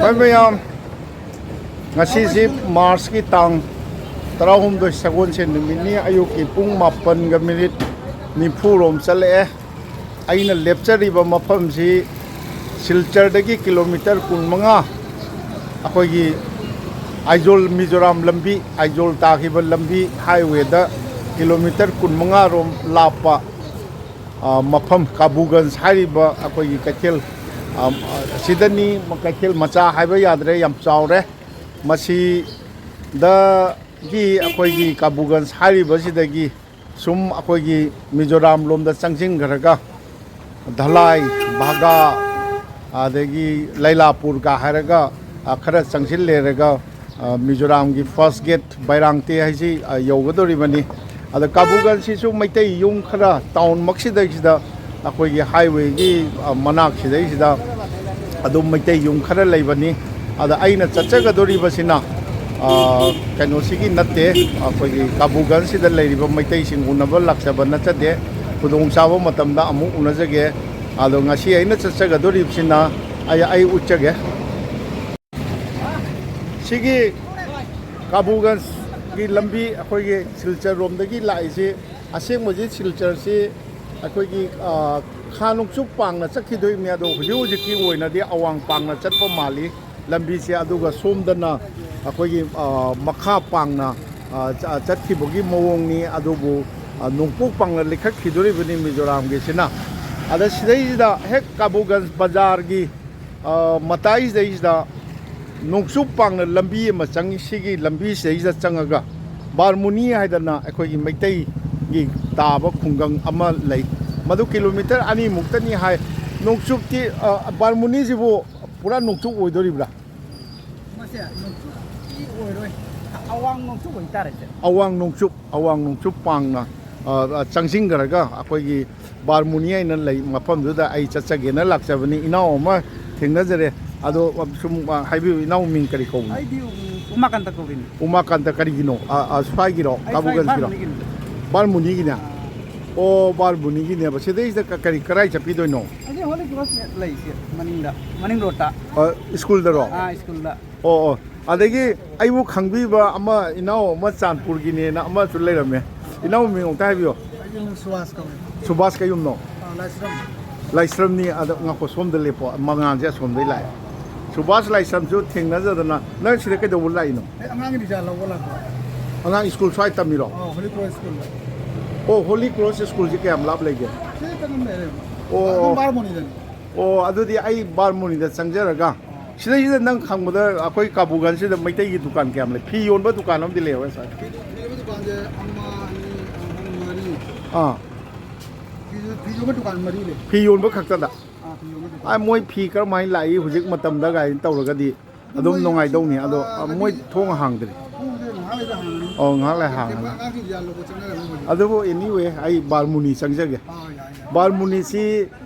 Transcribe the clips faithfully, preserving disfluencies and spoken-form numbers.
ꯍꯣꯏ ꯃꯌꯥꯝ, ꯉꯁꯤꯁꯤ ꯃꯥꯔꯁꯀꯤ ꯇꯥꯡ ꯇꯔꯥꯍꯨꯝꯗꯣꯏ, ꯁꯒꯣꯜꯁꯦꯟ ꯅꯨꯃꯤꯠꯅꯤ꯫ ꯑꯌꯨꯛꯀꯤ ꯄꯨꯡ ꯃꯥꯄꯟꯒ ꯃꯤꯅꯤꯠ ꯅꯤꯐꯨ ꯔꯣꯝ ꯆꯠꯂꯛꯑꯦ꯫ ꯑꯩꯅ ꯂꯦꯞꯆꯔꯤꯕ ꯃꯐꯝꯁꯤ ꯁꯤꯜꯆꯔꯗꯒꯤ ꯀꯤꯂꯣꯃꯤꯇꯔ ꯀꯨꯟꯃꯉꯥ, ꯑꯩꯈꯣꯏꯒꯤ ꯑꯥꯏꯖꯣꯜ ꯃꯤꯖꯣꯔꯥꯝ ꯂꯝꯕꯤ, ꯑꯥꯏꯖꯣꯜ ꯇꯥꯈꯤꯕ ꯂꯝꯕꯤ, ꯍꯥꯏꯋꯦꯗ ꯀꯤꯂꯣꯃꯤꯇꯔ ꯀꯨꯟꯃꯉꯥ ꯔꯣꯝ ꯂꯥꯞꯄ, ꯑ, ꯃꯐꯝ ꯀꯥꯕꯨꯒꯟꯖ ꯍꯥꯏꯔꯤꯕ ꯑꯩꯈꯣꯏꯒꯤ ꯀꯩꯊꯦꯜ, ꯑ, ꯑꯁꯤꯗꯅꯤ꯫ ꯀꯩꯊꯦꯜ ꯃꯆꯥ ꯍꯥꯏꯕ ꯌꯥꯗ꯭ꯔꯦ, ꯌꯥꯝ ꯆꯥꯎꯔꯦ꯫ ꯃꯁꯤꯗꯒꯤ ꯑꯩꯈꯣꯏꯒꯤ ꯀꯥꯕꯨꯒꯟꯖ ꯍꯥꯏꯔꯤꯕꯁꯤꯗꯒꯤ ꯁꯨꯝ ꯑꯩꯈꯣꯏꯒꯤ ꯃꯤꯖꯣꯔꯥꯝ ꯂꯣꯝꯗ ꯆꯪꯁꯤꯟꯈ꯭ꯔꯒ ꯙꯂꯥꯏ, ꯚꯥꯒꯥ, ꯑꯗꯒꯤ ꯂꯩꯂꯥꯄꯨꯔꯒ ꯍꯥꯏꯔꯒ, ꯑ, ꯈꯔ ꯆꯪꯁꯤꯜꯂꯦꯔꯒ, ꯑ, ꯃꯤꯖꯣꯔꯥꯝꯒꯤ ꯐꯥꯔꯁ ꯒꯦꯠ ꯕꯩꯔꯥꯡꯇꯦ ꯍꯥꯏꯁꯤ, ꯑ, ꯌꯧꯒꯗꯧꯔꯤꯕꯅꯤ꯫ ꯑꯗ ꯀꯥꯕꯨꯒꯟꯁꯤꯁꯨ ꯃꯩꯇꯩ ꯌꯨꯝ ꯈꯔ ꯇꯥꯎꯟꯃꯛꯁꯤꯗꯩꯁꯤꯗ, ꯑꯩꯈꯣꯏꯒꯤ ꯍꯥꯏꯋꯦꯒꯤ, ꯑ, ꯃꯅꯥꯛꯁꯤꯗꯩꯁꯤꯗ ꯑꯗꯨꯝ ꯃꯩꯇꯩ ꯌꯨꯝ ꯈꯔ ꯂꯩꯕꯅꯤ꯫ ꯑꯗ ꯑꯩꯅ ꯆꯠꯆꯒꯗꯧꯔꯤꯕꯁꯤꯅ, ꯑ, ꯀꯩꯅꯣꯁꯤꯒꯤ ꯅꯠꯇꯦ, ꯑꯩꯈꯣꯏꯒꯤ ꯀꯥꯕꯨꯒꯟꯁꯤꯗ ꯂꯩꯔꯤꯕ ꯃꯩꯇꯩꯁꯤꯡ ꯎꯅꯕ ꯂꯥꯛꯆꯕ ꯅꯠꯆꯗꯦ꯫ ꯈꯨꯗꯣꯡꯆꯥꯕ ꯃꯇꯝꯗ ꯑꯃꯨꯛ ꯎꯅꯖꯒꯦ꯫ ꯑꯗꯣ ꯉꯁꯤ ꯑꯩꯅ ꯆꯠꯆꯒꯗꯧꯔꯤꯕꯁꯤꯅ ꯑꯩ, ꯑꯩ ꯎꯠꯆꯒꯦ꯫ ꯁꯤꯒꯤ ꯀꯥꯕꯨꯒꯟꯖꯒꯤ ꯂꯝꯕꯤ, ꯑꯩꯈꯣꯏꯒꯤ ꯁꯤꯜꯆꯔ ꯔꯣꯝꯗꯒꯤ ꯂꯥꯛꯏꯁꯤ, ꯑꯁꯦꯡꯕꯁꯤ ꯁꯤꯜꯆꯔꯁꯤ ꯑꯩꯈꯣꯏꯒꯤ, ꯑ, ꯈꯥ ꯅꯣꯡꯆꯨꯞ ꯄꯥꯡꯅ ꯆꯠꯈꯤꯗꯣꯏꯅꯤ, ꯑꯗꯣ ꯍꯧꯖꯤꯛ ꯍꯧꯖꯤꯛꯀꯤ ꯑꯣꯏꯅꯗꯤ ꯑꯋꯥꯡ ꯄꯥꯡꯅ ꯆꯠꯄ ꯃꯥꯜꯂꯤ ꯂꯝꯕꯤꯁꯦ꯫ ꯑꯗꯨꯒ ꯁꯣꯝꯗꯅ ꯑꯩꯈꯣꯏꯒꯤ, ꯑ, ꯃꯈꯥ ꯄꯥꯡꯅ, ꯑ, ꯆ-, ꯆꯠꯈꯤꯕꯒꯤ ꯃꯑꯣꯡꯅꯤ꯫ ꯑꯗꯨꯕꯨ, ꯑ, ꯅꯣꯡꯄꯣꯛ ꯄꯥꯡꯅ ꯂꯩꯈꯠꯈꯤꯗꯣꯔꯤꯕꯅꯤ ꯃꯤꯖꯣꯔꯥꯝꯒꯤꯁꯤꯅ꯫ ꯑꯗ ꯁꯤꯗꯩꯁꯤꯗ ꯍꯦꯛ ꯀꯥꯕꯨꯒꯟꯖ ꯕꯖꯥꯔꯒꯤ, ꯑ, ꯃꯇꯥꯏꯁꯤꯗꯩꯁꯤꯗ ꯅꯣꯡꯆꯨꯞ ꯄꯥꯡꯅ ꯂꯝꯕꯤ ꯑꯃ ꯆꯪꯉꯤ꯫ ꯁꯤꯒꯤ ꯂꯝꯕꯤꯁꯤꯗꯩꯁꯤꯗ ꯆꯪꯉꯒ ꯕꯥꯔꯃꯨꯅꯤ ꯍꯥꯏꯗꯅ ꯑꯩꯈꯣꯏꯒꯤ ꯃꯩꯇꯩꯒꯤ ꯇꯥꯕ ꯈꯨꯡꯒꯪ ꯑꯃ ꯂꯩ꯫ ꯃꯗꯨ ꯀꯤꯂꯣꯃꯤꯇꯔ ꯑꯅꯤꯃꯨꯛꯇꯅꯤ ꯍꯥꯏ꯫ ꯅꯣꯡꯆꯨꯞꯇꯤ, ꯑ, ꯕꯥꯔꯃꯨꯅꯤꯁꯤꯕꯨ ꯄꯨꯔꯥ ꯅꯣꯡꯆꯨꯞ ꯑꯣꯏꯗꯣꯔꯤꯕ꯭ꯔꯥ? ꯃꯁꯦ ꯅꯣꯡꯆꯨꯞꯇꯤ ꯑꯣꯏꯔꯣꯏ, ꯑꯋꯥꯡ ꯅꯣꯡꯆꯨꯞ ꯑꯣꯏꯇꯥꯔꯦ, ꯁꯦ꯫ ꯑꯋꯥꯡ ꯅꯣꯡꯆꯨꯞ, ꯑꯋꯥꯡ ꯅꯣꯡꯆꯨꯞ ꯄꯥꯡꯅ, ꯑ, ꯑ, ꯆꯪꯁꯤꯟꯈ꯭ꯔꯒ ꯑꯩꯈꯣꯏꯒꯤ ꯕꯥꯔꯃꯨꯅꯤ ꯍꯥꯏꯅ ꯂꯩ ꯃꯐꯝꯗꯨꯗ ꯑꯩ ꯆꯠꯆꯒꯦꯅ ꯂꯥꯛꯆꯕꯅꯤ꯫ ꯏꯅꯥꯎ ꯑꯃ ꯊꯦꯡꯅꯖꯔꯦ, ꯑꯗꯣ ꯁꯨꯝ, ꯑ, ꯍꯥꯏꯕꯤꯌꯨ, ꯏꯅꯥꯎ ꯃꯤꯡ ꯀꯔꯤ ꯀꯧꯕꯅꯣ? ꯑꯩꯗꯤ ꯎꯃꯥꯀꯥꯟꯇ ꯀꯧꯔꯤꯅꯤ꯫ ꯎꯃꯥꯀꯥꯟꯇ ꯀꯔꯤꯒꯤꯅꯣ? ꯑ, ꯑ, ꯁ꯭ꯋꯥꯏꯒꯤꯔꯣ? ꯑꯩ ꯁ꯭ꯋꯥꯏ ꯀꯥꯕꯨꯒꯟꯖꯀꯤꯔꯣ? ꯕꯥꯔꯃꯨꯅꯤꯒꯤꯅꯤ꯫ ꯕꯥꯔꯃꯨꯅꯤꯒꯤꯅꯦ? ꯑꯣ, ꯕꯥꯔꯃꯨꯅꯤꯒꯤꯅꯦꯕ꯫ ꯁꯤꯗꯩꯁꯤꯗ ꯀ-, ꯀꯔꯤ, ꯀꯔꯥꯏ ꯆꯠꯄꯤꯗꯣꯏꯅꯣ? ꯑꯁꯤ ꯍꯣꯂꯤ ꯀ꯭ꯔꯣꯁ ꯂꯩꯁꯦ ꯃꯅꯤꯡꯗ, ꯃꯅꯤꯡ ꯔꯣꯗꯇ꯫ ꯑ, ꯁ꯭ꯀꯨꯜꯗꯔꯣ? ꯑꯥ, ꯁ꯭ꯀꯨꯜꯗ꯫ ꯑꯣ ꯑꯣ, ꯑꯗꯒꯤ ꯑꯩꯕꯨ ꯈꯪꯕꯤꯕ ꯑꯃ, ꯏꯅꯥꯎ ꯑꯃ ꯆꯥꯟꯄꯨꯔꯒꯤꯅꯦꯅ ꯑꯃꯁꯨ ꯂꯩꯔꯝꯃꯦ꯫ ꯏꯅꯥꯎ ꯃꯤꯡ ꯑꯃꯨꯛꯇ ꯍꯥꯏꯕꯤꯌꯣ꯫ ꯑꯩꯒꯤ ꯃꯤꯡ ꯁꯨꯕꯥꯁ ꯀꯧꯋꯦ꯫ ꯁꯨꯕꯥꯁ ꯀꯌꯨꯝꯅꯣ? ꯑꯥ, ꯂꯥꯏꯁ꯭ꯔꯝ꯫ ꯂꯥꯏꯁ꯭ꯔꯝꯅꯤ꯫ ꯑꯗꯣ ꯉꯥꯈꯣ, ꯁꯣꯝꯗ ꯂꯦꯞꯄꯣ, ꯃꯉꯥꯜꯁꯦ ꯑꯁꯣꯝꯗꯩ ꯂꯥꯛꯑꯦ꯫ ꯁꯨꯕꯥꯁ ꯂꯥꯏꯁ꯭ꯔꯝꯁꯨ ꯊꯦꯡꯅꯖꯗꯅ꯫ ꯅꯪ ꯁꯤꯗ ꯀꯩꯗꯧꯕ ꯂꯥꯛꯏꯅꯣ? ꯑꯩ ꯑꯉꯥꯡꯒꯤ ꯔꯤꯖꯜ ꯂꯧꯕ ꯂꯥꯛꯄ꯫ ꯑꯉꯥꯡ ꯁ꯭ꯀꯨꯜ ꯁ꯭ꯋꯥꯏ ꯇꯝꯃꯤꯔꯣ? ꯑꯥ, ꯍꯣꯂꯤ ꯀ꯭ꯔꯣꯁ ꯁ꯭ꯀꯨꯜꯗ꯫ ꯑꯣ, ꯍꯣꯂꯤ ꯀ꯭ꯔꯣꯁ ꯁ꯭ꯀꯨꯜꯁꯦ ꯀꯌꯥꯝ ꯂꯥꯞ ꯂꯩꯒꯦ? ꯁꯤ ꯀꯩꯅꯣ ꯂꯩꯔꯦ꯫ ꯑꯣ, ꯑꯗꯨꯝ ꯑꯣ꯫ ꯕꯥꯔꯃꯣꯅꯤꯗꯅꯤ꯫ ꯑꯣ, ꯑꯗꯨꯗꯤ ꯑꯩ ꯕꯥꯔꯃꯣꯅꯤꯗ ꯆꯪꯖꯔꯒ, ꯁꯤꯗꯩꯁꯤꯗ ꯅꯪ ꯈꯪꯕꯗ ꯑꯩꯈꯣꯏ ꯀꯥꯕꯨꯒꯟꯁꯤꯗ ꯃꯩꯇꯩꯒꯤ ꯗꯨꯀꯥꯟ ꯀꯌꯥꯝ ꯂꯩ? ꯐꯤ ꯌꯣꯟꯕ ꯗꯨꯀꯥꯟ ꯑꯃꯗꯤ ꯂꯩꯍꯧꯋꯦ ꯁꯥꯔ꯫ ꯐꯤ ꯐꯤ ꯌꯣꯟꯕ ꯗꯨꯀꯥꯟꯁꯦ ꯑꯃ, ꯑꯅꯤ, ꯑꯍꯨꯝ, ꯃꯔꯤ꯫ ꯑꯥ꯫ ꯐꯤ ꯐꯤ ꯌꯣꯟꯕ ꯗꯨꯀꯥꯟ ꯃꯔꯤ ꯂꯩ꯫ ꯐꯤ ꯌꯣꯟꯕ ꯈꯛꯇꯗ? ꯑꯥ, ꯐꯤ ꯌꯣꯟꯕ ꯗꯨꯀꯥꯟ꯫ ꯑ, ꯃꯣꯏ ꯐꯤ ꯀꯔꯝꯍꯥꯏꯅ ꯂꯥꯛꯏ ꯍꯧꯖꯤꯛ ꯃꯇꯝꯗ ꯀꯥꯏꯅ ꯇꯧꯔꯒꯗꯤ ꯑꯗꯨꯝ ꯃꯣꯏ ꯅꯨꯡꯉꯥꯏꯗꯧꯅꯤ꯫ ꯑꯗꯣ, ꯑꯥ, ꯑ, ꯃꯣꯏ ꯊꯣꯡ ꯍꯥꯡꯗ꯭ꯔꯤ꯫ ꯄꯨꯡꯁꯦ ꯉꯥꯏꯍꯥꯛ ꯂꯩꯔ ꯍꯥꯡꯉꯅꯤ꯫ ꯑꯣ, ꯉꯥꯏꯍꯥꯛ ꯂꯩꯔ ꯀꯩꯅꯣ ꯍꯥꯡꯉꯅꯤ꯫ ꯑꯉꯥꯡꯁꯤꯡ ꯌꯥꯜꯂꯨꯕ ꯆꯪꯅꯔꯝꯃꯤ ꯍꯧꯖꯤꯛ꯫ ꯑꯗꯨꯕꯨ anyway, ꯑꯩ ꯕꯥꯔꯃꯨꯅꯤ ꯆꯪꯖꯒꯦ꯫ ꯑꯥ, ꯌꯥꯏ, ꯌꯥꯏ꯫ ꯕꯥꯔꯃꯨꯅꯤꯁꯤ,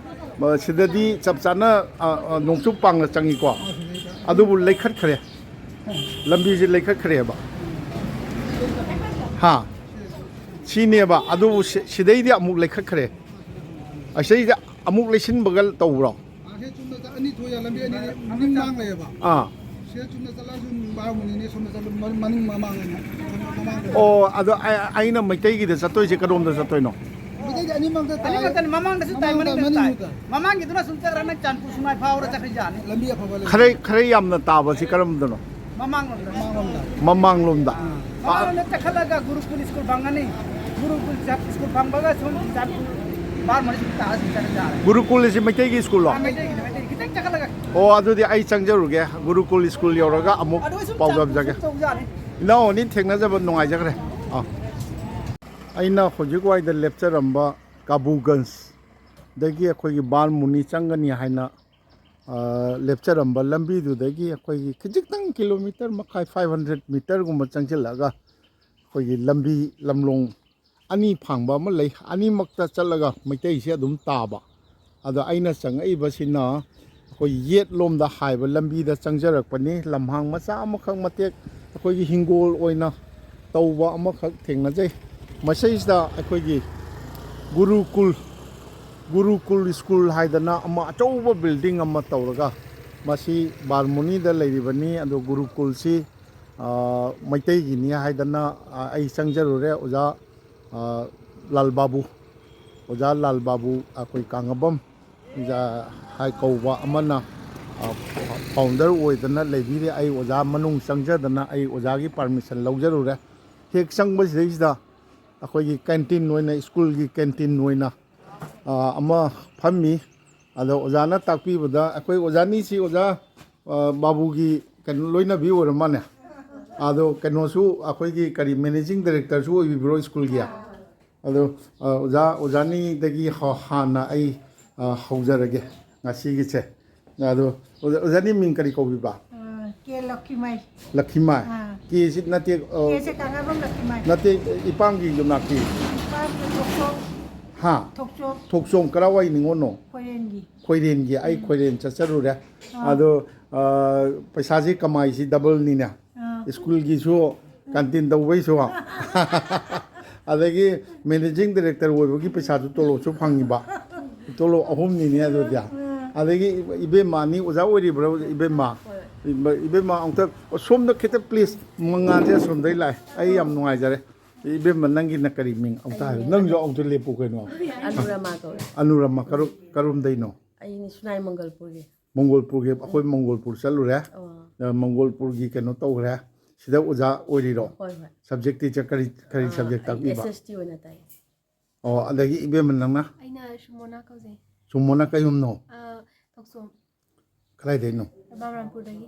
ꯑ, ꯁꯤꯗꯗꯤ ꯆꯞ ꯆꯥꯅ, ꯑ, ꯑ, ꯅꯣꯡꯆꯨꯞ ꯄꯥꯡꯅ ꯆꯪꯉꯤꯀꯣ꯫ ꯑꯗꯨꯕꯨ ꯂꯩꯈꯠꯈ꯭ꯔꯦ꯫ ꯂꯝꯕꯤꯁꯦ ꯂꯩꯈꯠꯈ꯭ꯔꯦꯕ꯫ ꯍꯥ? ꯁꯤꯅꯦꯕ꯫ ꯑꯗꯨꯕꯨ ꯁꯤ-, ꯁꯤꯗꯩꯗꯤ ꯑꯃꯨꯛ ꯂꯩꯈꯠꯈ꯭ꯔꯦ꯫ ꯑꯁꯤꯗꯩꯗ ꯑꯃꯨꯛ ꯂꯩꯁꯤꯟꯕꯒ ꯇꯧꯕ꯭ꯔꯣ? ꯑꯥ, ꯁꯤ ꯆꯨꯝꯅ ꯆꯠ-, ꯑꯅꯤ ꯊꯣꯛꯑꯦ, ꯂꯝꯕꯤ ꯑꯅꯤ ꯃꯅꯤꯡ ꯃꯥꯡ ꯂꯩꯌꯦꯕ꯫ ꯑꯥ꯫ ꯁꯤ ꯆꯨꯝꯅ ꯆꯠꯂꯁꯨ ꯕꯥꯔꯃꯨꯅꯤꯅꯦ, ꯁꯣꯝꯗ ꯆꯠꯂꯨ, ꯃ-, ꯃꯅꯤꯡ ꯃꯃꯥꯡ ꯑꯣꯏꯅ꯫ ꯃꯃꯥꯡꯗ꯫ ꯑꯣ, ꯑꯗꯣ ꯑꯩ-, ꯑꯩꯅ ꯃꯩꯇꯩꯒꯤꯗ ꯆꯠꯇꯣꯏꯁꯦ ꯀꯗꯣꯝꯗ ꯆꯠꯇꯣꯏꯅꯣ? ꯃꯩꯇꯩꯗꯤ ꯑꯅꯤꯃꯛꯇ ꯇꯥꯏ꯫ ꯑꯅꯤꯃꯛꯇꯅꯤ, ꯃꯃꯥꯡꯗꯁꯨ ꯇꯥꯏ, ꯃꯃꯥꯡꯗ, ꯃꯅꯤꯡꯗꯁꯨ ꯇꯥꯏ꯫ ꯃꯅꯤꯡꯗ ꯇꯥꯏ꯫ ꯃꯃꯥꯡꯒꯤꯗꯨꯅ ꯁꯨꯝ ꯆꯠꯈ꯭ꯔ ꯅꯪ ꯆꯥꯟꯄꯨꯔ ꯁꯨꯃꯥꯏ ꯐꯥꯎꯔ ꯆꯠꯈ꯭ꯔ ꯌꯥꯅꯤ꯫ ꯂꯝꯕꯤ ꯑꯐꯕ ꯂꯩ꯫ ꯈꯔ, ꯈꯔ ꯌꯥꯝꯅ ꯇꯥꯕꯁꯤ ꯀꯔꯝꯕꯗꯅꯣ? ꯃꯃꯥꯡꯂꯣꯝꯗ꯫ ꯃꯃꯥꯡꯂꯣꯝꯗ꯫ ꯃꯃꯥꯡꯂꯣꯝꯗ꯫ ꯃꯃꯥꯡꯂꯣꯝꯗ ꯆꯠꯈꯠꯂꯒ ꯒꯨꯔꯨꯀꯨꯜ ꯁ꯭ꯀꯨꯜ ꯐꯪꯒꯅꯤ꯫ ꯒꯨꯔꯨꯀꯨꯜ ꯆꯠ-, ꯁ꯭ꯀꯨꯜ ꯐꯪꯕꯒ ꯁꯨꯝ ꯆꯥꯟꯄꯨꯔ ꯕꯥꯔꯃꯅꯤ ꯁꯨꯝ ꯇꯥꯛꯑ ꯁꯨꯝ ꯆꯠꯈ꯭ꯔ ꯌꯥꯔꯦ꯫ ꯒꯨꯔꯨꯀꯨꯜ ꯑꯁꯤ ꯃꯩꯇꯩꯒꯤ ꯁ꯭ꯀꯨꯜꯂꯣ? ꯑꯥ, ꯃꯩꯇꯩꯒꯤꯅꯤ, ꯃꯩꯇꯩꯒꯤ꯫ ꯈꯤꯇꯪ ꯆꯠꯈꯠꯂꯒ꯫ ꯑꯣ, ꯑꯗꯨꯗꯤ ꯑꯩ ꯆꯪꯖꯔꯨꯒꯦ꯫ ꯒꯨꯔꯨꯀꯨꯜ ꯁ꯭ꯀꯨꯜ ꯌꯧꯔꯒ ꯑꯃꯨꯛ ꯑꯗꯨꯒ ꯁꯨꯝ ꯄꯥꯎ ꯆꯥꯟꯄꯨꯔ ꯗꯝꯖꯒꯦ꯫ ꯁꯨꯝ ꯇꯧꯖꯥꯠꯅꯤ꯫ ꯏꯅꯥꯎ ꯑꯅꯤ ꯊꯦꯡꯅꯖꯕ ꯅꯨꯡꯉꯥꯏꯖꯈ꯭ꯔꯦ꯫ ꯑꯥ꯫ ꯑꯩꯅ ꯍꯧꯖꯤꯛ ꯋꯥꯏꯗ ꯂꯦꯞꯆꯔꯝꯕ ꯀꯥꯕꯨꯒꯟꯖꯗꯒꯤ ꯑꯩꯈꯣꯏꯒꯤ ꯕꯥꯔꯃꯨꯅꯤ ꯆꯪꯒꯅꯤ ꯍꯥꯏꯅ, ꯑ, ꯂꯦꯞꯆꯔꯝꯕ ꯂꯝꯕꯤꯗꯨꯗꯒꯤ ꯑꯩꯈꯣꯏꯒꯤ ꯈꯖꯤꯛꯇꯪ, ꯀꯤꯂꯣꯃꯤꯇꯔ ꯃꯈꯥꯏ, five hundred meterꯒꯨꯝꯕ ꯆꯪꯁꯤꯜꯂꯛꯑꯒ ꯑꯩꯈꯣꯏꯒꯤ ꯂꯝꯕꯤ ꯂꯝꯂꯣꯡ ꯑꯅꯤ ꯐꯥꯡꯕ ꯑꯃ ꯂꯩ꯫ ꯑꯅꯤꯃꯛꯇ ꯆꯠꯂꯒ ꯃꯩꯇꯩꯁꯦ ꯑꯗꯨꯝ ꯇꯥꯕ꯫ ꯑꯗꯣ ꯑꯩꯅ ꯆꯪꯉꯛꯏꯕꯁꯤꯅ ꯑꯩꯈꯣꯏ ꯌꯦꯠꯂꯣꯝꯗ ꯍꯥꯏꯕ ꯂꯝꯕꯤꯗ ꯆꯪꯖꯔꯛꯄꯅꯤ꯫ ꯂꯝꯍꯥꯡ ꯃꯆꯥ ꯑꯃꯈꯛ ꯃꯇꯦꯛ ꯑꯩꯈꯣꯏꯒꯤ ꯍꯤꯡꯒꯣꯜ ꯑꯣꯏꯅ ꯇꯧꯕ ꯑꯃꯈꯛ ꯊꯦꯡꯅꯖꯩ꯫ ꯃꯁꯤꯁꯤꯗ ꯑꯩꯈꯣꯏꯒꯤ ꯒꯨꯔꯨꯀꯨꯜ ꯒꯨꯔꯨꯀꯨꯜ ꯁ꯭ꯀꯨꯜ ꯍꯥꯏꯗꯅ ꯑꯃ ꯑꯆꯧꯕ ꯕꯤꯜꯗꯤꯡ ꯑꯃ ꯇꯧꯔꯒ, ꯃꯁꯤ ꯕꯥꯔꯃꯨꯅꯤꯗ ꯂꯩꯔꯤꯕꯅꯤ꯫ ꯑꯗꯣ ꯒꯨꯔꯨꯀꯨꯜꯁꯤ, ꯑ, ꯃꯩꯇꯩꯒꯤꯅꯤ ꯍꯥꯏꯗꯅ, ꯑ, ꯑꯩ ꯆꯪꯖꯔꯨꯔꯦ꯫ ꯑꯣꯖꯥ, ꯑ, ꯂꯥꯜ ꯕꯥꯕꯨ, ꯑꯣꯖꯥ ꯂꯥꯜ ꯕꯥꯕꯨ, ꯑꯩꯈꯣꯏ ꯀꯥꯡꯉꯕꯝ ꯖ-, ꯍꯥꯏ ꯀꯧꯕ ꯑꯃꯅ, ꯑ, ꯐꯥꯎꯟꯗꯔ ꯑꯣꯏꯗꯅ ꯂꯩꯕꯤꯔꯦ꯫ ꯑꯩ ꯑꯣꯖꯥ ꯃꯅꯨꯡ ꯆꯪꯖꯗꯅ ꯑꯩ ꯑꯣꯖꯥꯒꯤ ꯄꯥꯔꯃꯤꯁꯟ ꯂꯧꯖꯔꯨꯔꯦ꯫ ꯍꯦꯛ ꯆꯪꯕꯁꯤꯗꯩꯁꯤꯗ ꯑꯩꯈꯣꯏꯒꯤ ꯀꯦꯟꯇꯤꯟ ꯑꯣꯏꯅ, ꯁ꯭ꯀꯨꯜꯒꯤ ꯀꯦꯟꯇꯤꯟ ꯑꯣꯏꯅ, ꯑ, ꯑꯃ ꯐꯝꯃꯤ꯫ ꯑꯗꯣ ꯑꯣꯖꯥꯅ ꯇꯥꯛꯄꯤꯕꯗ, ꯑꯩꯈꯣꯏ ꯑꯣꯖꯥꯅꯤꯁꯤ ꯑꯣꯖꯥ, ꯑ, ꯕꯥꯕꯨꯒꯤ ꯀꯩꯅꯣ ꯂꯣꯏꯅꯕꯤ ꯑꯣꯏꯔ ꯃꯥꯅꯦ꯫ ꯑꯗꯣ ꯀꯩꯅꯣꯁꯨ, ꯑꯩꯈꯣꯏꯒꯤ ꯀꯔꯤ, ꯃꯦꯅꯦꯖꯤꯡ ꯗꯥꯏꯔꯦꯛꯇꯔꯁꯨ ꯑꯣꯏꯕꯤꯕ꯭ꯔꯣ ꯁ꯭ꯀꯨꯜꯒꯤ? ꯑꯗꯣ, ꯑ, ꯑꯣꯖꯥ, ꯑꯣꯖꯥꯅꯤꯗꯒꯤ ꯍ-, ꯍꯥꯟꯅ ꯑꯩ, ꯑ, ꯍꯧꯖꯔꯒꯦ ꯉꯁꯤꯒꯤꯁꯦ꯫ ꯑꯗꯣ ꯑꯣꯖꯥ, ꯑꯣꯖꯥꯅꯤ ꯃꯤꯡ ꯀꯔꯤ ꯀꯧꯕꯤꯕ? ꯑ, ꯀꯦ ꯂꯛꯈꯤꯃꯥꯏ꯫ ꯂꯛꯈꯤꯃꯥꯏ꯫ ꯑꯥ꯫ ꯀꯦꯁꯤ ꯅꯠꯇꯦ, ꯑ, ꯀꯦꯁꯦ ꯀꯥꯡꯉꯕꯝ ꯂꯛꯈꯤꯃꯥꯏ꯫ ꯅꯠꯇꯦ, ꯏꯄꯥꯝꯒꯤ ꯌꯨꯝꯅꯥꯛꯇꯤ꯫ ꯏꯄꯥꯝꯒꯤ ꯊꯣꯛꯆꯣꯝ꯫ ꯍꯥ? ꯊꯣꯛꯆꯣꯝ꯫ ꯊꯣꯛꯆꯣꯝ ꯀꯔꯥꯏꯋꯥꯏ ꯅꯤꯉꯣꯜꯅꯣ? ꯈꯣꯏꯔꯦꯟꯒꯤ꯫ ꯈꯣꯏꯔꯦꯟꯒꯤ꯫ ꯑꯩ ꯎꯝ꯫ ꯈꯣꯏꯔꯦꯟ ꯆꯠꯆꯔꯨꯔꯦ꯫ ꯑꯥ꯫ ꯑꯗꯣ, ꯑ, ꯄꯩꯁꯥꯁꯤ ꯀꯃꯥꯏꯁꯤ ꯗꯕꯜꯅꯤꯅꯦ꯫ ꯑꯥ꯫ ꯁ꯭ꯀꯨꯜꯒꯤꯁꯨ ꯀꯥꯟꯇꯤꯟ ꯇꯧꯕꯩꯁꯨ꯫ ꯑꯗꯒꯤ ꯃꯦꯅꯦꯖꯤꯡ ꯗꯥꯏꯔꯦꯛꯇꯔ ꯑꯣꯏꯕꯒꯤ ꯄꯩꯁꯥꯁꯨ, ꯇꯣꯂꯣꯞꯁꯨ ꯐꯪꯉꯤꯕ꯫ ꯇꯣꯂꯣꯞ ꯑꯍꯨꯝꯅꯤꯅꯦ ꯑꯗꯨꯗꯤ꯫ ꯑꯗꯒꯤ ꯏꯕꯦꯝꯃ ꯑꯅꯤ ꯑꯣꯖꯥ ꯑꯣꯏꯔꯤꯕ꯭ꯔꯥ, ꯏꯕꯦꯝꯃ? ꯍꯣꯏ꯫ ꯏꯕꯦꯝꯃ, ꯑꯃꯨꯛꯇ ꯁꯣꯝꯗ ꯈꯤꯇ ꯄ꯭ꯂꯤꯖ, ꯃꯉꯥꯜꯁꯦ ꯑꯁꯣꯝꯗꯩ ꯂꯥꯛꯑꯦ꯫ ꯑꯩ ꯌꯥꯝ ꯅꯨꯡꯉꯥꯏꯖꯔꯦ꯫ ꯏꯕꯦꯝꯃ, ꯅꯪꯒꯤꯅ ꯀꯔꯤ ꯃꯤꯡ ꯑꯃꯨꯛꯇ ꯍꯥꯏꯌꯨ꯫ ꯑꯩꯒꯤ ꯅꯪꯁꯨ ꯑꯃꯨꯛꯇ ꯂꯦꯞꯄꯨ ꯀꯩꯅꯣ꯫ ꯑꯅꯨꯔꯃꯥ ꯀꯧꯋꯦ꯫ ꯑꯅꯨꯔꯃꯥ, ꯀꯔꯣ-, ꯀꯔꯣꯝꯗꯩꯅꯣ? ꯑꯩꯅ ꯁꯨꯅꯥꯏ ꯃꯪꯒꯜꯄꯨꯔꯒꯤ꯫ ꯃꯪꯒꯣꯜꯄꯨꯔꯒꯤ, ꯑꯩꯈꯣꯏ ꯃꯪꯒꯣꯜꯄꯨꯔ ꯆꯠꯂꯨꯔꯦ꯫ ꯑꯣ꯫ ꯑ, ꯃꯪꯒꯣꯜꯄꯨꯔꯒꯤ ꯀꯩꯅꯣ ꯇꯧꯈ꯭ꯔꯦ꯫ ꯁꯤꯗ ꯑꯣꯖꯥ ꯑꯣꯏꯔꯤꯔꯣ? ꯍꯣꯏ, ꯍꯣꯏ꯫ Subject teacher ꯀꯔꯤ, ꯀꯔꯤ ꯑ, subject ꯑꯩ ꯇꯥꯛꯄꯤꯕ? S S T ꯑꯣꯏꯅ ꯇꯥꯛꯏ꯫ ꯑꯣ, ꯑꯗꯒꯤ ꯏꯕꯦꯝꯃ ꯅꯪꯅ? ꯑꯩꯅ ꯁꯨꯃꯣꯅꯥ ꯀꯧꯖꯩ꯫ ꯁꯨꯃꯣꯅꯥ ꯀꯩ ꯌꯨꯝꯅꯣ? ꯑ, ꯊꯣꯛꯆꯣꯝ꯫ ꯀꯗꯥꯏꯗꯩꯅꯣ? ꯕꯥꯝꯔꯥꯝꯄꯨꯔꯗꯒꯤ꯫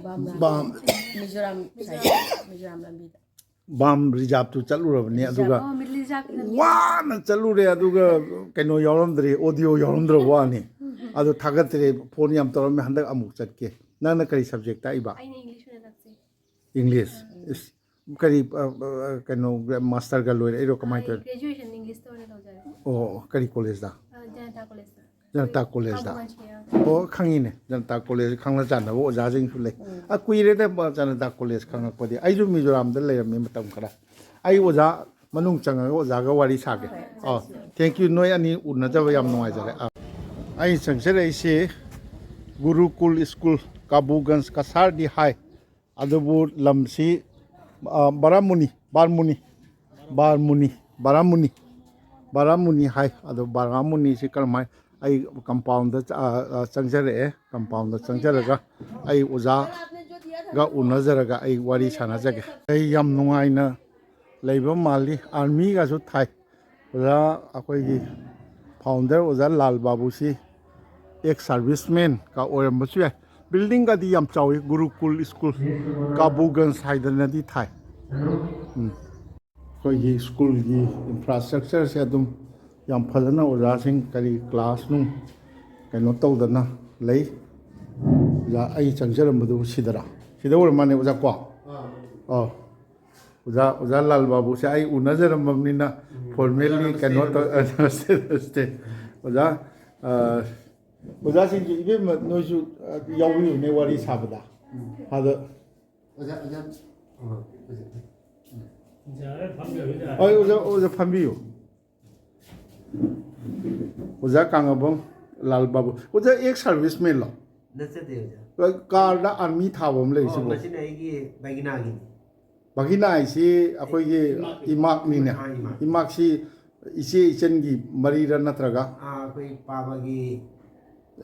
ꯕꯥꯝ ꯔꯥꯝ-, ꯕꯥꯝ-, ꯃꯤꯖꯣꯔꯥꯝ ꯁꯥꯏꯠ, ꯃꯤꯖꯣꯔꯥꯝ ꯂꯝꯕꯤꯗ꯫ ꯕꯥꯝ ꯔꯤꯖꯥꯞꯇꯨ ꯆꯠꯂꯨꯔꯕꯅꯤ, ꯔꯤꯖꯥꯞ, ꯑꯗꯨꯒ ꯑꯣ, ꯃꯤ ꯔꯤꯖꯥꯞꯀꯤ ꯂꯝꯕꯤ꯫ ꯋꯥꯅ ꯆꯠꯂꯨꯔꯦ, ꯑꯗꯨꯒ ꯀꯩꯅꯣ ꯌꯥꯎꯔꯝꯗ꯭ꯔꯦ, audio ꯌꯥꯎꯔꯝꯗ꯭ꯔꯕ ꯋꯥꯅꯤ꯫ ꯑꯗꯣ ꯊꯥꯒꯠꯇ꯭ꯔꯦ, phone ꯌꯥꯝ ꯇꯧꯔꯝꯃꯦ, ꯍꯟꯗꯛ ꯑꯃꯨꯛ ꯆꯠꯀꯦ꯫ ꯅꯪꯅ ꯀꯔꯤ subject ꯇꯥꯛꯏꯕ? ꯑꯩꯅ English ꯑꯣꯏꯅ ꯇꯥꯛꯆꯩ꯫ English? ꯑꯥ꯫ ꯏꯁ, ꯀꯔꯤ, ꯑ, ꯑ, ꯀꯩꯅꯣ, masterꯒ ꯂꯣꯏꯔꯛꯏꯔꯣ, ꯀꯃꯥꯏꯅ ꯑꯩ ꯇꯧꯔꯤ? Graduation Englishꯇ ꯑꯣꯏꯅ ꯇꯧꯖꯔꯦ꯫ ꯑꯣ, ꯀꯔꯤ collegeꯇ? ꯑ, ꯖꯅꯇꯥ collegeꯇ꯫ ꯖꯅꯇꯥ collegeꯇ? ꯀꯥꯕꯨ ꯉꯥꯟꯁꯤꯌꯥ꯫ ꯑꯣ, ꯈꯪꯉꯤꯅꯦ, ꯖꯅꯇꯥ college ꯈꯪꯅ ꯆꯥꯟꯅꯕ ꯑꯣꯖꯥꯁꯤꯡꯁꯨ ꯂꯩ꯫ ꯎꯝ꯫ ꯑ, ꯀꯨꯏꯔꯦꯗ, ꯃ-, ꯖꯅꯇꯥ college ꯈꯪꯉꯛꯄꯗꯤ꯫ ꯑꯩꯁꯨ ꯃꯤꯖꯣꯔꯥꯝꯗ ꯂꯩꯔꯝꯃꯤ ꯃꯇꯝ ꯈꯔ꯫ ꯑꯩ ꯑꯣꯖꯥ ꯃꯅꯨꯡ ꯆꯪꯉꯒ ꯑꯣꯖꯥꯒ ꯋꯥꯔꯤ ꯁꯥꯒꯦ꯫ ꯑꯥ, thank you, ꯅꯣꯏ ꯑꯅꯤ ꯎꯅꯖꯕ ꯌꯥꯝ ꯅꯨꯡꯉꯥꯏꯖꯔꯦ꯫ ꯑꯥ, ꯑꯩ ꯆꯪꯖꯔꯛꯏꯁꯦ ꯒꯨꯔꯨꯀꯨꯜ ꯁ꯭ꯀꯨꯜ, ꯀꯥꯕꯨꯒꯟꯖ ꯀꯁꯥꯔꯗꯤ ꯍꯥꯏ, ꯑꯗꯨꯕꯨ ꯂꯝꯁꯤ, ꯑꯥ, ꯕꯥꯔꯥꯃꯨꯅꯤ, ꯕꯥꯔꯃꯨꯅꯤ, ꯕꯥꯔꯃꯨꯅꯤ, ꯕꯥꯔꯥꯃꯨꯅꯤ, ꯕꯥꯔꯥꯃꯨꯅꯤ ꯍꯥꯏ꯫ ꯑꯗꯣ ꯕꯥꯔꯥꯃꯨꯅꯤꯁꯤ ꯀꯔꯝꯍꯥꯏ, ꯑꯩ ꯀꯝꯄꯥꯎꯟꯗ ꯆ-, ꯑꯥ, ꯑꯥ, ꯆꯪꯖꯔꯛꯑꯦ꯫ ꯀꯝꯄꯥꯎꯟꯗ ꯆꯪꯖꯔꯒ ꯑꯩ ꯑꯣꯖꯥꯒ ꯎꯅꯖꯔꯒ ꯑꯩ ꯋꯥꯔꯤ ꯁꯥꯟꯅꯖꯒꯦ꯫ ꯑꯩ ꯌꯥꯝ ꯅꯨꯡꯉꯥꯏꯅ ꯂꯩꯕ ꯃꯥꯜꯂꯤ꯫ ꯑꯥꯔꯃꯤꯒꯁꯨ ꯊꯥꯏ꯫ ꯑꯣꯖꯥ, ꯑꯩꯈꯣꯏꯒꯤ ꯐꯥꯎꯟꯗꯔ ꯑꯣꯖꯥ ꯂꯥꯜ ꯕꯥꯕꯨꯁꯤ ꯑꯦꯛꯁ ꯁꯥꯔꯚꯤꯁꯃꯦꯟꯒ ꯑꯣꯏꯔꯝꯕꯁꯨ ꯌꯥꯏ꯫ ꯕꯤꯜꯗꯤꯡꯒꯗꯤ ꯌꯥꯝ ꯆꯥꯎꯏ, ꯒꯨꯔꯨꯀꯨꯜ ꯁ꯭ꯀꯨꯜ ꯀꯥꯕꯨꯒꯟꯖ ꯍꯥꯏꯗꯅꯗꯤ ꯊꯥꯏ꯫ ꯎꯝ꯫ ꯑꯩꯈꯣꯏꯒꯤ ꯁ꯭ꯀꯨꯜꯒꯤ ꯏꯟꯐ꯭ꯔꯥꯁ꯭ꯇ꯭ꯔꯛꯆꯔꯁꯦ ꯑꯗꯨꯝ ꯌꯥꯝ ꯐꯖꯅ, ꯑꯣꯖꯥꯁꯤꯡ ꯀꯔꯤ ꯀ꯭ꯂꯥꯁ ꯅꯨꯡ ꯀꯩꯅꯣ ꯇꯧꯗꯅ ꯂꯩ꯫ ꯑꯣꯖꯥ, ꯑꯩ ꯆꯪꯖꯔꯝꯕꯗꯨ ꯁꯤꯗꯔꯥ? ꯁꯤꯗ ꯑꯣꯏꯔ ꯃꯥꯜꯂꯦ, ꯑꯣꯖꯥ, ꯀꯣ? ꯑꯥ꯫ ꯑꯣ꯫ ꯑꯣꯖꯥ, ꯑꯣꯖꯥ ꯂꯥꯜ ꯕꯥꯕꯨꯁꯦ ꯑꯩ ꯎꯅꯖꯔꯝꯃꯕꯅꯤꯅ, ꯎꯝ, ꯐꯣꯔꯃꯦꯜꯂꯤ ꯅꯃꯁꯇꯦ, ꯀꯩꯅꯣ ꯇꯧ-, ꯅꯃꯁꯇꯦ꯫ ꯅꯃꯁꯇꯦ, ꯅꯃꯁꯇꯦ꯫ ꯑꯣꯖꯥ, ꯑ, ꯑꯣꯖꯥꯁꯤꯡꯁꯨ, ꯏꯕꯦꯝꯃ, ꯅꯣꯏꯁꯨ, ꯑ, ꯌꯥꯎꯕꯤꯌꯨꯅꯦ ꯋꯥꯔꯤ ꯁꯥꯕꯗ꯫ ꯎꯝ꯫ ꯑꯗ ꯑꯣꯖꯥ, ꯑꯣꯖꯥ꯫ ꯑ, ꯑꯣꯖꯥ꯫ ꯎꯝ꯫ ꯍꯣꯏ, ꯑꯣꯖꯥ, ꯑꯣꯖꯥ, ꯐꯝꯕꯤꯌꯨ꯫ ꯑꯣꯖꯥ ꯀꯥꯡꯉꯕꯝ ꯂꯥꯜ ꯕꯥꯕꯨ꯫ ꯑꯣꯖꯥ, ꯑꯦꯛꯁ ꯁꯥꯔꯚꯤꯁꯃꯦꯟꯂꯣ? ꯅꯠꯆꯗꯦ, ꯑꯣꯖꯥ꯫ ꯀꯥꯔꯗ ꯑꯥꯔꯃꯤ ꯊꯥꯕ ꯑꯃ ꯑꯣ, ꯂꯩꯔꯤꯁꯤꯕꯨ? ꯃꯁꯤꯅ ꯑꯩꯒꯤ ꯕꯒꯤꯅꯥꯒꯤꯅꯤ꯫ ꯕꯒꯤꯅꯥ ꯍꯥꯏꯁꯤ ꯑꯩꯈꯣꯏꯒꯤ ꯏꯃꯥꯒꯤ꯫ ꯏꯃꯥꯛꯅꯤꯅꯦ꯫ ꯑꯥ, ꯏꯃꯥ꯫ ꯏꯃꯥꯛꯁꯤ ꯏꯆꯦ ꯏꯆꯟꯒꯤ ꯃꯔꯤꯔ ꯅꯠꯇ꯭ꯔꯒ? ꯑꯥ, ꯑꯩꯈꯣꯏ ꯄꯥꯕꯒꯤ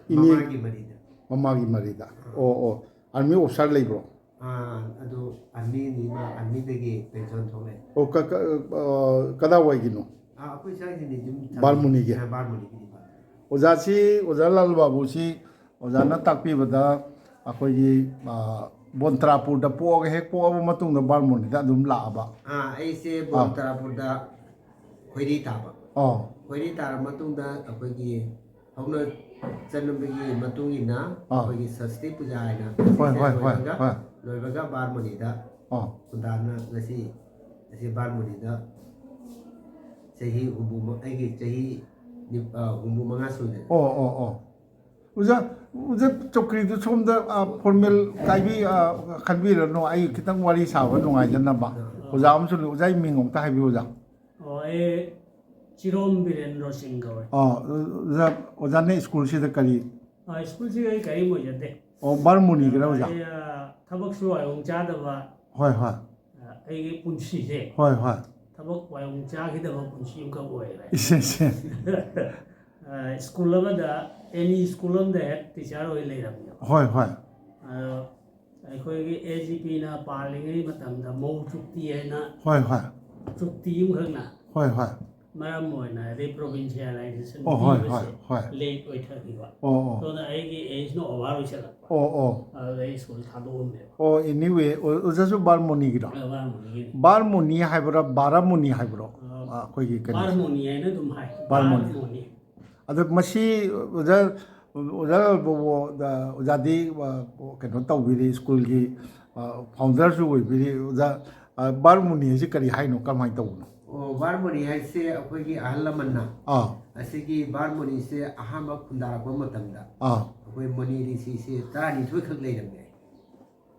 ꯏꯅꯦ-, ꯃꯃꯥꯒꯤ ꯃꯔꯤꯗ꯫ ꯃꯃꯥꯒꯤ ꯃꯔꯤꯗ꯫ ꯑꯥ꯫ ꯑꯣ, ꯑꯣ꯫ ꯑꯥꯔꯃꯤ ꯑꯣꯐꯤꯁꯥꯔ ꯂꯩꯕ꯭ꯔꯣ? ꯑꯥ, ꯑꯗꯨ ꯑꯥꯔꯃꯤꯅꯤ, ꯃꯥ ꯑꯥꯔꯃꯤꯗꯒꯤ ꯄꯦꯟꯁꯟ ꯊꯣꯛꯂꯛꯑꯦ꯫ ꯑꯣ, ꯀ-, ꯀ-, ꯑ, ꯀꯗꯥꯏꯋꯥꯏꯒꯤꯅꯣ? ꯑꯥ, ꯑꯩꯈꯣꯏ ꯁ꯭ꯋꯥꯏꯒꯤꯅꯤ, ꯑꯗꯨꯝ ꯊꯝꯃꯤ꯫ ꯕꯥꯔꯃꯨꯅꯤꯒꯤ? ꯑꯥ, ꯕꯥꯔꯃꯨꯅꯤꯒꯤꯅꯤ, ꯕꯥꯔꯃꯨꯅꯤ꯫ ꯑꯣꯖꯥꯁꯤ, ꯑꯣꯖꯥ ꯂꯥꯜ ꯕꯥꯕꯨꯁꯤ ꯑꯣꯖꯥꯅ ꯇꯥꯛꯄꯤꯕꯗ ꯑꯩꯈꯣꯏꯒꯤ, ꯑ, ꯕꯣꯟꯇ꯭ꯔꯥꯄꯨꯔꯗ ꯄꯣꯛꯑꯒ ꯍꯦꯛ ꯄꯣꯛꯑꯕ ꯃꯇꯨꯡꯗ ꯕꯥꯔꯃꯨꯅꯤꯗ ꯑꯗꯨꯝ ꯂꯥꯛꯑꯕ? ꯑꯥ, ꯑꯩꯁꯦ ꯑꯥ꯫ ꯕꯣꯟꯇ꯭ꯔꯥꯄꯨꯔꯗ ꯈꯣꯏꯔꯤ ꯇꯥꯕ꯫ ꯑꯥ꯫ ꯈꯣꯏꯔꯤ ꯇꯥꯔꯕ ꯃꯇꯨꯡꯗ ꯑꯩꯈꯣꯏꯒꯤ ꯍꯧꯅ ꯆꯠꯅꯕꯒꯤ ꯃꯇꯨꯡ ꯏꯟꯅ ꯑꯥ꯫ ꯑꯩꯈꯣꯏꯒꯤ ꯁꯔꯁꯇꯤ ꯄꯨꯖꯥ ꯍꯥꯏꯅ ꯍꯣꯏ, ꯁꯤꯁꯦ ꯍꯣꯏ, ꯍꯣꯏ, ꯂꯣꯏꯕꯒ, ꯍꯣꯏ꯫ ꯂꯣꯏꯕꯒ ꯕꯥꯔꯃꯨꯅꯤꯗ ꯑꯥ꯫ ꯈꯨꯟꯗꯥꯅ ꯉꯁꯤ ꯑꯁꯤ ꯕꯥꯔꯃꯨꯅꯤꯗ ꯆꯍꯤ ꯍꯨꯝꯐꯨ ꯃ-, ꯑꯩꯒꯤ ꯆꯍꯤ ꯅꯤ-, ꯑ, ꯍꯨꯝꯐꯨ ꯃꯉꯥ ꯁꯨꯔꯦ꯫ ꯑꯣ, ꯑꯣ, ꯑꯣ꯫ ꯑꯣꯖꯥ, ꯑꯣꯖꯥ ꯆꯧꯀ꯭ꯔꯤꯗꯨ ꯁꯣꯝꯗ, ꯑ, ꯐꯣꯔꯃꯦꯜ ꯀꯥꯏꯕꯤ-, ꯑ, ꯈꯟꯕꯤꯔꯅꯨ, ꯑꯩ ꯈꯤꯇꯪ ꯋꯥꯔꯤ ꯁꯥꯕ ꯅꯨꯡꯉꯥꯏꯖꯅꯕ꯫ ꯑꯣꯖꯥ ꯑꯃꯁꯨ ꯂꯩ, ꯑꯣꯖꯥꯒꯤ ꯃꯤꯡ ꯑꯃꯨꯛꯇ ꯍꯥꯏꯕꯤꯌꯨ, ꯑꯣꯖꯥ꯫ ꯑꯣ, ꯑꯩ ꯆꯤꯔꯣꯝ ꯕꯤꯔꯦꯟꯗ꯭ꯔꯣ ꯁꯤꯡ ꯀꯧꯋꯦ꯫ ꯑꯣ, ꯑꯣꯖꯥ, ꯑꯣꯖꯥꯅ ꯁ꯭ꯀꯨꯜꯁꯤꯗ ꯀꯔꯤ? ꯑ, ꯁ꯭ꯀꯨꯜꯁꯤꯗ ꯑꯩ ꯀꯔꯤꯝ ꯑꯣꯏꯖꯗꯦ꯫ ꯑꯣ, ꯕꯥꯔꯃꯣꯅꯤꯒꯤꯔ, ꯑꯣꯖꯥ? ꯑꯩ, ꯑ, ꯊꯕꯛꯁꯨ ꯋꯥꯏꯍꯣꯡ ꯆꯥꯗꯕ, ꯍꯣꯏ, ꯍꯣꯏ꯫ ꯑ, ꯑꯩꯒꯤ ꯄꯨꯟꯁꯤꯁꯦ ꯍꯣꯏ, ꯍꯣꯏ꯫ ꯊꯕꯛ ꯋꯥꯏꯍꯣꯡ ꯆꯥꯈꯤꯗꯕ ꯄꯨꯟꯁꯤ ꯑꯃꯈꯛ ꯑꯣꯏꯔꯦ꯫ ꯏꯁꯦ, ꯏꯁꯦ꯫ ꯑ, ꯁ꯭ꯀꯨꯜ ꯑꯃꯗ, ꯑꯦꯅꯤ ꯁ꯭ꯀꯨꯜ ꯑꯃꯗ ꯍꯦꯗ ꯇꯤꯆꯔ ꯑꯣꯏ ꯂꯩꯔꯝꯃꯦꯕ꯫ ꯍꯣꯏ, ꯍꯣꯏ꯫ ꯑꯗꯣ ꯑꯩꯈꯣꯏꯒꯤ ꯑꯦ ꯖꯤ ꯄꯤꯅ ꯄꯥꯜꯂꯤꯉꯩ ꯃꯇꯝꯗ ꯃꯧ ꯆꯨꯛꯇꯤ ꯍꯥꯏꯅ ꯍꯣꯏ, ꯍꯣꯏ꯫ ꯆꯨꯛꯇꯤ ꯑꯃꯈꯛꯅ ꯍꯣꯏ, ꯍꯣꯏ꯫ ꯃꯔꯝ ꯑꯣꯏꯅ ꯔꯤꯄ꯭ꯔꯣꯚꯤꯟꯁꯤꯌꯦꯂꯥꯏꯖꯦꯁꯟ ꯑꯣ, ꯍꯣꯏ, ꯄꯤꯕꯁꯦ ꯍꯣꯏ, ꯍꯣꯏ꯫ ꯂꯦꯠ ꯑꯣꯏꯊꯈꯤꯕ꯫ ꯑꯣ, ꯑꯣ꯫ ꯑꯗꯨꯅ ꯑꯩꯒꯤ ꯑꯦꯖꯅ ꯑꯣꯚꯔ ꯑꯣꯏꯁꯜꯂꯛꯄ꯫ ꯑꯣ, ꯑꯣ꯫ ꯑꯗꯨꯗ ꯑꯩ ꯁ꯭ꯀꯨꯜ ꯊꯥꯗꯣꯛꯑꯝꯃꯦꯕ꯫ ꯑꯣ, anyway, ꯑꯣ, ꯑꯣꯖꯥꯁꯨ ꯕꯥꯔꯃꯣꯅꯤꯒꯤꯔꯣ? ꯑ, ꯕꯥꯔꯃꯣꯅꯤꯒꯤꯅꯤ꯫ ꯕꯥꯔꯃꯣꯅꯤ ꯍꯥꯏꯕ꯭ꯔꯥ, ꯕꯥꯔꯥꯃꯨꯅꯤ ꯍꯥꯏꯕ꯭ꯔꯣ? ꯑ, ꯑ, ꯑꯩꯈꯣꯏꯒꯤ ꯀꯩꯅꯣ? ꯕꯥꯔꯃꯣꯅꯤ ꯍꯥꯏꯅ ꯑꯗꯨꯝ ꯍꯥꯏ꯫ ꯕꯥꯔꯃꯣꯅꯤ꯫ ꯕꯥꯔꯃꯣꯅꯤ꯫ ꯑꯗꯣ ꯃꯁꯤ ꯑꯣꯖꯥ, ꯑꯣꯖꯥ, ꯑꯣꯖꯥꯗꯤ, ꯑ, ꯀꯩꯅꯣ ꯇꯧꯕꯤꯔꯤ, ꯁ꯭ꯀꯨꯜꯒꯤ, ꯑ, ꯐꯥꯎꯟꯗꯔꯁꯨ ꯑꯣꯏꯕꯤꯔꯤ꯫ ꯑꯣꯖꯥ, ꯑ, ꯕꯥꯔꯃꯣꯅꯤ ꯍꯥꯏꯁꯤ ꯀꯔꯤ ꯍꯥꯏꯅꯣ? ꯀꯃꯥꯏꯅ ꯇꯧꯕꯅꯣ? ꯑꯣ, ꯕꯥꯔꯃꯣꯅꯤ ꯍꯥꯏꯁꯦ ꯑꯩꯈꯣꯏꯒꯤ ꯑꯍꯜ ꯂꯃꯟꯅ ꯑꯥ꯫ ꯑꯁꯤꯒꯤ ꯕꯥꯔꯃꯣꯅꯤꯁꯦ ꯑꯍꯥꯟꯕ ꯈꯨꯟꯗꯥꯔꯛꯄ ꯃꯇꯝꯗ ꯑꯥ꯫ ꯑꯩꯈꯣꯏ ꯃꯣꯅꯤ ꯔꯤꯁꯤꯁꯦ ꯇꯔꯥꯅꯤꯊꯣꯏ ꯈꯛ ꯂꯩꯔꯝꯃꯦ꯫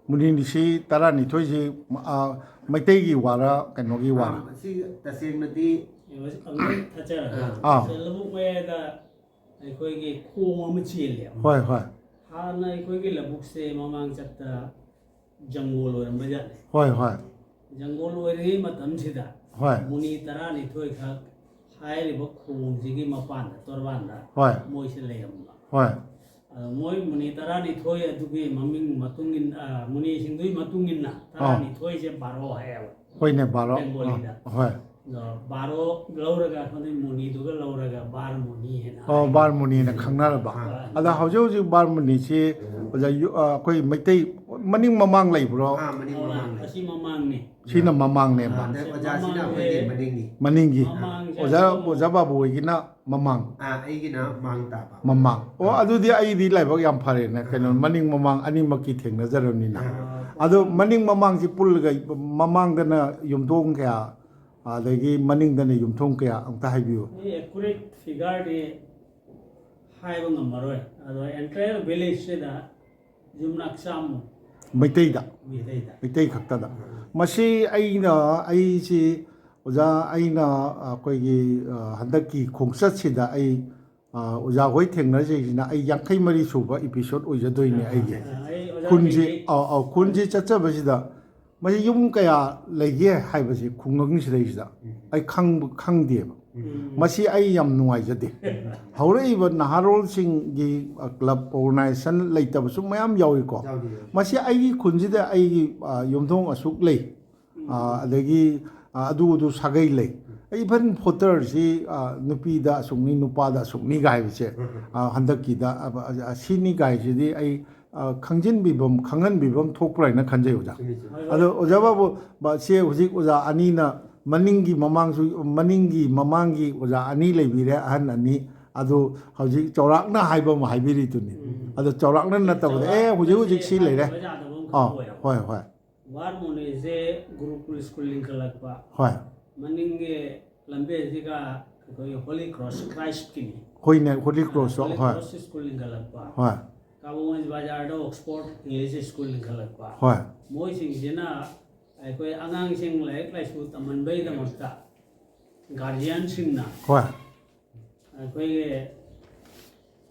ꯃꯨꯅꯤ ꯔꯤꯁꯤ ꯇꯔꯥꯅꯤꯊꯣꯏꯁꯤ, ꯑ, ꯃꯩꯇꯩꯒꯤ ꯋꯥꯔ, ꯀꯩꯅꯣꯒꯤ ꯋꯥꯔ? ꯑꯥ, ꯃꯁꯤ ꯇꯁꯦꯡꯅꯗꯤ ꯑꯪꯀꯜ ꯊꯥꯆꯔ, ꯑꯥ꯫ ꯁꯦ ꯂꯧꯕꯨꯛ ꯃꯌꯥꯏꯗ ꯑꯩꯈꯣꯏꯒꯤ ꯈꯣꯡ ꯑꯃ ꯆꯦꯜꯂꯦ꯫ ꯍꯣꯏ, ꯍꯣꯏ꯫ ꯍꯥꯟꯅ ꯑꯩꯈꯣꯏꯒꯤ ꯂꯧꯕꯨꯛꯁꯦ ꯃꯃꯥꯡ ꯆꯠꯇ ꯖꯪꯒꯣꯜ ꯑꯣꯏꯔꯝꯕ ꯖꯥꯠꯅꯤ꯫ ꯍꯣꯏ, ꯍꯣꯏ꯫ ꯖꯪꯒꯣꯜ ꯑꯣꯏꯔꯤꯉꯩ ꯃꯇꯝꯁꯤꯗ ꯍꯣꯏ꯫ ꯃꯨꯅꯤ ꯇꯔꯥꯅꯤꯊꯣꯏꯈꯛ ꯍꯥꯏꯔꯤꯕ ꯈꯣꯡꯁꯤꯒꯤ ꯃꯄꯥꯟꯗ, ꯇꯣꯔꯕꯥꯟꯗ ꯍꯣꯏ꯫ ꯃꯣꯏꯁꯦ ꯂꯩꯔꯝꯕ꯫ ꯍꯣꯏ꯫ ꯑꯗꯣ ꯃꯣꯏ ꯃꯨꯅꯤ ꯇꯔꯥꯅꯤꯊꯣꯏ ꯑꯗꯨꯒꯤ ꯃꯃꯤꯡ ꯃꯇꯨꯡ ꯏꯟ-, ꯑ, ꯃꯨꯅꯤꯁꯤꯡꯗꯨꯒꯤ ꯃꯇꯨꯡ ꯏꯟꯅ ꯑꯥ꯫ ꯇꯔꯥꯅꯤꯊꯣꯏꯁꯦ ꯕꯥꯔꯣ ꯍꯥꯏꯌꯦꯕ꯫ ꯍꯣꯏꯅꯦ, ꯕꯥꯔꯣ꯫ ꯕꯦꯡꯒꯣꯂꯤꯗ꯫ ꯑꯥ, ꯍꯣꯏ꯫ ꯑꯗꯣ ꯕꯥꯔꯣ ꯂꯧꯔꯒ, ꯑꯩꯈꯣꯏ ꯃꯨꯅꯤꯗꯨꯒ ꯂꯧꯔꯒ ꯕꯥꯔ ꯃꯨꯅꯤ ꯍꯥꯏꯅ ꯑꯣ, ꯍꯥꯏ꯫ ꯕꯥꯔ ꯃꯨꯅꯤꯅ ꯈꯪꯅꯔꯕ꯫ ꯑꯥ꯫ ꯑꯗ ꯍꯧꯖꯤꯛ ꯍꯧꯖꯤꯛ ꯕꯥꯔ ꯃꯨꯅꯤꯁꯤ ꯑꯣꯖꯥ, ꯌꯨ-, ꯑ, ꯑꯩꯈꯣꯏ ꯃꯩꯇꯩ ꯃꯅꯤꯡ ꯃꯃꯥꯡ ꯂꯩꯕ꯭ꯔꯣ? ꯑꯥ, ꯃꯅꯤꯡ ꯑꯥ, ꯃꯃꯥꯡ ꯂꯩ꯫ ꯑꯁꯤ ꯃꯃꯥꯡꯅꯤ꯫ ꯁꯤꯅ ꯃꯃꯥꯡꯅꯦꯕ꯫ ꯑꯥ, ꯑꯗ ꯑꯣꯖꯥꯁꯤꯅ ꯃꯃꯥꯡꯁꯦ ꯑꯩꯈꯣꯏꯒꯤ ꯃꯅꯤꯡꯅꯤ꯫ ꯃꯅꯤꯡꯒꯤ꯫ ꯃꯃꯥꯡꯁꯦ ꯑꯣꯖꯥ, ꯑꯗꯨꯝ ꯑꯣꯖꯥ ꯕꯥꯕꯨ ꯍꯣꯏꯒꯤꯅ ꯃꯃꯥꯡ꯫ ꯑꯥ, ꯑꯩꯒꯤꯅ ꯃꯥꯡ ꯇꯥꯕ꯫ ꯃꯃꯥꯡ꯫ ꯑꯣ, ꯑꯗꯨꯗꯤ ꯑꯩꯗꯤ ꯂꯥꯏꯕꯛ ꯌꯥꯝ ꯐꯔꯦꯅꯦ꯫ ꯀꯩꯅꯣ, ꯑꯥ꯫ ꯃꯅꯤꯡ ꯃꯃꯥꯡ ꯑꯅꯤꯃꯛꯀꯤ ꯊꯦꯡꯅꯖꯔꯕꯅꯤꯅ꯫ ꯑꯥ꯫ ꯑꯗꯣ ꯃꯅꯤꯡ ꯃꯃꯥꯡꯁꯤ ꯄꯨꯜꯂꯒ ꯃꯃꯥꯡꯗꯅ ꯌꯨꯝꯊꯣꯡ ꯀꯌꯥ, ꯑꯗꯒꯤ ꯃꯅꯤꯡꯗꯅ ꯌꯨꯝꯊꯣꯡ ꯀꯌꯥ, ꯑꯝꯇ ꯍꯥꯏꯕꯤꯌꯨ꯫ ꯑꯩ ꯑꯦꯀꯨꯔꯦꯠ ꯐꯤꯒꯔꯗꯤ ꯍꯥꯏꯕ ꯉꯝꯃꯔꯣꯏ꯫ ꯑꯗꯣ entire village ꯁꯤꯗ ꯌꯨꯝꯅꯥꯛ ꯆꯥꯝꯃ ꯃꯩꯇꯩꯗ꯫ ꯃꯩꯇꯩꯗ꯫ ꯃꯩꯇꯩ ꯈꯛꯇꯗ꯫ ꯃꯁꯤ ꯑꯩꯅ, ꯑꯩꯁꯤ ꯑꯣꯖꯥ, ꯑꯩꯅ ꯑꯩꯈꯣꯏꯒꯤ, ꯑ, ꯍꯟꯗꯛꯀꯤ ꯈꯣꯡꯆꯠꯁꯤꯗ ꯑꯩ, ꯑ, ꯑꯣꯖꯥ ꯍꯣꯏ ꯊꯦꯡꯅꯖꯩꯁꯤꯅ ꯑꯩ ꯌꯥꯡꯈꯩ ꯃꯔꯤ ꯁꯨꯕ episode ꯑꯣꯏꯖꯗꯣꯏꯅꯦ ꯑꯩꯒꯤ꯫ ꯑ, ꯑꯩ ꯑꯣꯖꯥ ꯈꯨꯟꯁꯤ, ꯊꯦꯡꯅꯩ꯫ ꯑꯧ, ꯑꯧ, ꯈꯨꯟꯁꯤ ꯆꯠꯆꯕꯁꯤꯗ ꯃꯁꯤ ꯌꯨꯝ ꯀꯌꯥ ꯂꯩꯒꯦ ꯍꯥꯏꯕꯁꯤ ꯈꯨꯡꯒꯪꯁꯤꯗꯩꯁꯤꯗ ꯎꯝ꯫ ꯑꯩ ꯈꯪꯕ, ꯈꯪꯗꯦꯕ꯫ ꯎꯝ꯫ ꯃꯁꯤ ꯑꯩ ꯌꯥꯝ ꯅꯨꯡꯉꯥꯏꯖꯗꯦ꯫ ꯍꯧꯔꯛꯏꯕ ꯅꯍꯥꯔꯣꯜꯁꯤꯡꯒꯤ, ꯑ, club organization ꯂꯩꯇꯕꯁꯨ ꯃꯌꯥꯝ ꯌꯥꯎꯏꯀꯣ꯫ ꯌꯥꯎꯏ, ꯌꯥꯎꯏ꯫ ꯃꯁꯤ ꯑꯩꯒꯤ ꯈꯨꯟꯁꯤꯗ ꯑꯩꯒꯤ, ꯑ, ꯌꯨꯝꯊꯣꯡ ꯑꯁꯨꯛ ꯂꯩ꯫ ꯎꯝ꯫ ꯑ, ꯑꯗꯒꯤ, ꯑ, ꯑꯗꯨ ꯑꯗꯨ ꯁꯥꯒꯩ ꯂꯩ꯫ ꯎꯝ꯫ Even voterꯁꯤ, ꯑ, ꯅꯨꯄꯤꯗ ꯑꯁꯨꯛꯅꯤ, ꯅꯨꯄꯥꯗ ꯑꯁꯨꯛꯅꯤꯒ ꯍꯥꯏꯕꯁꯦ, ꯎꯝ꯫ ꯑ, ꯍꯟꯗꯛꯀꯤꯗ, ꯑ, ꯑ, ꯁꯤꯅꯤ ꯀꯥꯏꯁꯤꯗꯤ ꯑꯩ, ꯑ, ꯈꯪꯖꯤꯟꯕꯤꯐꯝ, ꯈꯪꯍꯟꯕꯤꯐꯝ ꯊꯣꯛꯄ꯭ꯔꯥ ꯍꯥꯏꯅ ꯈꯟꯖꯩ, ꯑꯣꯖꯥ꯫ ꯆꯨꯝꯃꯤ, ꯆꯨꯝꯃꯤ꯫ ꯑꯗꯣ ꯑꯣꯖꯥ ꯕꯥꯕꯨ, ꯕ-, ꯁꯦ ꯍꯧꯖꯤꯛ ꯑꯣꯖꯥ ꯑꯅꯤꯅ ꯃꯅꯤꯡꯒꯤ ꯃꯃꯥꯡꯁꯨ, ꯃꯅꯤꯡꯒꯤ ꯃꯃꯥꯡꯒꯤ ꯑꯣꯖꯥ ꯑꯅꯤ ꯂꯩꯕꯤꯔꯦ, ꯑꯍꯟ ꯑꯅꯤ꯫ ꯑꯗꯨ ꯍꯧꯖꯤꯛ ꯆꯥꯎꯔꯥꯛꯅ ꯍꯥꯏꯕ ꯑꯃ ꯍꯥꯏꯕꯤꯔꯤꯗꯨꯅꯤ꯫ ꯎꯝ꯫ ꯑꯗꯣ ꯆꯥꯎꯔꯥꯛꯅ ꯅꯠꯇꯕꯗ, ꯑꯦ, ꯍꯧꯖꯤꯛ ꯍꯧꯖꯤꯛ ꯁꯤ ꯂꯩꯔꯦ꯫ ꯆꯥꯎꯔꯥꯛꯅ ꯌꯥꯗꯕ ꯑꯃꯈꯛ ꯑꯥ, ꯑꯣꯏꯔꯕ꯫ ꯍꯣꯏ, ꯍꯣꯏ꯫ ꯋꯥꯔ ꯃꯣꯅꯤꯁꯦ ꯒꯨꯔꯨꯀꯨꯜ ꯁ꯭ꯀꯨꯜ ꯂꯤꯡꯈꯠꯂꯛꯄ꯫ ꯍꯣꯏ꯫ ꯃꯅꯤꯡꯒꯤ ꯂꯝꯕꯦꯜꯁꯤꯒ ꯑꯩꯈꯣꯏꯒꯤ ꯍꯣꯂꯤ ꯀ꯭ꯔꯣꯁ ꯈ꯭ꯔꯥꯏꯁꯀꯤꯅꯤ꯫ ꯍꯣꯏꯅꯦ, ꯍꯣꯂꯤ ꯀ꯭ꯔꯣꯁꯇꯣ, ꯍꯣꯂꯤ ꯍꯣꯏ꯫ ꯀ꯭ꯔꯣꯁ ꯁ꯭ꯀꯨꯜ ꯂꯤꯡꯈꯠꯂꯛꯄ꯫ ꯍꯣꯏ꯫ ꯀꯥꯕꯨꯒꯟꯖ ꯕꯖꯥꯔꯗ ꯑꯣꯛꯁꯐꯣꯔꯗ ꯏꯪꯂꯤꯁ ꯁ꯭ꯀꯨꯜ ꯂꯤꯡꯈꯠꯂꯛꯄ꯫ ꯍꯣꯏ꯫ ꯃꯣꯏꯁꯤꯡꯁꯤꯅ ꯑꯩꯈꯣꯏ ꯑꯉꯥꯡꯁꯤꯡ ꯂꯥꯏꯔꯤꯛ ꯂꯥꯏꯁꯨ ꯇꯝꯍꯟꯕꯒꯤꯗꯃꯛꯇ ꯒꯥꯔꯖꯤꯌꯥꯟꯁꯤꯡꯅ ꯍꯣꯏ꯫ ꯑꯩꯈꯣꯏꯒꯤ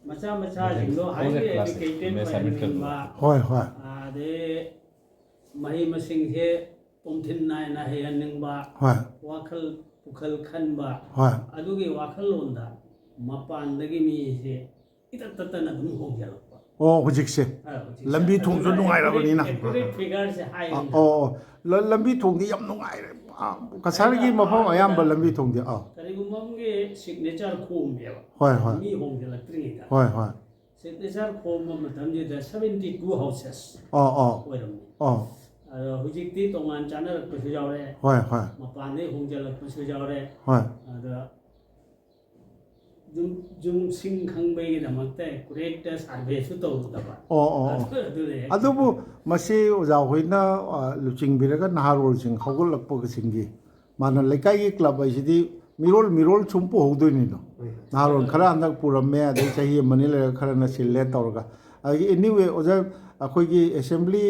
ꯃꯆꯥ ꯃꯆꯥꯁꯤꯡꯗꯣ ꯍꯣꯏ, ꯍꯥꯏꯂꯤ ꯀ꯭ꯂꯥꯁ ꯑꯦꯖꯨꯀꯦꯇꯦꯠ ꯃꯦꯁ ꯑꯣꯏꯍꯟꯅꯤꯡꯕ, ꯑꯦꯗꯃꯤꯁꯟ꯫ ꯍꯣꯏ, ꯍꯣꯏ꯫ ꯑꯗꯩ ꯃꯍꯩ ꯃꯁꯤꯡꯁꯦ ꯄꯨꯝꯊꯤꯟ ꯅꯥꯏꯅ ꯍꯩꯍꯟꯅꯤꯡꯕ, ꯍꯣꯏ꯫ ꯋꯥꯈꯜ ꯄꯨꯈꯜ ꯈꯟꯕ, ꯍꯣꯏ꯫ ꯑꯗꯨꯒꯤ ꯋꯥꯈꯜꯂꯣꯟꯗ ꯃꯄꯥꯟꯗꯒꯤ ꯃꯤꯁꯦ ꯏꯇꯠ ꯇꯠꯇꯅ ꯑꯗꯨꯝ ꯍꯣꯡꯖꯤꯜꯂꯛꯄ꯫ ꯑꯣ, ꯍꯧꯖꯤꯛꯁꯦ꯫ ꯑ, ꯍꯧꯖꯤꯛꯁꯦ꯫ ꯂꯝꯕꯤ ꯊꯣꯡꯁꯨ ꯑꯗꯨꯅ ꯅꯨꯡꯉꯥꯏꯔꯕꯅꯤꯅ꯫ ꯑꯦꯀꯨꯔꯦꯠ, ꯑꯦꯀꯨꯔꯦꯠ ꯐꯤꯒꯔꯁꯦ ꯍꯥꯏ ꯑ, ꯉꯝꯗꯕ꯫ ꯑꯣ, ꯑꯣ꯫ ꯂ-, ꯂꯝꯕꯤ ꯊꯣꯡꯗꯤ ꯌꯥꯝ ꯅꯨꯡꯉꯥꯏꯔꯦ꯫ ꯑ, ꯀꯁꯥꯔꯒꯤ ꯑꯩꯅ ꯃꯐꯝ ꯑꯍꯥꯟꯕꯗ ꯑꯌꯥꯝꯕ ꯂꯝꯕꯤ ꯊꯣꯡꯗꯤ, ꯑ꯫ ꯀꯔꯤꯒꯨꯝꯕ ꯑꯃꯒꯤ ꯁꯤꯒꯅꯦꯆꯔ ꯈꯣꯝꯃꯦꯕ꯫ ꯍꯣꯏ, ꯍꯣꯏ꯫ ꯃꯤ ꯍꯣꯡꯖꯤꯜꯂꯛꯇ꯭ꯔꯤꯉꯩꯗ꯫ ꯍꯣꯏ, ꯍꯣꯏ꯫ ꯁꯤꯒꯅꯦꯆꯔ ꯈꯣꯝꯕ ꯃꯇꯝꯁꯤꯗ seventy two houses ꯑ, ꯑ꯫ ꯑꯣꯏꯔꯝꯃꯤ꯫ ꯑ꯫ ꯑꯗꯣ ꯍꯧꯖꯤꯛꯇꯤ ꯇꯣꯉꯥꯟ ꯆꯥꯅꯔꯛꯄꯁꯨ ꯌꯥꯎꯔꯦ꯫ ꯍꯣꯏ, ꯍꯣꯏ꯫ ꯃꯄꯥꯟꯗꯩ ꯍꯣꯡꯖꯤꯜꯂꯛꯄꯁꯨ ꯌꯥꯎꯔꯦ꯫ ꯍꯣꯏ꯫ ꯑꯗ ꯌꯨꯝ, ꯌꯨꯝꯁꯤꯡ ꯈꯪꯕꯒꯤꯗꯃꯛꯇ ꯑꯦꯀꯨꯔꯦꯠꯇ ꯁꯥꯔꯚꯦꯁꯨ ꯇꯧꯔꯨꯗꯕ꯫ ꯑꯣ, ꯑꯣ, ꯑꯣ꯫ ꯑꯗꯨ, ꯑꯗꯨꯅ ꯍꯦꯛ ꯑꯗꯨꯕꯨ ꯃꯁꯤ ꯑꯣꯖꯥ ꯍꯣꯏꯅ, ꯑ, ꯂꯨꯆꯤꯡꯕꯤꯔꯒ ꯅꯍꯥꯔꯣꯜꯁꯤꯡ ꯍꯧꯒꯠꯂꯛꯄꯁꯤꯡꯒꯤ ꯃꯥꯅ ꯂꯩꯀꯥꯏꯒꯤ ꯀ꯭ꯂꯕ ꯍꯥꯏꯁꯤꯗꯤ ꯃꯤꯔꯣꯜ, ꯃꯤꯔꯣꯜ ꯁꯨꯝ ꯄꯨꯍꯧꯗꯣꯏꯅꯤꯗꯣ꯫ ꯍꯣꯏ꯫ ꯅꯍꯥꯔꯣꯜ ꯈꯔ ꯍꯟꯗꯛ ꯄꯨꯔꯝꯃꯦ, ꯑꯗꯩ ꯆꯍꯤ ꯑꯃꯅꯤ ꯂꯩꯔꯒ ꯈꯔꯅ ꯁꯤꯜꯂꯦ ꯇꯧꯔꯒ꯫ ꯑꯗꯒꯤ anyway ꯑꯣꯖꯥ, ꯑꯩꯈꯣꯏꯒꯤ assembly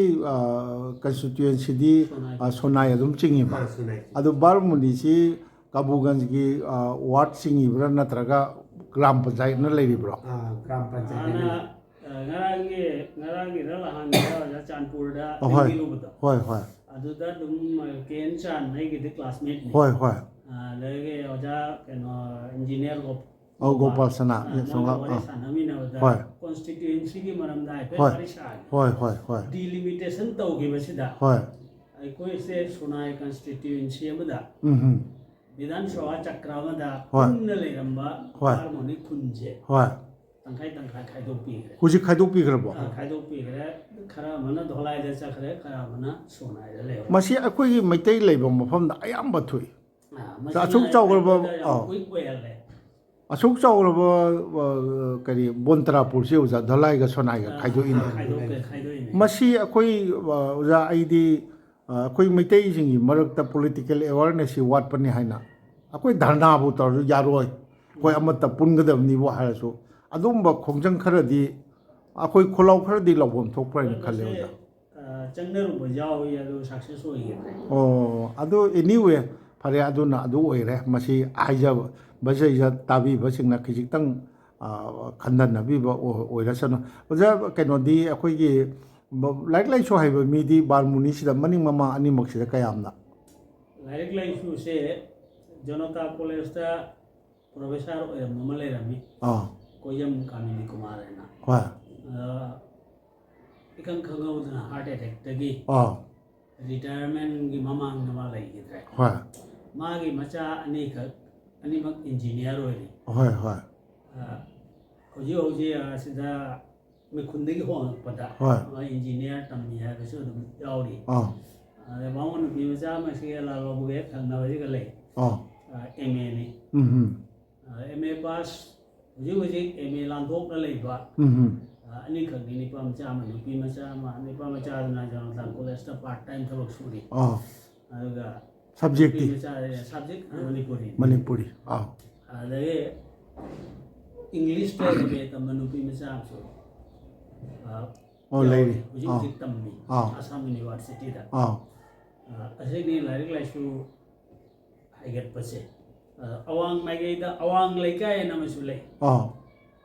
constituencyꯗꯤ ꯁꯣꯅꯥꯏ꯫ ꯑ, ꯁꯣꯅꯥꯏ ꯑꯗꯨꯝ ꯆꯤꯡꯉꯤꯕ꯫ ꯑ, ꯁꯣꯅꯥꯏ꯫ ꯑꯗꯨ ꯕꯥꯔꯃꯨꯅꯤꯁꯤ ꯀꯥꯕꯨꯒꯟꯖꯒꯤ, ꯑ, ward ꯆꯤꯡꯉꯤꯕ꯭ꯔꯥ ꯅꯠꯇ꯭ꯔꯒ ꯒ꯭ꯔꯥꯝ ꯄꯟꯆꯥꯌꯠꯅ ꯂꯩꯔꯤꯕ꯭ꯔꯣ? ꯑꯥ, ꯒ꯭ꯔꯥꯝ ꯄꯟꯆꯥꯌꯠꯅ ꯍꯥꯟꯅ, ꯂꯩ꯫ ꯑ, ꯉꯔꯥꯡꯒꯤ, ꯉꯔꯥꯡꯒꯤꯔ ꯅꯍꯥꯟꯒꯤꯔ ꯑꯣꯖꯥ ꯆꯥꯟꯄꯨꯔꯗ ꯑ, ꯍꯣꯏ꯫ ꯆꯪꯕꯤꯔꯨꯕꯗꯣ? ꯍꯣꯏ, ꯍꯣꯏ꯫ ꯑꯗꯨꯗ ꯑꯗꯨꯝ, ꯑ, ꯀꯦ ꯑꯦꯟ ꯆꯥꯟ ꯑꯩꯒꯤꯗꯤ classmateꯅꯤ꯫ ꯍꯣꯏ, ꯍꯣꯏ꯫ ꯑ, ꯑꯗꯒꯤ ꯑꯣꯖꯥ ꯀꯩꯅꯣ, engineer ꯒꯣꯞ-, ꯑꯧ, ꯒꯣꯄꯥꯜ ꯁꯅꯥ, ꯑ, ꯌꯦꯁ, ꯅꯪꯒ ꯒꯣꯄꯥꯜ꯫ ꯋꯥꯔꯤ ꯑ꯫ ꯁꯥꯟꯅꯃꯤꯟꯅꯕꯗ ꯍꯣꯏ꯫ Constituencyꯒꯤ ꯃꯔꯝꯗ ꯍꯥꯏꯐꯦꯠ ꯍꯣꯏ꯫ ꯋꯥꯔꯤ ꯁꯥꯒꯦ꯫ ꯍꯣꯏ, ꯍꯣꯏ, ꯍꯣꯏ꯫ Delimitation ꯇꯧꯈꯤꯕꯁꯤꯗ ꯍꯣꯏ꯫ ꯑꯩꯈꯣꯏꯁꯦ ꯁꯣꯅꯥꯏ constituency ꯑꯃꯗ ꯎꯝ ꯍꯝ꯫ ꯕꯤꯙꯥꯟ ꯁꯚꯥ ꯆꯀ꯭ꯔ ꯑꯃꯗ ꯍꯣꯏ꯫ ꯄꯨꯟꯅ ꯂꯩꯔꯝꯕ ꯍꯣꯏ꯫ ꯕꯥꯔꯃꯣꯅꯤ ꯈꯨꯟꯁꯦ ꯍꯣꯏ꯫ ꯇꯪꯈꯥꯏ ꯇꯪꯈꯥꯏ ꯈꯥꯏꯗꯣꯛꯄꯤꯈ꯭ꯔꯦ꯫ ꯍꯧꯖꯤꯛ ꯈꯥꯏꯗꯣꯛꯄꯤꯈ꯭ꯔꯕꯣ? ꯑ, ꯈꯥꯏꯗꯣꯛꯄꯤꯈ꯭ꯔꯦ꯫ ꯈꯔ ꯑꯃꯅ ꯙꯣꯂꯥꯏꯗ ꯆꯠꯈ꯭ꯔꯦ, ꯈꯔ ꯑꯃꯅ ꯁꯣꯅꯥꯏꯗ ꯂꯩꯍꯧꯔꯦ꯫ ꯃꯁꯤ ꯑꯩꯈꯣꯏꯒꯤ ꯃꯩꯇꯩ ꯂꯩꯕ ꯃꯐꯝꯗ ꯑꯌꯥꯝꯕ ꯊꯣꯛꯏ꯫ ꯑ, ꯃꯁꯤꯅ ꯑꯁꯨꯛ ꯆꯥꯎꯈ꯭ꯔꯕ, ꯑꯩꯈꯣꯏꯗ ꯌꯥꯝ ꯑꯥꯎ꯫ Weak ꯑꯣꯏꯍꯜꯂꯦ꯫ ꯑꯁꯨꯛ ꯆꯥꯎꯈ꯭ꯔꯕ, ꯑ, ꯀꯔꯤ, ꯕꯣꯟꯇ꯭ꯔꯥꯄꯨꯔꯁꯤ ꯑꯣꯖꯥ ꯙꯣꯂꯥꯏꯒ ꯁꯣꯅꯥꯏꯒ ꯑ, ꯈꯥꯏꯗꯣꯛꯏꯅꯦ꯫ ꯑ, ꯈꯥꯏꯗꯣꯛꯈ꯭ꯔꯦ, ꯈꯥꯏꯗꯣꯛꯏꯅꯦ꯫ ꯃꯁꯤ ꯑꯩꯈꯣꯏ, ꯑ, ꯑꯣꯖꯥ, ꯑꯩꯗꯤ, ꯑ, ꯑꯩꯈꯣꯏ ꯃꯩꯇꯩꯁꯤꯡꯒꯤ ꯃꯔꯛꯇ political awarenessꯁꯤ ꯋꯥꯠꯄꯅꯤ ꯍꯥꯏꯅ, ꯑꯩꯈꯣꯏ ꯙꯔꯅꯥꯕꯨ ꯇꯧꯔꯁꯨ ꯌꯥꯔꯣꯏ, ꯑꯩꯈꯣꯏ ꯑꯃꯠꯇ ꯄꯨꯟꯒꯗꯕꯅꯤꯕꯨ ꯍꯥꯏꯔꯁꯨ, ꯑꯗꯨꯒꯨꯝꯕ ꯈꯣꯡꯖꯪ ꯈꯔꯗꯤ, ꯑꯩꯈꯣꯏ ꯈꯣꯜꯂꯥꯎ ꯈꯔꯗꯤ ꯂꯧꯐꯝ ꯊꯣꯛꯄ꯭ꯔꯥ ꯍꯥꯏꯅ ꯈꯜꯂꯦ ꯃꯁꯤ, ꯑꯣꯖꯥ꯫ ꯑ, ꯆꯪꯅꯔꯨꯕ ꯌꯥꯎꯏ, ꯑꯗꯨ success ꯑꯣꯏꯈꯤꯗ꯭ꯔꯦ꯫ ꯑꯣ, ꯑꯗꯨ anyway, ꯐꯔꯦ, ꯑꯗꯨꯅ ꯑꯗꯨ ꯑꯣꯏꯔꯦ꯫ ꯃꯁꯤ ꯍꯥꯏꯖꯕ, ꯃꯁꯤꯗꯩꯁꯤꯗ ꯇꯥꯕꯤꯕꯁꯤꯡꯅ ꯈꯖꯤꯛꯇꯪ, ꯑ, ꯈꯟꯊꯅꯕꯤꯕ ꯑꯣ-, ꯑꯣꯏꯔꯁꯅꯨ꯫ ꯑꯣꯖꯥ, ꯀꯩꯅꯣꯗꯤ ꯑꯩꯈꯣꯏꯒꯤ ꯕ-, ꯂꯥꯏꯔꯤꯛ ꯂꯥꯏꯁꯨ ꯍꯩꯕ ꯃꯤꯗꯤ ꯕꯥꯔꯃꯨꯅꯤꯁꯤꯗ ꯃꯅꯤꯡ ꯃꯃꯥꯡ ꯑꯅꯤꯃꯛꯁꯤꯗ ꯀꯌꯥꯝꯅ? ꯂꯥꯏꯔꯤꯛ ꯂꯥꯏꯁꯨꯁꯦ ꯖꯅꯇꯥ ꯀꯣꯂꯦꯖꯇ professor ꯑꯣꯏꯔꯝꯕ ꯑꯃ ꯂꯩꯔꯝꯃꯤ꯫ ꯑꯥ꯫ ꯀꯣꯌꯝ ꯀꯥꯃꯤꯅꯤ ꯀꯨꯃꯥꯔ ꯍꯥꯏꯅ꯫ ꯍꯣꯏ꯫ ꯑꯗ ꯏꯈꯪ ꯈꯪꯍꯧꯗꯅ heart attackꯇꯒꯤ ꯑꯥ꯫ Retirementꯒꯤ ꯃꯃꯥꯡꯗ ꯃꯥ ꯂꯩꯈꯤꯗ꯭ꯔꯦ꯫ ꯍꯣꯏ꯫ ꯃꯥꯒꯤ ꯃꯆꯥ ꯑꯅꯤꯈꯛ, ꯑꯅꯤꯃꯛ engineer ꯑꯣꯏꯔꯤ꯫ ꯍꯣꯏ, ꯍꯣꯏ꯫ ꯑ, ꯍꯧꯖꯤꯛ ꯍꯧꯖꯤꯛ ꯑꯁꯤꯗ ꯃꯤꯈꯨꯟꯗꯒꯤ ꯍꯣꯡꯉꯛꯄꯗ ꯍꯣꯏ꯫ ꯃꯥ engineer ꯇꯝꯃꯤ ꯍꯥꯏꯕꯁꯨ ꯑꯗꯨꯝ ꯌꯥꯎꯔꯤ꯫ ꯑꯥ꯫ ꯑꯗ ꯕꯥꯃꯣꯟ ꯅꯨꯄꯤ ꯃꯆꯥ ꯑꯃ ꯁꯤꯒꯤ ꯂꯥꯜ ꯕꯥꯕꯨꯒ ꯍꯦꯛ ꯊꯪꯅꯕꯁꯤꯒ ꯂꯩ꯫ ꯑꯥ꯫ ꯑ, MAꯅꯤ꯫ ꯎꯝ ꯍꯝ꯫ ꯑ, MA pass, ꯍꯧꯖꯤꯛ ꯍꯧꯖꯤꯛ MA ꯂꯥꯟꯊꯣꯛꯅ ꯂꯩꯕ, ꯎꯝ ꯍꯝ꯫ ꯑ, ꯑꯅꯤꯈꯛꯅꯤ, ꯅꯨꯄꯥ ꯃꯆꯥ ꯑꯃ, ꯅꯨꯄꯤ ꯃꯆꯥ ꯑꯃ꯫ ꯅꯨꯄꯥ ꯃꯆꯥꯗꯨꯅ ꯖꯅꯇꯥ ꯀꯣꯂꯦꯖꯇ part time ꯊꯕꯛ ꯁꯨꯔꯤ꯫ ꯑꯥ꯫ ꯑꯗꯨꯒ subjectꯇꯤ? ꯅꯨꯄꯤ ꯃꯆꯥ, subject ꯃꯅꯤꯄꯨꯔꯤ꯫ ꯃꯅꯤꯄꯨꯔꯤ, ꯑꯥ꯫ ꯑꯗꯒꯤ Englishꯇ MA ꯇꯝꯕ ꯅꯨꯄꯤ ꯃꯆꯥ ꯑꯃꯁꯨ꯫ ꯑ, ꯑꯣ, ꯂꯩꯔꯤ꯫ ꯍꯧꯖꯤꯛ ꯑꯥ꯫ ꯍꯧꯖꯤꯛ ꯇꯝꯃꯤ ꯑꯥ꯫ ꯑꯁꯥꯝ ꯌꯨꯅꯤꯚꯔꯁꯤꯇꯤꯗ꯫ ꯑꯥ꯫ ꯑ, ꯑꯁꯤꯅꯤ ꯂꯥꯏꯔꯤꯛ ꯂꯥꯏꯁꯨ ꯍꯩꯒꯠꯄꯁꯦ꯫ ꯑ, ꯑꯋꯥꯡ ꯃꯥꯏꯀꯩꯗ ꯑꯋꯥꯡ ꯂꯩꯀꯥꯏ ꯍꯥꯏꯅ ꯑꯃꯁꯨ ꯂꯩ꯫ ꯑꯥ꯫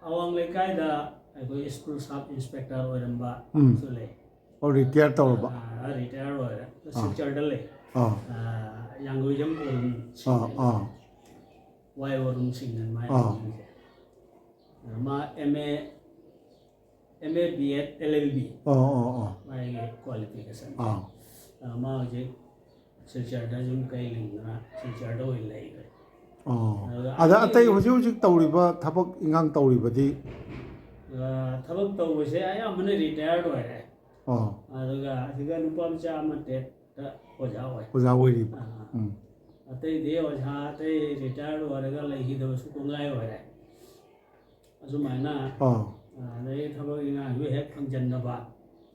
ꯑꯋꯥꯡ ꯂꯩꯀꯥꯏꯗ ꯑꯩꯈꯣꯏ ꯁ꯭ꯀꯨꯜ ꯁꯕ ꯏꯟꯁꯄꯦꯛꯇꯔ ꯑꯣꯏꯔꯝꯕ ꯎꯝ꯫ ꯁꯨ ꯂꯩ꯫ ꯑꯣ, ꯔꯤꯇꯥꯌꯔ ꯇꯧꯔꯕ? ꯑ, ꯔꯤꯇꯥꯌꯔ ꯑꯣꯏꯔꯦ꯫ ꯁꯤꯜꯆꯔꯗ ꯂꯩ꯫ ꯑꯥ꯫ ꯑ, ꯌꯥꯡꯒꯣꯏꯖꯝ ꯑꯣꯏꯔꯝ ꯑꯥ, ꯑꯥ꯫ ꯋꯥꯏ ꯑꯣꯏꯔꯝ ꯁꯤꯡꯅ ꯃꯥꯏ ꯑꯥ꯫ ꯃꯤꯡꯁꯦ꯫ ꯑ, ꯃꯥ M A, M A B Ed, L L B. ꯑꯣ, ꯑꯣ, ꯑꯣ꯫ ꯃꯥꯒꯤ ꯀ꯭ꯋꯥꯂꯤꯐꯤꯀꯦꯁꯟ꯫ ꯑꯥ꯫ ꯑ, ꯃꯥ ꯍꯧꯖꯤꯛ ꯁꯤꯜꯆꯔꯗ ꯌꯨꯝ ꯀꯩ ꯂꯤꯡꯗꯅ ꯁꯤꯜꯆꯔꯗ ꯑꯣꯏꯅ ꯂꯩꯈ꯭ꯔꯦ꯫ ꯑꯣ꯫ ꯑꯗꯨꯒ ꯑꯗ ꯑꯩꯒꯤ ꯑꯇꯩ ꯍꯧꯖꯤꯛ ꯍꯧꯖꯤꯛ ꯇꯧꯔꯤꯕ ꯊꯕꯛ ꯏꯟꯈꯥꯡ ꯇꯧꯔꯤꯕꯗꯤ? ꯑ, ꯊꯕꯛ ꯇꯧꯕꯁꯦ ꯑꯌꯥꯝꯕꯅ ꯔꯤꯇꯥꯌꯔ ꯑꯣꯏꯔꯦ꯫ ꯑꯣ꯫ ꯑꯗꯨꯒ ꯑꯁꯤꯗ ꯅꯨꯄꯥ ꯃꯆꯥ ꯑꯃ ꯇꯦꯠꯇ ꯑꯣꯖꯥ ꯑꯣꯏ꯫ ꯑꯣꯖꯥ ꯑꯣꯏꯔꯤꯕ? ꯑꯥ꯫ ꯎꯝ꯫ ꯑꯇꯩꯗꯤ ꯑꯣꯖꯥ ꯑꯇꯩ ꯔꯤꯇꯥꯌꯔ ꯑꯣꯏꯔꯒ ꯂꯩꯈꯤꯗꯕꯁꯨ ꯀꯣꯡꯒꯥꯏ ꯑꯣꯏꯔꯦ꯫ ꯑꯁꯨꯃꯥꯏꯅ, ꯑꯥ꯫ ꯑꯗꯩ ꯊꯕꯛ ꯏꯪꯈꯥꯡꯁꯨ ꯍꯦꯛ ꯐꯪꯖꯟꯗꯕ꯫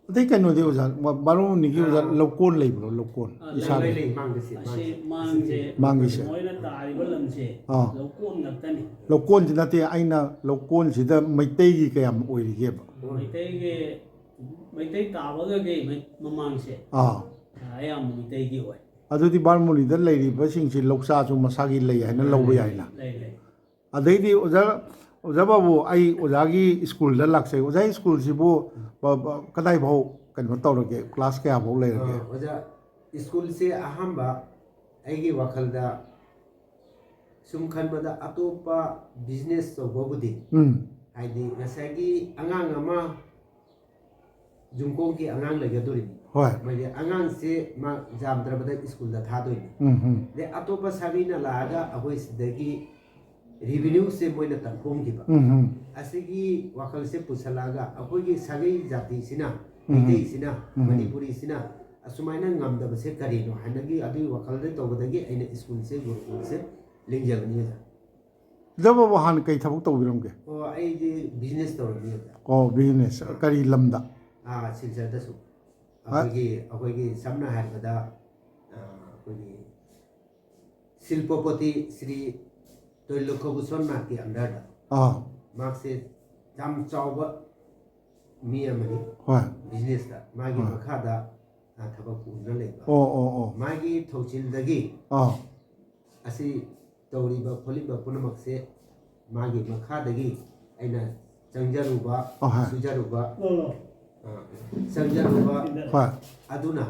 ꯑꯇꯩ ꯀꯩꯅꯣꯗꯤ ꯑꯣꯖꯥ, ꯃ-, ꯕꯥꯔꯣꯃꯅꯤꯒꯤ ꯑꯣꯖꯥ, ꯑꯥ꯫ ꯂꯧꯀꯣꯟ ꯂꯩꯕ꯭ꯔꯣ, ꯂꯧꯀꯣꯟ? ꯑꯥ, ꯏꯁꯥꯒꯤ? ꯂꯩ, ꯂꯩ, ꯃꯥꯡꯗꯁꯦ, ꯑꯁꯤ ꯃꯥꯡꯗꯁꯦ꯫ ꯃꯥꯡꯁꯦ, ꯃꯥꯡꯒꯤꯁꯦ꯫ ꯃꯣꯏꯅ ꯇꯥꯔꯤꯕ ꯂꯝꯁꯦ ꯑꯥ꯫ ꯂꯧꯀꯣꯟ ꯉꯥꯛꯇꯅꯤ꯫ ꯂꯧꯀꯣꯟꯁꯤ ꯅꯠꯇꯦ, ꯑꯩꯅ ꯂꯧꯀꯣꯟꯁꯤꯗ ꯃꯩꯇꯩꯒꯤ ꯀꯌꯥꯝ ꯑꯣꯏꯔꯤꯒꯦꯕ? ꯃꯩꯇꯩꯒꯤ, ꯃꯩꯇꯩ ꯇꯥꯕꯒꯒꯤ ꯃꯩ-, ꯃꯃꯥꯡꯁꯦ, ꯑꯥ꯫ ꯑꯥ, ꯑꯌꯥꯝꯕ ꯃꯩꯇꯩꯒꯤ ꯑꯣꯏ꯫ ꯑꯗꯨꯗꯤ ꯕꯥꯔꯃꯣꯅꯤꯗ ꯂꯩꯔꯤꯕꯁꯤꯡꯁꯤ ꯂꯧꯁꯥꯁꯨ ꯃꯁꯥꯒꯤ ꯂꯩ ꯍꯥꯏꯅ ꯂꯧꯕ ꯌꯥꯏꯅ? ꯂꯩ, ꯂꯩ꯫ ꯑꯗꯩꯗꯤ ꯑꯣꯖꯥ, ꯑꯣꯖꯥ ꯕꯥꯕꯨ, ꯑꯩ ꯑꯣꯖꯥꯒꯤ ꯁ꯭ꯀꯨꯜꯗ ꯂꯥꯛꯆꯩ꯫ ꯑꯣꯖꯥꯒꯤ ꯁ꯭ꯀꯨꯜꯁꯤꯕꯨ ꯕ-, ꯕ-, ꯀꯗꯥꯏ ꯐꯥꯎ ꯀꯩꯅꯣ ꯇꯧꯔꯒꯦ? ꯀ꯭ꯂꯥꯁ ꯀꯌꯥ ꯐꯥꯎ ꯂꯩꯔꯒꯦ? ꯑꯥ, ꯑꯣꯖꯥ, ꯁ꯭ꯀꯨꯜꯁꯦ ꯑꯍꯥꯟꯕ ꯑꯩꯒꯤ ꯋꯥꯈꯜꯗ ꯁꯨꯝ ꯈꯟꯕꯗ ꯑꯇꯣꯞꯄ ꯕꯤꯖꯤꯅꯦꯁ ꯇꯧꯕꯕꯨꯗꯤ, ꯎꯝ꯫ ꯍꯥꯏꯗꯤ ꯉꯁꯥꯏꯒꯤ ꯑꯉꯥꯡ ꯑꯃ ꯌꯨꯝꯈꯣꯡꯒꯤ ꯑꯉꯥꯡ ꯂꯩꯒꯗꯣꯔꯤꯕꯅꯤ꯫ ꯍꯣꯏ꯫ ꯃꯣꯏꯗꯤ ꯑꯉꯥꯡꯁꯦ ꯃꯥ ꯌꯥꯝꯗ꯭ꯔꯕꯗ ꯁ꯭ꯀꯨꯜꯗ ꯊꯥꯗꯣꯏꯅꯤ꯫ ꯎꯝ, ꯎꯝ꯫ ꯑꯗꯩ ꯑꯇꯣꯞꯄ ꯁꯥꯒꯩꯅ ꯂꯥꯛꯑꯒ ꯑꯩꯈꯣꯏ ꯁꯤꯗꯒꯤ ꯔꯤꯚꯤꯅ꯭ꯌꯨꯁꯦ ꯃꯣꯏꯅ ꯇꯝꯊꯣꯛꯈꯤꯕ꯫ ꯎꯝ, ꯎꯝ꯫ ꯑꯁꯤꯒꯤ ꯋꯥꯈꯜꯁꯦ ꯄꯨꯁꯜꯂꯛꯑꯒ ꯑꯩꯈꯣꯏꯒꯤ ꯁꯥꯒꯩ ꯖꯥꯇꯤꯁꯤꯅ, ꯎꯝ꯫ ꯃꯩꯇꯩꯁꯤꯅ, ꯎꯝ꯫ ꯃꯅꯤꯄꯨꯔꯤꯁꯤꯅ ꯑꯁꯨꯃꯥꯏꯅ ꯉꯝꯗꯕꯁꯦ ꯀꯔꯤꯅꯣ ꯍꯥꯏꯅꯒꯤ ꯑꯗꯨꯒꯤ ꯋꯥꯈꯜꯗ ꯇꯧꯕꯗꯒꯤ ꯑꯩꯅ ꯁ꯭ꯀꯨꯜꯁꯦ, ꯒꯨꯔꯨꯀꯨꯜꯁꯦ ꯂꯤꯡꯖꯕꯅꯤ ꯑꯣꯖꯥ꯫ ꯑꯣꯖꯥ ꯕꯥꯕꯨ ꯍꯥꯟꯅ ꯀꯩ ꯊꯕꯛ ꯇꯧꯕꯤꯔꯝꯒꯦ? ꯑꯣ, ꯑꯩꯗꯤ ꯕꯤꯖꯤꯅꯦꯁ ꯇꯧꯔꯝꯃꯤ ꯑꯣꯖꯥ꯫ ꯑꯣ, ꯕꯤꯖꯤꯅꯦꯁ꯫ ꯀꯔꯤ ꯂꯝꯗ? ꯑꯥ, ꯁꯤꯜꯆꯔꯗꯁꯨ꯫ ꯍꯣꯏ꯫ ꯑꯩꯈꯣꯏꯒꯤ, ꯑꯩꯈꯣꯏꯒꯤ ꯁꯝꯅ ꯍꯥꯏꯔꯕꯗ, ꯑꯥ, ꯑꯩꯈꯣꯏꯒꯤ ꯁꯤꯜꯄꯣꯄꯇꯤ ꯁ꯭ꯔꯤ ꯇ꯭ꯔꯩꯂꯣꯀ꯭ꯌ ꯚꯨꯁꯟ ꯃꯥꯔꯠꯀꯤ ꯑꯟꯗꯔꯗ꯫ ꯑꯥ꯫ ꯃꯍꯥꯛꯁꯦ ꯌꯥꯝ ꯆꯥꯎꯕ ꯃꯤ ꯑꯃꯅꯤ꯫ ꯍꯣꯏ꯫ ꯕꯤꯖꯤꯅꯦꯁꯇ ꯃꯥꯒꯤ ꯍꯣꯏ꯫ ꯃꯈꯥꯗ, ꯑ, ꯊꯕꯛ ꯄꯨꯗꯨꯅ ꯂꯩꯕ꯫ ꯑꯣ ꯑꯣ ꯑꯣ꯫ ꯃꯥꯒꯤ ꯊꯧꯁꯤꯜꯗꯒꯤ ꯑꯥ꯫ ꯑꯁꯤ ꯇꯧꯔꯤꯕ ꯈꯣꯠꯂꯤꯕ ꯄꯨꯝꯅꯃꯛꯁꯦ ꯃꯥꯒꯤ ꯃꯈꯥꯗꯒꯤ ꯑꯩꯅ ꯆꯪꯖꯔꯨꯕ, ꯑꯍꯣꯏ꯫ ꯁꯨꯖꯔꯨꯕ, ꯑ, ꯆꯪꯖꯔꯨꯕ ꯍꯣꯏ꯫ ꯑꯗꯨꯅ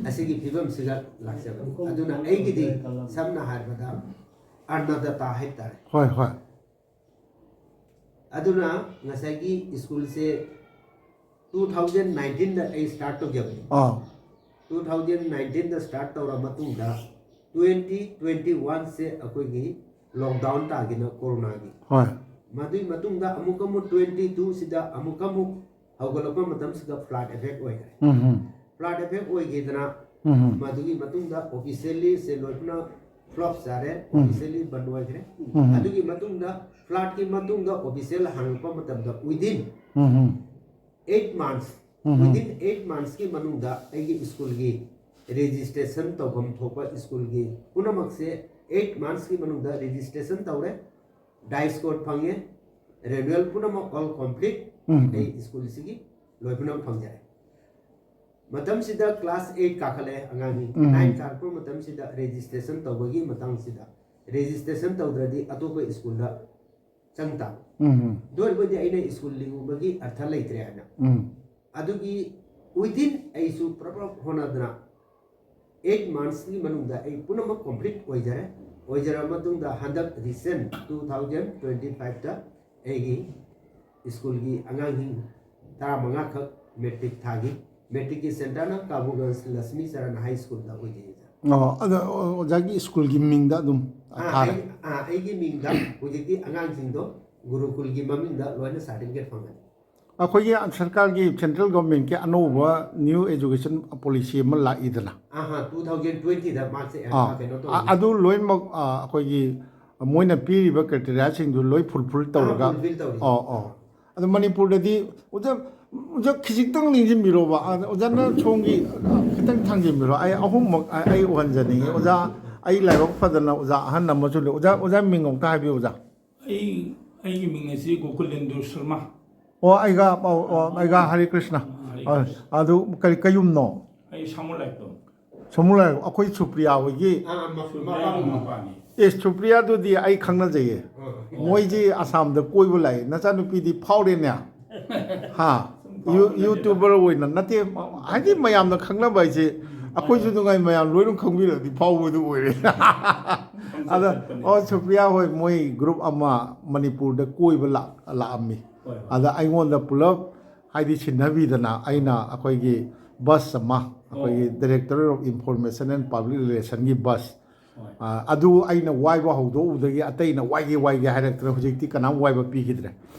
ꯑꯁꯤꯒꯤ ꯐꯤꯕꯝꯁꯤꯒ ꯂꯥꯛꯆꯕꯅꯤ꯫ ꯑꯗꯨꯅ ꯑꯩꯒꯤꯗꯤ ꯁꯝꯅ ꯍꯥꯏꯔꯕꯗ ꯑꯟꯅꯗꯥꯇꯥ ꯍꯥꯏꯕ ꯇꯥꯔꯦ꯫ ꯍꯣꯏ ꯍꯣꯏ꯫ ꯑꯗꯨꯅ ꯉꯁꯥꯏꯒꯤ ꯁ꯭ꯀꯨꯜꯁꯦ two thousand nineteenꯗ ꯑꯩ ꯁ꯭ꯇꯥꯔꯠ ꯇꯧꯖꯕꯅꯤ꯫ ꯑꯥ꯫ Two thousand nineteenꯗ ꯁ꯭ꯇꯥꯔꯠ ꯇꯧꯔ ꯃꯇꯨꯡꯗ twenty twenty oneꯁꯦ ꯑꯩꯈꯣꯏꯒꯤ ꯂꯣꯛꯗꯥꯎꯟ ꯇꯥꯈꯤꯅ ꯀꯣꯔꯣꯅꯥꯒꯤ꯫ ꯍꯣꯏ꯫ ꯃꯗꯨꯒꯤ ꯃꯇꯨꯡꯗ ꯑꯃꯨꯛꯀ ꯑꯃꯨꯛ twenty twoꯁꯤꯗ ꯑꯃꯨꯛꯀ ꯑꯃꯨꯛ ꯍꯧꯒꯠꯂꯛꯄ ꯃꯇꯝꯁꯤꯗ flood effect ꯑꯣꯏꯈ꯭ꯔꯦ꯫ ꯎꯝ ꯎꯝ꯫ Flood effect ꯑꯣꯏꯈꯤꯗꯅ ꯎꯝ ꯎꯝ꯫ ꯃꯗꯨꯒꯤ ꯃꯇꯨꯡꯗ officially ꯁꯦ ꯂꯣꯏꯅ flop ꯆꯥꯔꯦ, ꯎꯝ꯫ officially ꯕꯟ ꯑꯣꯏꯈ꯭ꯔꯦ꯫ ꯎꯝ꯫ ꯑꯗꯨꯒꯤ ꯃꯇꯨꯡꯗ floodꯀꯤ ꯃꯇꯨꯡꯗ official ꯍꯥꯡꯉꯛꯄ ꯃꯇꯝꯗ within ꯎꯝ ꯎꯝ꯫ eight months, ꯎꯝ꯫ within eight monthsꯀꯤ ꯃꯅꯨꯡꯗ ꯑꯩꯒꯤ ꯁ꯭ꯀꯨꯜꯒꯤ registration ꯇꯧꯐꯝ ꯊꯣꯛꯄ ꯁ꯭ꯀꯨꯜꯒꯤ ꯄꯨꯝꯅꯃꯛꯁꯦ eight monthsꯀꯤ ꯃꯅꯨꯡꯗ registration ꯇꯧꯔꯦ, dice code ꯐꯪꯉꯦ, renewal ꯄꯨꯝꯅꯃꯛ all complete꯫ ꯎꯝ꯫ ꯑꯩ ꯁ꯭ꯀꯨꯜꯁꯤꯒꯤ ꯂꯣꯏ ꯄꯨꯝꯅꯃꯛ ꯐꯪꯖꯔꯦ꯫ ꯃꯇꯝꯁꯤꯗ class eight ꯀꯥꯈꯠꯂꯛꯑꯦ ꯑꯉꯥꯡꯁꯤꯡ꯫ ꯎꯝ꯫ Nine ꯀꯥꯔꯛꯄ ꯃꯇꯝꯁꯤꯗ registration ꯇꯧꯕꯒꯤ ꯃꯇꯥꯡꯁꯤꯗ registration ꯇꯧꯗ꯭ꯔꯗꯤ ꯑꯇꯣꯞꯄ ꯁ꯭ꯀꯨꯜꯗ ꯆꯪ ꯇꯥꯕ꯫ ꯎꯝ ꯎꯝ꯫ ꯑꯗꯨ ꯑꯣꯏꯔꯕꯗꯤ ꯑꯩꯅ ꯁ꯭ꯀꯨꯜ ꯂꯤꯡꯉꯨꯕꯒꯤ ꯑꯔꯊ ꯂꯩꯇ꯭ꯔꯦ ꯍꯥꯏꯅ꯫ ꯎꯝ꯫ ꯑꯗꯨꯒꯤ within ꯑꯩꯁꯨ ꯄ꯭ꯔꯞ ꯄ꯭ꯔꯞ ꯍꯣꯠꯅꯗꯅ eight monthsꯀꯤ ꯃꯅꯨꯡꯗ ꯑꯩ ꯄꯨꯝꯅꯃꯛ complete ꯑꯣꯏꯖꯔꯦ꯫ ꯑꯣꯏꯖꯔꯕ ꯃꯇꯨꯡꯗ ꯍꯟꯗꯛ recent two thousand twenty fiveꯇ ꯑꯩꯒꯤ ꯁ꯭ꯀꯨꯜꯒꯤ ꯑꯉꯥꯡꯁꯤꯡ ꯇꯔꯥꯃꯉꯥꯈꯛ matric ꯊꯥꯈꯤ꯫ Matricꯀꯤ centreꯅ ꯀꯥꯕꯨꯒꯟꯖ ꯂꯛꯁꯃꯤ ꯆꯔꯟ ꯍꯥꯏ ꯁ꯭ꯀꯨꯜꯗ ꯑꯣꯏꯖꯩ, ꯑꯣꯖꯥ꯫ ꯑꯣ ꯑꯗꯣ ꯑꯣꯖꯥꯒꯤ ꯁ꯭ꯀꯨꯜꯒꯤ ꯃꯤꯡꯗ ꯑꯗꯨꯝ ꯑꯥ, ꯊꯥꯔꯦ꯫ ꯑꯩ-, ꯑꯥ, ꯑꯩꯒꯤ ꯃꯤꯡꯗ ꯍꯧꯖꯤꯛꯇꯤ ꯑꯉꯥꯡꯁꯤꯡꯗꯣ ꯒꯨꯔꯨꯀꯨꯜꯒꯤ ꯃꯃꯤꯡꯗ ꯂꯣꯏꯅ certificate ꯐꯪꯒꯅꯤ꯫ ꯑꯩꯈꯣꯏꯒꯤ ꯁꯔꯀꯥꯔꯒꯤ central governmentꯀꯤ ꯑꯅꯧꯕ new education policy ꯑꯃ ꯂꯥꯛꯏꯗꯅ꯫ ꯑꯍꯥ, two thousand twentyꯗ ꯃꯥꯁꯦ ꯑꯥ꯫ ꯀꯩꯅꯣ ꯑ-, ꯇꯧꯕꯅꯤ꯫ ꯑꯗꯨ ꯂꯣꯏꯅꯃꯛ, ꯑ, ꯑꯩꯈꯣꯏꯒꯤ ꯃꯣꯏꯅ ꯄꯤꯔꯤꯕ criteriaꯁꯤꯡꯗꯨ ꯂꯣꯏ fulfil ꯇꯧꯔꯒ꯫ fulfil ꯇꯧꯔꯤ꯫ ꯑꯣ ꯑꯣ꯫ ꯑꯗꯣ ꯃꯅꯤꯄꯨꯔꯗꯗꯤ ꯑꯣꯖꯥ, ꯑꯣꯖꯥ ꯈꯤꯖꯤꯛꯇꯪ ꯅꯤꯡꯁꯤꯡꯕꯤꯔꯣꯕ꯫ ꯑ, ꯑꯣꯖꯥꯅ ꯁꯣꯝꯒꯤ, ꯑ, ꯈꯤꯇꯪ ꯊꯥꯡꯖꯤꯟꯕꯤꯔꯣ꯫ ꯑꯩ ꯑꯍꯨꯝꯃꯛ ꯑ-, ꯑꯩ ꯎꯍꯟꯖꯅꯤꯡꯉꯤ꯫ ꯑꯣꯖꯥ, ꯑꯩ ꯂꯥꯏꯕꯛ ꯐꯗꯅ ꯑꯣꯖꯥ ꯑꯍꯟ ꯑꯃꯁꯨ ꯂꯩ꯫ ꯑꯣꯖꯥ, ꯑꯣꯖꯥ ꯃꯤꯡ ꯑꯃꯨꯛꯇ ꯍꯥꯏꯕꯤꯌꯨ, ꯑꯣꯖꯥ꯫ ꯑꯩ, ꯑꯩꯒꯤ ꯃꯤꯡ ꯑꯁꯤ ꯒꯣꯀꯨꯂꯦꯟꯗ꯭ꯔ ꯁꯔꯃ꯫ ꯑꯣ, ꯑꯩꯒ, ꯑꯣ, ꯑꯣ, ꯑꯩꯒ ꯍꯔꯦ ꯀ꯭ꯔꯤꯁꯅ꯫ ꯑ, ꯑꯗꯨ ꯀꯔꯤ, ꯀꯌꯨꯝꯅꯣ? ꯑꯩ ꯁꯥꯃꯨ ꯂꯥꯏꯔꯣꯝ꯫ ꯁꯥꯃꯨ ꯂꯥꯏꯔꯣꯝ, ꯑꯩꯈꯣꯏ ꯁꯨꯄ꯭ꯔꯤꯌꯥ ꯍꯣꯏꯒꯤ꯫ ꯑꯥ, ꯃ-, ꯁꯨꯄ꯭ꯔꯤꯌꯥꯒꯤ ꯃꯄꯥꯝ꯫ ꯃꯄꯥꯝꯅꯤ꯫ ꯑꯦ, ꯁꯨꯄ꯭ꯔꯤꯌꯥꯗꯨꯗꯤ ꯑꯩ ꯈꯪꯅꯖꯩꯌꯦ꯫ ꯑꯥ꯫ ꯃꯣꯏꯁꯤ ꯑꯁꯥꯝꯗ ꯀꯣꯏꯕ ꯂꯥꯛꯑꯦ꯫ ꯅꯆꯥꯅꯨꯄꯤꯗꯤ ꯐꯥꯎꯔꯦꯅꯦ꯫ ꯍꯥ? ꯁꯨꯝ ꯌꯨ-, ꯐꯥꯎꯔꯦ꯫ YouTuber ꯑꯣꯏꯅ ꯅꯠꯇꯦ, ꯍꯥꯏꯗꯤ ꯃꯌꯥꯝꯅ ꯈꯪꯅꯕ ꯍꯥꯏꯁꯦ, ꯎꯝ꯫ ꯑꯩꯈꯣꯏꯁꯨ ꯅꯨꯡꯉꯥꯏ, ꯃꯌꯥꯝ ꯂꯣꯏꯅ ꯈꯪꯕꯤꯔꯗꯤ ꯐꯥꯎꯕꯗꯨ ꯑꯣꯏꯔꯦ꯫ ꯈꯪꯆꯠ ꯑꯗ, ꯆꯠꯄꯅꯦ꯫ ꯑꯣ, ꯁꯨꯄ꯭ꯔꯤꯌꯥ ꯍꯣꯏ, ꯃꯣꯏ group ꯑꯃ ꯃꯅꯤꯄꯨꯔꯗ ꯀꯣꯏꯕ ꯂꯥꯛ-, ꯂꯥꯛꯑꯝꯃꯤ꯫ ꯍꯣꯏ, ꯍꯣꯏ꯫ ꯑꯗ ꯑꯩꯉꯣꯟꯗ ꯄꯨꯂꯞ ꯍꯥꯏꯗꯤ ꯁꯤꯟꯅꯕꯤꯗꯅ ꯑꯩꯅ ꯑꯩꯈꯣꯏꯒꯤ bus ꯑꯃ, ꯑꯩꯈꯣꯏꯒꯤ ꯑꯣ꯫ Directorate of Information and Public Relationꯒꯤ bus, ꯍꯣꯏ꯫ ꯑ, ꯑꯗꯨ ꯑꯩꯅ ꯋꯥꯏꯕ ꯍꯧꯗꯣꯛꯎꯕꯗꯒꯤ ꯑꯇꯩꯅ ꯋꯥꯏꯒꯦ ꯋꯥꯏꯒꯦ ꯍꯥꯏꯔꯛꯇꯅ ꯍꯧꯖꯤꯛꯇꯤ ꯀꯅꯥꯝ ꯋꯥꯏꯕ ꯄꯤꯈꯤꯗ꯭ꯔꯦ꯫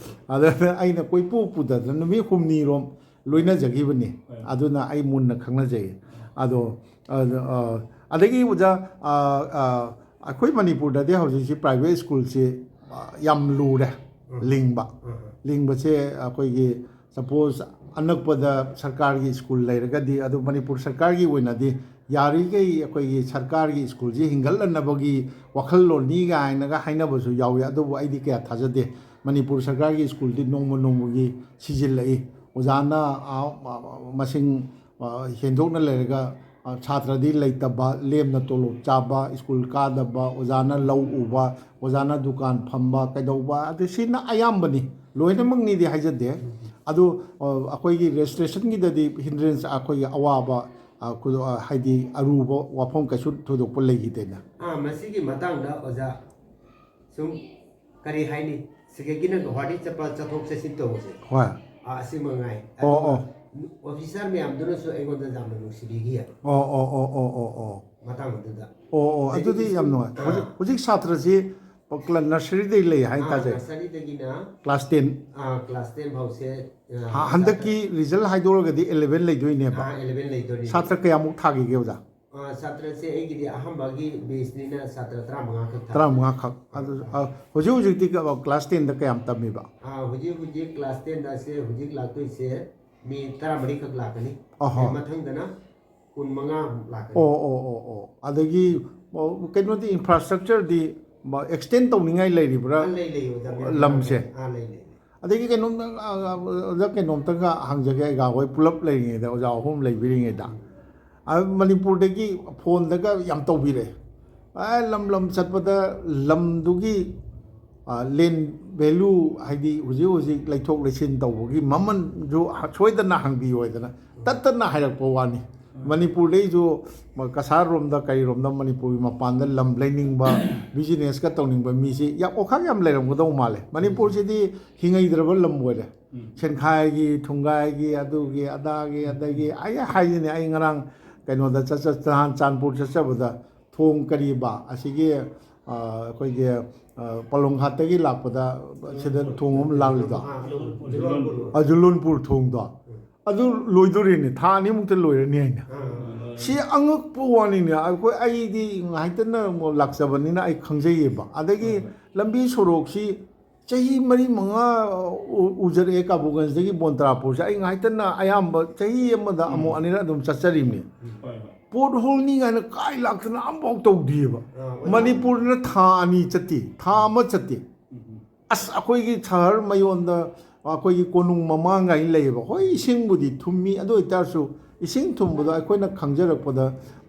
ꯑꯗꯨꯅ ꯑꯩꯅ ꯀꯣꯏꯄꯨ ꯄꯨꯗꯗꯅ ꯅꯨꯃꯤꯠ ꯍꯨꯝꯅꯤꯔꯣꯝ ꯂꯣꯏꯅꯖꯈꯤꯕꯅꯤ꯫ ꯍꯣꯏ꯫ ꯑꯗꯨꯅ ꯑꯩ ꯃꯨꯟꯅ ꯈꯪꯅꯖꯩ꯫ ꯑꯗꯣ, ꯑ, ꯑ, ꯑꯗꯒꯤ ꯑꯣꯖꯥ, ꯑ, ꯑ, ꯑꯩꯈꯣꯏ ꯃꯅꯤꯄꯨꯔꯗꯗꯤ ꯍꯧꯖꯤꯛꯁꯤ private schoolꯁꯤ, ꯑ, ꯌꯥꯝ ꯂꯨꯔꯦ ꯎꯝ꯫ ꯂꯤꯡꯕ꯫ ꯎꯝ꯫ ꯂꯤꯡꯕꯁꯦ ꯑꯩꯈꯣꯏꯒꯤ, suppose, ꯑꯅꯛꯄꯗ ꯁꯔꯀꯥꯔꯒꯤ school ꯂꯩꯔꯒꯗꯤ, ꯑꯗꯨ ꯃꯅꯤꯄꯨꯔ ꯁꯔꯀꯥꯔꯒꯤ ꯑꯣꯏꯅꯗꯤ ꯌꯥꯔꯤꯈꯩ ꯑꯩꯈꯣꯏꯒꯤ ꯁꯔꯀꯥꯔꯒꯤ schoolꯁꯤ ꯍꯤꯡꯒꯠꯂꯛꯅꯕꯒꯤ ꯋꯥꯈꯜꯂꯣꯟꯅꯤ ꯀꯥꯏꯅꯒ ꯍꯥꯏꯅꯕꯁꯨ ꯌꯥꯎꯏ꯫ ꯑꯗꯨꯕꯨ ꯑꯩꯗꯤ ꯀꯌꯥ ꯊꯥꯖꯗꯦ꯫ ꯃꯅꯤꯄꯨꯔ ꯁꯔꯀꯥꯔꯒꯤ schoolꯗꯤ ꯅꯣꯡꯃ ꯅꯣꯡꯃꯒꯤ ꯁꯤꯖꯤꯜꯂꯛꯏ꯫ ꯑꯣꯖꯥꯅ, ꯑ, ꯃꯁꯤꯡ, ꯑ, ꯍꯦꯟꯗꯣꯛꯅ ꯂꯩꯔꯒ, ꯑ, ꯁꯥꯇ꯭ꯔꯗꯤ ꯂꯩꯇꯕ, ꯂꯦꯝꯅ ꯇꯣꯂꯣꯞ ꯆꯥꯕ, school ꯀꯥꯗꯕ, ꯑꯣꯖꯥꯅ ꯂꯧ ꯎꯕ, ꯑꯣꯖꯥꯅ ꯗꯨꯀꯥꯟ ꯐꯝꯕ, ꯀꯩꯗꯧꯕ, ꯑꯗꯨ ꯁꯤꯅ ꯑꯌꯥꯝꯕꯅꯤ꯫ ꯂꯣꯏꯅꯃꯛꯅꯤꯗꯤ ꯍꯥꯏꯖꯗꯦ꯫ ꯑꯗꯨ, ꯑ, ꯑꯩꯈꯣꯏꯒꯤ registrationꯒꯤꯗꯗꯤ hindrance, ꯑꯩꯈꯣꯏꯒꯤ ꯑꯋꯥꯕ, ꯑ, ꯈꯨꯗꯣ-, ꯑ, ꯍꯥꯏꯗꯤ ꯑꯔꯨꯕ ꯋꯥꯐꯝ ꯀꯩꯁꯨ ꯊꯣꯏꯗꯣꯛꯄ ꯂꯩꯈꯤꯗꯦꯅ꯫ ꯑꯥ, ꯃꯁꯤꯒꯤ ꯃꯇꯥꯡꯗ ꯑꯣꯖꯥ ꯁꯨꯝ ꯀꯔꯤ ꯍꯥꯏꯅꯤ, ꯁꯤꯗꯒꯤꯅ ꯒꯧꯍꯥꯇꯤ ꯆꯠꯄ, ꯆꯠꯊꯣꯛ ꯆꯠꯁꯤꯟ ꯇꯧꯕꯁꯦ꯫ ꯍꯣꯏ꯫ ꯑꯥ, ꯑꯁꯤ ꯃꯉꯥꯏ꯫ ꯑꯣ, ꯑꯗꯨꯒ ꯑꯣ꯫ Officer ꯃꯌꯥꯝꯗꯨꯅꯁꯨ ꯑꯩꯉꯣꯟꯗ ꯌꯥꯝꯅ ꯅꯨꯡꯁꯤꯕꯤꯈꯤ꯫ ꯑꯣ, ꯑꯣ, ꯑꯣ, ꯑꯣ, ꯑꯣ, ꯑꯣ꯫ ꯃꯇꯥꯡ ꯑꯗꯨꯗ꯫ ꯑꯣ, ꯑꯣ, ꯑꯗꯒꯤ ꯑꯗꯨꯗꯤ ꯌꯥꯝ ꯁ꯭ꯀꯨꯜ, ꯅꯨꯡꯉꯥꯏ꯫ ꯑꯥ꯫ ꯍꯧꯖꯤꯛ, ꯍꯧꯖꯤꯛ ꯁꯥꯇ꯭ꯔꯁꯤ ꯀ꯭ꯂ-, nurseryꯗꯒꯤ ꯂꯩ ꯍꯥꯏꯅ ꯑꯥ, ꯇꯥꯖꯩ꯫ Nurseryꯗꯒꯤꯅ class ten꯫ ꯑꯥ, class ten ꯐꯥꯎꯁꯦ, ꯑꯥ, ꯍꯥ-, ꯍꯟꯗꯛꯀꯤ ꯁꯥꯇ꯭ꯔ result ꯍꯥꯏꯗꯣꯔꯒꯗꯤ eleven ꯂꯩꯗꯣꯏꯅꯦꯕ꯫ ꯑꯥ, eleven ꯂꯩꯗꯣꯏꯅꯦ꯫ ꯁꯥꯇ꯭ꯔ ꯀꯌꯥꯃꯨꯛ ꯊꯥꯈꯤꯒꯦ, ꯑꯣꯖꯥ? ꯑꯥ, ꯁꯥꯇ꯭ꯔꯁꯦ ꯑꯩꯒꯤꯗꯤ ꯑꯍꯥꯟꯕꯒꯤ batchꯅꯤꯅ ꯁꯥꯇ꯭ꯔ ꯇꯔꯥꯃꯉꯥ ꯈꯛ ꯊꯥ꯫ ꯇꯔꯥꯃꯉꯥ ꯈꯛ꯫ ꯑꯗꯨ, ꯑꯥ꯫ ꯑ, ꯍꯧꯖꯤꯛ ꯍꯧꯖꯤꯛꯇꯤ ꯀ-, class tenꯗ ꯀꯌꯥꯝ ꯇꯝꯃꯤꯕ? ꯑꯥ, ꯍꯧꯖꯤꯛ ꯍꯧꯖꯤꯛ class tenꯗ ꯑꯁꯦ ꯍꯧꯖꯤꯛ ꯂꯥꯛꯇꯣꯏꯁꯦ ꯃꯤ ꯇꯔꯥꯃꯔꯤ ꯈꯛ ꯂꯥꯛꯀꯅꯤ꯫ ꯑꯍꯣ꯫ ꯑꯗꯩ ꯃꯊꯪꯗꯅ ꯀꯨꯟꯃꯉꯥꯃꯨꯛ ꯂꯥꯛꯀꯅꯤ꯫ ꯑꯣ, ꯑꯣ, ꯑꯣ, ꯑꯣ꯫ ꯑꯗꯒꯤ, ꯑꯣ, ꯀꯩꯅꯣꯗꯤ, infrastructureꯗꯤ, ꯃ-, extend ꯇꯧꯅꯤꯡꯉꯥꯏ ꯂꯩꯔꯤꯕ꯭ꯔꯥ? ꯑꯥ, ꯂꯩ, ꯂꯩ, ꯑꯣꯖꯥ, ꯃꯌꯥꯝ ꯂꯝꯁꯦ? ꯂꯩ꯫ ꯑꯥ, ꯂꯩ, ꯂꯩ, ꯂꯩ꯫ ꯑꯗꯒꯤ ꯀꯩꯅꯣꯝꯇ, ꯑ, ꯑ, ꯑꯣꯖꯥ, ꯀꯩꯅꯣꯝꯇꯒ ꯍꯪꯖꯒꯦ, ꯑꯩꯒ ꯍꯣꯏ ꯄꯨꯂꯞ ꯂꯩꯔꯤꯉꯩꯗ, ꯑꯣꯖꯥ ꯑꯍꯨꯝ ꯂꯩꯕꯤꯔꯤꯉꯩꯗ, ꯑ, ꯃꯅꯤꯄꯨꯔꯗꯒꯤ ꯐꯣꯟꯗꯒ ꯌꯥꯝ ꯇꯧꯕꯤꯔꯛꯑꯦ꯫ ꯑ, ꯂꯝ ꯂꯝ ꯆꯠꯄꯗ ꯂꯝꯗꯨꯒꯤ, ꯑ, ꯂꯦꯟ ꯚꯦꯂꯨ, ꯍꯥꯏꯗꯤ ꯍꯧꯖꯤꯛ ꯍꯧꯖꯤꯛ ꯂꯩꯊꯣꯛ ꯂꯩꯁꯤꯟ ꯇꯧꯕꯒꯤ ꯃꯃꯜꯁꯨ ꯁꯣꯏꯗꯅ ꯍꯪꯕꯤꯌꯣ ꯍꯥꯏꯗꯅ ꯇꯠꯇꯅ ꯍꯥꯏꯔꯛꯄ ꯋꯥꯅꯤ꯫ ꯃꯅꯤꯄꯨꯔꯗꯩꯁꯨ ꯀꯁꯥꯔ ꯔꯣꯝꯗ, ꯀꯩꯔꯣꯝꯗ, ꯃꯅꯤꯄꯨꯔꯒꯤ ꯃꯄꯥꯟꯗ ꯂꯝ ꯂꯩꯅꯤꯡꯕ, ꯕꯤꯖꯤꯅꯦꯁꯀ ꯇꯧꯅꯤꯡꯕ ꯃꯤꯁꯤ ꯌꯥꯝ ꯑꯣꯈꯥꯛ ꯌꯥꯝ ꯂꯩꯔꯝꯒꯗꯧ ꯃꯥꯜꯂꯦ꯫ ꯃꯅꯤꯄꯨꯔꯁꯤꯗꯤ ꯍꯤꯡꯍꯩꯗ꯭ꯔꯕ ꯂꯝ ꯑꯣꯏꯔꯦ꯫ ꯎꯝ꯫ ꯁꯦꯟꯈꯥꯏꯒꯤ, ꯊꯨꯝꯒꯥꯏꯒꯤ, ꯑꯗꯨꯒꯤ, ꯑꯗꯥꯒꯤ, ꯑꯗꯒꯤ ꯑꯩ ꯍꯥꯏꯁꯤꯅꯦ, ꯑꯩ ꯉꯔꯥꯡ ꯀꯩꯅꯣꯗ ꯆꯠꯆ-, ꯆꯨꯔꯆꯥꯟꯄꯨꯔ ꯆꯠꯆꯕꯗ ꯊꯣꯡ ꯀꯔꯤꯕ ꯑꯁꯤꯒꯤ, ꯑ, ꯑꯩꯈꯣꯏꯒꯤ, ꯑ, ꯄꯂꯣꯡ ꯍꯥꯠꯇꯒꯤ ꯂꯥꯛꯄꯗ ꯁꯤꯗ ꯊꯣꯡ ꯑꯃ ꯂꯥꯜꯂꯤꯗꯣ? ꯑꯥ, ꯖꯨꯂꯣꯟꯄꯨꯔ꯫ ꯑ, ꯖꯨꯂꯣꯟꯄꯨꯔ ꯊꯣꯡꯗꯣ꯫ ꯎꯝ꯫ ꯑꯗꯨ ꯂꯣꯏꯗꯣꯔꯦꯅꯦ, ꯊꯥ ꯑꯅꯤꯃꯨꯛꯇ ꯂꯣꯏꯔꯅꯤ ꯍꯥꯏꯅ꯫ ꯑꯥ꯫ ꯁꯤ ꯑꯉꯛꯄ ꯋꯥꯅꯤꯅꯦ꯫ ꯑꯩꯈꯣꯏ, ꯑꯩꯗꯤ ꯉꯥꯏꯍꯥꯛꯇꯅ ꯑꯃꯨꯛ ꯂꯥꯛꯆꯕꯅꯤꯅ ꯑꯩ ꯈꯪꯖꯩꯌꯦꯕ꯫ ꯑꯗꯒꯤ ꯍꯣꯏ, ꯍꯣꯏ꯫ ꯂꯝꯕꯤ ꯁꯣꯔꯣꯛꯁꯤ ꯆꯍꯤ ꯃꯔꯤ ꯃꯉꯥ, ꯎ-, ꯎꯖꯔꯛꯑꯦ ꯀꯥꯕꯨꯒꯟꯖꯗꯒꯤ ꯕꯣꯟꯇ꯭ꯔꯥꯄꯨꯔꯁꯦ꯫ ꯑꯩ ꯉꯥꯏꯍꯥꯛꯇꯅ ꯑꯌꯥꯝꯕ ꯆꯍꯤ ꯑꯃꯗ ꯎꯝ꯫ ꯑꯃꯨꯛ ꯑꯅꯤꯔꯛ ꯑꯗꯨꯝ ꯆꯠꯆꯔꯤꯕꯅꯤ꯫ ꯎꯝ, ꯍꯣꯏ, ꯍꯣꯏ꯫ ꯄꯣꯠ ꯍꯣꯜꯅꯤ ꯀꯥꯏꯅ ꯀꯥꯏ ꯂꯥꯛꯇꯅ ꯑꯝꯐꯥꯎ ꯇꯧꯗꯦꯕ꯫ ꯑꯥ, ꯑꯣꯖꯥ꯫ ꯃꯅꯤꯄꯨꯔꯗꯅ ꯊꯥ ꯑꯅꯤ ꯆꯠꯇꯦ, ꯊꯥ ꯑꯃ ꯆꯠꯇꯦ꯫ ꯎꯝ, ꯎꯝ꯫ ꯑꯁ, ꯑꯩꯈꯣꯏꯒꯤ ꯁꯍꯔ ꯃꯌꯣꯟꯗ ꯑꯩꯈꯣꯏꯒꯤ ꯀꯣꯅꯨꯡ ꯃꯃꯥꯡꯒꯥꯏ ꯂꯩꯌꯦꯕ꯫ ꯍꯣꯏ, ꯏꯁꯤꯡꯕꯨꯗꯤ ꯊꯨꯝꯃꯤ, ꯑꯗꯨ ꯑꯣꯏꯇꯥꯔꯁꯨ ꯏꯁꯤꯡ ꯊꯨꯝꯕꯗꯣ ꯑꯩꯈꯣꯏꯅ ꯈꯪꯖꯔꯛꯄꯗ,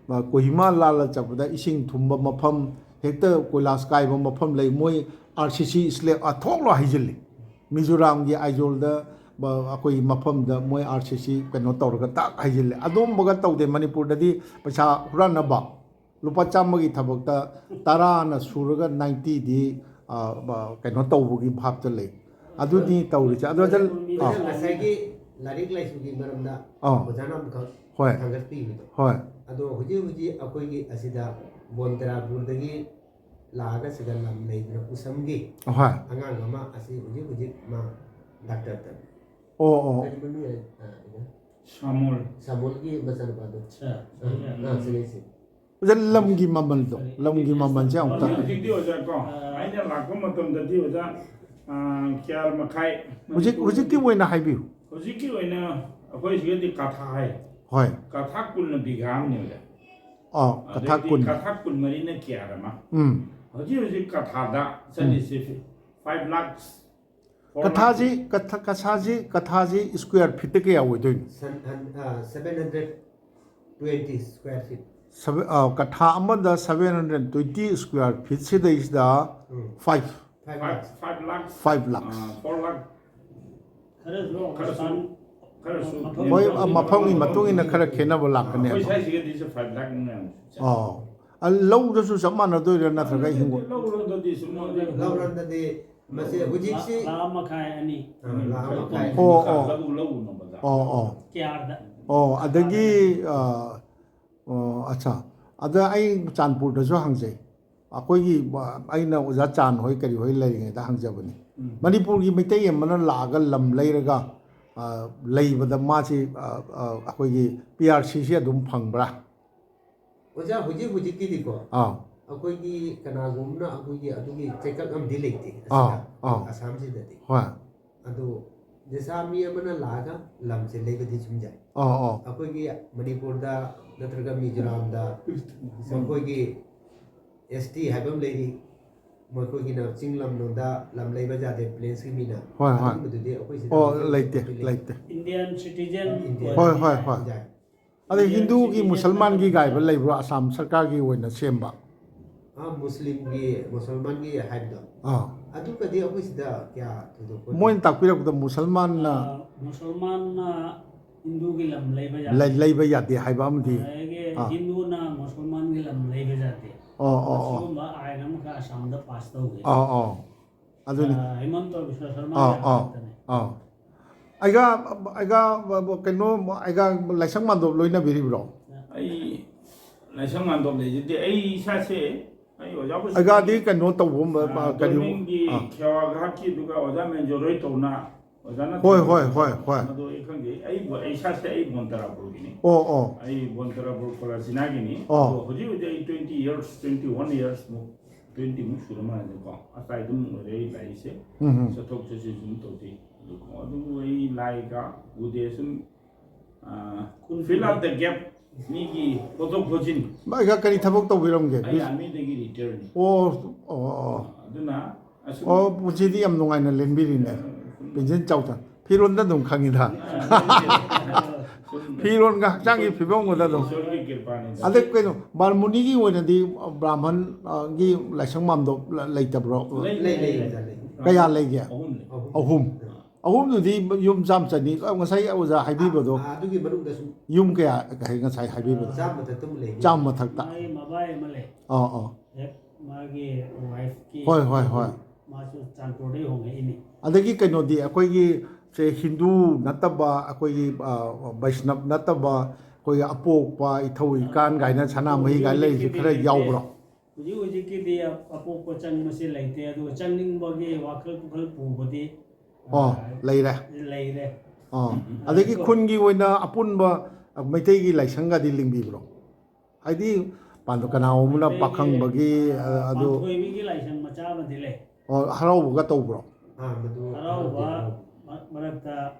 ꯑ, ꯀꯣꯍꯤꯃꯥ ꯂꯥꯜꯂ ꯆꯠꯄꯗ ꯏꯁꯤꯡ ꯊꯨꯝꯕ ꯃꯐꯝ, ꯍꯦꯛꯇ ꯀꯣꯏꯂꯥꯁ ꯀꯥꯏꯕ ꯃꯐꯝ ꯂꯩ꯫ ꯃꯣꯏ ꯑꯥꯔ ꯁꯤ ꯁꯤ ꯁ꯭ꯂꯦꯕ, ꯑ, ꯊꯣꯛꯂꯣ ꯍꯥꯏꯖꯤꯜꯂꯤ꯫ ꯃꯤꯖꯣꯔꯥꯝꯒꯤ ꯑꯥꯏꯖꯣꯜꯗ, ꯕ-, ꯑꯩꯈꯣꯏꯒꯤ ꯃꯐꯝꯗ ꯃꯣꯏ ꯑꯥꯔ ꯁꯤ ꯁꯤ ꯀꯩꯅꯣ ꯇꯧꯔꯒ ꯇꯥꯛ ꯍꯥꯏꯖꯤꯜꯂꯦ꯫ ꯑꯗꯨꯝꯕꯒ ꯇꯧꯗꯦ꯫ ꯃꯅꯤꯄꯨꯔꯗꯗꯤ ꯄꯩꯁꯥ ꯍꯨꯔꯥꯟꯅꯕ, ꯂꯨꯄꯥ ꯆꯥꯝꯃꯒꯤ ꯊꯕꯛꯇ ꯇꯔꯥꯅ ꯁꯨꯔꯒ ꯅꯥꯏꯟꯇꯤꯗꯤ, ꯑ, ꯕ-, ꯀꯩꯅꯣ ꯇꯧꯕꯒꯤ ꯚꯥꯞꯇ ꯂꯩ꯫ ꯑꯗꯨꯅꯤ ꯇꯧꯔꯤꯁꯦ꯫ ꯑꯗꯨ ꯑꯣꯖꯥ, ꯑꯥ꯫ ꯑꯣꯖꯥ, ꯉꯁꯥꯏꯒꯤ ꯂꯥꯏꯔꯤꯛ ꯂꯥꯏꯁꯨꯒꯤ ꯃꯔꯝꯗ ꯑꯥ꯫ ꯑꯣꯖꯥꯅ ꯑꯃꯈꯛ ꯍꯣꯏ꯫ ꯊꯥꯡꯒꯠꯄꯤꯕꯗꯣ꯫ ꯍꯣꯏ꯫ ꯑꯗꯣ ꯍꯧꯖꯤꯛ ꯍꯧꯖꯤꯛ ꯑꯩꯈꯣꯏꯒꯤ ꯑꯁꯤꯗ ꯕꯣꯟꯇ꯭ꯔꯥꯄꯨꯔꯗꯒꯤ ꯂꯥꯛꯑꯒ ꯁꯤꯗ ꯂꯝ ꯂꯩꯗꯅ ꯎꯁꯝꯒꯤ ꯍꯣꯏ꯫ ꯑꯉꯥꯡ ꯑꯃ ꯑꯁꯤ ꯍꯧꯖꯤꯛ ꯍꯧꯖꯤꯛ ꯃꯥ ꯗꯥꯛꯇꯔ ꯇꯝꯃꯤ꯫ ꯑꯣ, ꯑꯣ꯫ ꯀꯔꯤ ꯃꯃꯤꯡ ꯍꯥꯏ-, ꯑ, ꯀꯩꯅꯣ? ꯁꯥꯃꯨꯜ꯫ ꯁꯥꯃꯨꯜꯒꯤ ꯃꯆꯥꯅꯨꯄꯥꯗꯣ꯫ ꯑ, ꯑ, ꯁꯤꯅꯤ, ꯁꯤꯅꯤ꯫ ꯑꯣꯖꯥ, ꯂꯝꯒꯤ ꯃꯃꯜꯗꯣ, ꯂꯝꯒꯤ ꯃꯃꯜꯁꯦ ꯑꯃꯨꯛꯇ꯫ ꯍꯧꯖꯤꯛ ꯍꯧꯖꯤꯛꯇꯤ ꯑꯣꯖꯥ ꯀꯣ, ꯑꯩꯅ ꯂꯥꯛꯄ ꯃꯇꯝꯗꯗꯤ ꯑꯣꯖꯥ, ꯑ, ꯀꯤꯌꯥꯔ ꯃꯈꯥꯏ ꯍꯧꯖꯤꯛ, ꯃꯅꯤꯄꯨꯔꯒꯤ ꯍꯧꯖꯤꯛꯀꯤ ꯑꯣꯏꯅ ꯍꯥꯏꯕꯤꯌꯨ꯫ ꯍꯧꯖꯤꯛꯀꯤ ꯑꯣꯏꯅ ꯑꯩꯈꯣꯏ ꯁꯤꯗꯗꯤ ꯀꯥꯊꯥ ꯍꯥꯏ꯫ ꯍꯣꯏ꯫ ꯀꯥꯊꯥ ꯀꯨꯟꯅ ꯕꯤꯘꯥ ꯑꯃꯅꯦ ꯑꯣꯖꯥ꯫ ꯑꯥ, ꯀꯥꯊꯥ ꯑꯗꯩꯗꯤ ꯀꯨꯟ꯫ ꯀꯥꯊꯥ ꯀꯨꯟꯃꯔꯤꯅ ꯀꯤꯌꯥꯔ ꯑꯃ꯫ ꯎꯝ꯫ ꯍꯧꯖꯤꯛ ꯍꯧꯖꯤꯛ ꯀꯥꯊꯥꯗ ꯎꯝ꯫ ꯆꯠꯂꯤꯁꯦ five lakhs꯫ ꯀꯊꯥꯁꯤ, ꯀꯊꯥ-, ꯀꯊꯥꯁꯤ, ꯀꯊꯥꯁꯤ square feet ꯀꯌꯥ ꯑꯣꯏꯗꯣꯏꯅꯣ? Seven hundred twenty square feet. ꯁꯕꯦ-, ꯑ, ꯀꯊꯥ ꯑꯃꯗ seven hundred twenty square feet ꯁꯤꯗꯩꯁꯤꯗ ꯎꯝ. five, Five five lakhs. five lakhs. five lakhs. ꯑꯥ, four lakh. ꯈꯔꯁꯨ ꯈꯔꯁꯨ ꯁꯥꯟ- ꯈꯔꯁꯨ ꯃꯐꯝ- ꯍꯣꯏ, ꯅꯦꯝꯊꯕ ꯑ, ꯃꯐꯝꯒꯤ ꯃꯇꯨꯡ ꯏꯟꯅ ꯈꯔ ꯈꯦꯠꯅꯕ ꯂꯥꯛꯀꯅꯤ ꯑꯩꯈꯣꯏ ꯍꯥꯏꯕ꯫ ꯁ꯭ꯋꯥꯏꯁꯤꯒꯗꯤ ꯁꯦ five lakh ꯃꯨꯛ ꯌꯥꯝ ꯑꯣ, ꯑ, ꯂꯧꯗꯁꯨ ꯆꯞ ꯃꯥꯟꯅꯗꯣꯏꯔꯥ ꯅꯠꯇ꯭ꯔꯒ ꯍꯤꯡꯒꯣꯜ? ꯂꯧꯔꯣꯝꯗꯗꯤ ꯁꯨꯝ ꯂꯧꯔꯣꯝꯗꯗꯤ ꯃꯁꯤ ꯍꯧꯖꯤꯛꯁꯤ ꯂꯥ ꯃꯈꯥꯏ ꯑꯅꯤ ꯑ, ꯂꯥ ꯃꯈꯥꯏ. ꯑꯣ, ꯑꯣ꯫ ꯂꯧ ꯂꯧ ꯎꯅꯕꯗ꯫ ꯑꯣ, ꯑꯣ, ꯀꯤꯌꯥꯔꯗ꯫ ꯑꯣ, ꯑꯗꯒꯤ ꯑ, ꯑꯣ, ꯑꯠꯆꯥ, ꯑꯗ ꯑꯩ ꯆꯥꯟꯄꯨꯔꯗꯁꯨ ꯍꯪꯖꯩ꯫ ꯑꯩꯈꯣꯏꯒꯤ, ꯑ, ꯑꯩꯅ ꯑꯣꯖꯥ ꯆꯥꯟ ꯍꯣꯏ ꯀꯔꯤ ꯍꯣꯏ ꯂꯩꯔꯤꯉꯩꯗ ꯍꯪꯖꯕꯅꯤ꯫ ꯎꯝ. ꯃꯅꯤꯄꯨꯔꯒꯤ ꯃꯩꯇꯩ ꯑꯃꯅ ꯂꯥꯛꯑꯒ ꯂꯝ ꯂꯩꯔꯒ, ꯑ, ꯂꯩꯕꯗ ꯃꯥꯁꯤ, ꯑ, ꯑ, ꯑꯩꯈꯣꯏꯒꯤ P R C ꯁꯤ ꯑꯗꯨꯝ ꯐꯪꯕ꯭ꯔꯥ? ꯑꯣꯖꯥ, ꯍꯧꯖꯤꯛ ꯍꯧꯖꯤꯛꯀꯤꯗꯤꯀꯣ ꯑꯥ, ꯑꯩꯈꯣꯏꯒꯤ ꯀꯅꯥꯒꯨꯝꯕꯅ ꯑꯩꯈꯣꯏꯒꯤ ꯑꯗꯨꯒꯤ ꯆꯦꯛꯀꯛ ꯑꯃꯗꯤ ꯂꯩꯇꯦ ꯑꯥ, ꯑꯁꯤꯗ, ꯑꯥ꯫ ꯑꯁꯥꯝꯁꯤꯗꯗꯤ꯫ ꯍꯣꯏ, ꯑꯗꯨ ꯅꯤꯁꯥ ꯃꯤ ꯑꯃꯅ ꯂꯥꯛꯑꯒ ꯂꯝꯁꯦ ꯂꯩꯕꯗꯤ ꯁꯨꯝ ꯌꯥꯏ꯫ ꯑꯥ, ꯑꯥ, ꯑꯩꯈꯣꯏꯒꯤ ꯃꯅꯤꯄꯨꯔꯗ ꯅꯠꯇ꯭ꯔꯒ ꯃꯤꯖꯣꯔꯥꯝꯗ ꯑꯩꯈꯣꯏꯒꯤ S T ꯍꯥꯏꯕ ꯑꯃ ꯂꯩꯔꯤ, ꯃꯈꯣꯏꯒꯤꯅ ꯆꯤꯡ ꯂꯝ ꯂꯣꯝꯗ ꯂꯝ ꯂꯩꯕ ꯌꯥꯗꯦ, plains ꯀꯤ ꯃꯤꯅ꯫ ꯍꯣꯏ, ꯍꯣꯏ꯫ ꯑꯗꯨꯒꯨꯝꯕꯗꯨꯗꯤ ꯑꯩꯈꯣꯏ ꯁꯤꯗ ꯑꯣ, ꯍꯧꯖꯤꯛ ꯂꯩꯇꯦ, ꯍꯧꯖꯤꯛ ꯂꯩꯇꯦ꯫ Indian citizen Indian. ꯍꯣꯏ, ꯍꯣꯏ, ꯍꯣꯏ꯫ ꯌꯥꯏ꯫ ꯑꯗꯩ Indian ꯍꯤꯟꯗꯨꯒꯤ citizen ꯃꯨꯁꯜꯃꯥꯟꯒꯤ ꯅꯠꯇꯕ ꯀꯥꯏꯕ ꯂꯩꯕ꯭ꯔꯣ ꯑꯁꯥꯝ ꯁꯔꯀꯥꯔꯒꯤ ꯑꯣꯏꯅ ꯁꯦꯝꯕ? ꯑꯥ, ꯃꯨꯁꯂꯤꯝꯒꯤ, ꯃꯨꯁꯜꯃꯥꯟꯒꯤ ꯍꯥꯏꯕꯗꯣ꯫ ꯑꯥ, ꯑꯗꯨꯒꯗꯤ ꯑꯩꯈꯣꯏ ꯁꯤꯗ ꯀꯌꯥ ꯊꯣꯏꯗꯣꯛꯄ ꯃꯣꯏꯅ ꯇꯥꯛꯄꯤꯔꯛꯄꯗ ꯃꯨꯁꯜꯃꯥꯟꯅ ꯑ, ꯃꯨꯁꯜꯃꯥꯟꯅ ꯍꯤꯟꯗꯨꯒꯤ ꯂꯝ ꯂꯩꯕ ꯌꯥꯗꯦ꯫ ꯂꯩ-, ꯂꯩꯕ ꯌꯥꯗꯦ ꯍꯥꯏꯕ ꯑꯃꯗꯤ꯫ ꯑꯗꯒꯤ ꯑꯥ꯫ ꯍꯤꯟꯗꯨꯅ ꯃꯨꯁꯜꯃꯥꯟꯒꯤ ꯂꯝ ꯂꯩꯕ ꯌꯥꯗꯦ꯫ ꯑꯣ, ꯑꯣ, ꯑꯣ꯫ ꯑꯁꯤꯒꯨꯝꯕ ꯑꯥꯏꯟ ꯑꯃꯈꯛ ꯑꯁꯥꯝꯗ ꯄꯥꯁ ꯇꯧꯈꯤ꯫ ꯑꯣ, ꯑꯣ꯫ ꯑꯗꯨꯅꯤ꯫ ꯑ, ꯍꯤꯃꯟꯇ ꯕꯤꯁ꯭ꯋ ꯁꯔꯃ ꯑꯣ, ꯑꯣ, ꯉꯥꯛꯇꯅꯤ꯫ ꯑꯣ꯫ ꯑꯩꯒ, ꯑꯩꯒ, ꯀꯩꯅꯣ, ꯑꯩꯒ ꯂꯥꯏꯁꯪ ꯃꯥꯟꯗꯣꯞ ꯂꯣꯏꯅꯕꯤꯔꯤꯕ꯭ꯔꯣ? ꯑꯩ ꯂꯥꯏꯁꯪ ꯃꯥꯟꯗꯣꯞ ꯂꯩꯖꯗꯦ꯫ ꯑꯩ ꯏꯁꯥꯁꯦ ꯑꯩ ꯑꯣꯖꯥ ꯄꯨꯟꯁꯤ-, ꯑꯩꯒꯗꯤ ꯀꯩꯅꯣ ꯇꯧꯕ ꯑꯃ, ꯑ, ꯀꯔꯤ, ꯒꯣꯔꯃꯦꯟꯒꯤ ꯑꯥ꯫ ꯈꯦꯋꯥ ꯘꯥꯠꯀꯤꯗꯨꯒ ꯑꯣꯖꯥ ꯃꯦꯟꯖꯣꯔ ꯍꯣꯏ ꯇꯧꯅ ꯑꯣꯖꯥꯅ ꯍꯣꯏ, ꯇꯧꯕ ꯍꯣꯏ, ꯍꯣꯏ, ꯍꯣꯏ꯫ ꯑꯗꯣ ꯑꯩ ꯈꯪꯗꯦ꯫ ꯑꯩꯕꯨ, ꯑꯩ ꯏꯁꯥꯁꯦ ꯑꯩ ꯕꯣꯟ ꯇꯔꯥꯄꯨꯔꯒꯤꯅꯤ꯫ ꯑꯣ, ꯑꯣ꯫ ꯑꯩ ꯕꯣꯟ ꯇꯔꯥꯄꯨꯔ ꯀꯣꯂꯥꯁꯤꯅꯥꯒꯤꯅꯤ꯫ ꯑꯣ꯫ ꯑꯗꯣ ꯍꯧꯖꯤꯛ ꯍꯧꯖꯤꯛ ꯑꯩ twenty years, twenty one years ꯃꯨꯛ, twenty ꯃꯨꯛ ꯁꯨꯔ ꯃꯥꯜꯂꯦꯀꯣ꯫ ꯑꯁꯥꯏ ꯑꯗꯨꯝ ꯑꯣꯏꯔꯦ ꯑꯩ ꯂꯥꯛꯏꯁꯦ꯫ ꯎꯝ, ꯎꯝ꯫ ꯆꯠꯊꯣꯛ ꯆꯠꯁꯤꯟ ꯁꯨꯝ ꯇꯧꯗꯦ꯫ ꯑꯗꯨꯀꯣ, ꯑꯗꯨꯕꯨ ꯑꯩ ꯂꯥꯏꯒ ꯎꯗꯦ꯫ ꯁꯨꯝ, ꯑ, ꯀꯨꯟ fill up the gap, ꯃꯤꯒꯤ ꯄꯣꯠꯊꯣꯛ ꯄꯣꯠꯁꯤꯟ꯫ ꯑꯩꯒ ꯀꯔꯤ ꯊꯕꯛ ꯇꯧꯕꯤꯔꯝꯒꯦ? ꯑꯩ ꯑꯥꯔꯃꯤꯗꯒꯤ ꯔꯤꯇꯌꯔꯅꯤ꯫ ꯑꯣ, ꯑꯣ, ꯑꯣ, ꯑꯣ꯫ ꯑꯗꯨꯅ ꯑꯣ, ꯄꯨꯟꯁꯤꯗꯤ ꯌꯥꯝ ꯅꯨꯡꯉꯥꯏꯅ ꯂꯦꯟꯕꯤꯔꯤꯅꯦ꯫ ꯄꯦꯟꯁꯤꯟ ꯆꯥꯎꯗ꯫ ꯐꯤꯔꯣꯟꯗ ꯑꯗꯨꯝ ꯈꯪꯉꯤꯗ꯫ ꯐꯤꯔꯣꯟꯒ ꯍꯛꯆꯥꯡꯒꯤ ꯐꯤꯕꯝꯒꯗ ꯑꯗꯨꯝ꯫ ꯑꯗꯩ ꯀꯩꯅꯣ, ꯕꯥꯔꯃꯨꯅꯤꯒꯤ ꯑꯣꯏꯅꯗꯤ ꯕ꯭ꯔꯥꯍꯃꯟꯒꯤ ꯂꯥꯏꯁꯪ ꯃꯥꯝꯗꯣꯞ ꯂꯩꯇꯕ꯭ꯔꯣ? ꯂꯩ, ꯂꯩ, ꯂꯩ, ꯂꯩ꯫ ꯀꯌꯥ ꯂꯩꯒꯦ? ꯑꯍꯨꯝ ꯂꯩ꯫ ꯑꯍꯨꯝ꯫ ꯑꯍꯨꯝꯗꯨꯗꯤ ꯌꯨꯝ ꯆꯥꯝ ꯆꯅꯤ꯫ ꯉꯁꯥꯏ ꯑꯣꯖꯥ ꯍꯥꯏꯕꯤꯕꯗꯣ꯫ ꯑꯥ, ꯑꯗꯨꯒꯤ ꯃꯅꯨꯡꯗ ꯁꯨꯝ ꯌꯨꯝ ꯀꯌꯥ, ꯉꯁꯥꯏ ꯍꯥꯏꯕꯤꯕꯗꯣ? ꯆꯥꯝ ꯃꯊꯛꯇ ꯑꯃ ꯂꯩ꯫ ꯆꯥꯝ ꯃꯊꯛꯇ꯫ ꯃꯥꯒꯤ ꯃꯕꯥꯏ ꯑꯃ ꯂꯩ꯫ ꯑꯥ, ꯑꯥ꯫ ꯍꯦꯛ ꯃꯥꯒꯤ ꯋꯥꯏꯐꯀꯤ ꯍꯣꯏ, ꯍꯣꯏ, ꯍꯣꯏ꯫ ꯃꯥꯁꯨ ꯆꯥꯟꯄꯨꯔꯗꯒꯤ ꯍꯣꯡꯉꯛꯏꯅꯤ꯫ ꯑꯗꯒꯤ ꯀꯩꯅꯣꯗꯤ, ꯑꯩꯈꯣꯏꯒꯤ ꯁꯦ ꯍꯤꯟꯗꯨ ꯅꯠꯇꯕ, ꯑꯩꯈꯣꯏꯒꯤ, ꯑ, ꯕꯩꯁꯅꯕ ꯅꯠꯇꯕ, ꯑꯩꯈꯣꯏꯒꯤ ꯑꯄꯣꯛꯄ, ꯏꯊꯧ ꯏꯀꯥꯟ ꯀꯥꯏꯅ, ꯁꯅꯥꯃꯍꯤ ꯀꯥꯏꯅ ꯂꯩꯔꯤꯁꯦ ꯈꯔ ꯌꯥꯎꯕ꯭ꯔꯣ? ꯍꯧꯖꯤꯛ ꯍꯧꯖꯤꯛꯀꯤꯗꯤ ꯑꯄꯣꯛꯄ ꯆꯪꯕꯁꯦ ꯂꯩꯇꯦ, ꯑꯗꯨꯒ ꯆꯪꯅꯤꯡꯕꯒꯤ ꯋꯥꯈꯜ ꯄꯨꯈꯜ ꯄꯨꯕꯗꯤ, ꯑꯣ, ꯑ, ꯂꯩꯔꯦ꯫ ꯂꯩꯔꯦ꯫ ꯑꯣ, ꯑꯗꯒꯤ ꯑꯗꯨꯒ ꯈꯨꯟꯒꯤ ꯑꯣꯏꯅ ꯑꯄꯨꯟꯕ ꯃꯩꯇꯩꯒꯤ ꯂꯥꯏꯁꯪꯒꯗꯤ ꯂꯤꯡꯕꯤꯕ꯭ꯔꯣ? ꯍꯥꯏꯗꯤ, ꯄꯥꯟꯗ-, ꯀꯅꯥꯒꯨꯝꯕꯅ ꯃꯩꯇꯩꯒꯤ, ꯄꯥꯈꯪꯕꯒꯤ, ꯑ, ꯑ, ꯑꯗꯨ ꯄꯥꯟꯊꯣꯏꯕꯤꯒꯤ ꯂꯥꯏꯁꯪ ꯃꯆꯥ ꯑꯃꯗꯤ ꯂꯩ꯫ ꯑꯣ, ꯍꯔꯥꯎꯕꯒ ꯇꯧꯕ꯭ꯔꯣ? ꯑꯥ, ꯃꯗꯨ ꯍꯔꯥꯎꯕ ꯍꯔꯥꯎꯕ꯫ ꯃ-, ꯃꯔꯛꯇ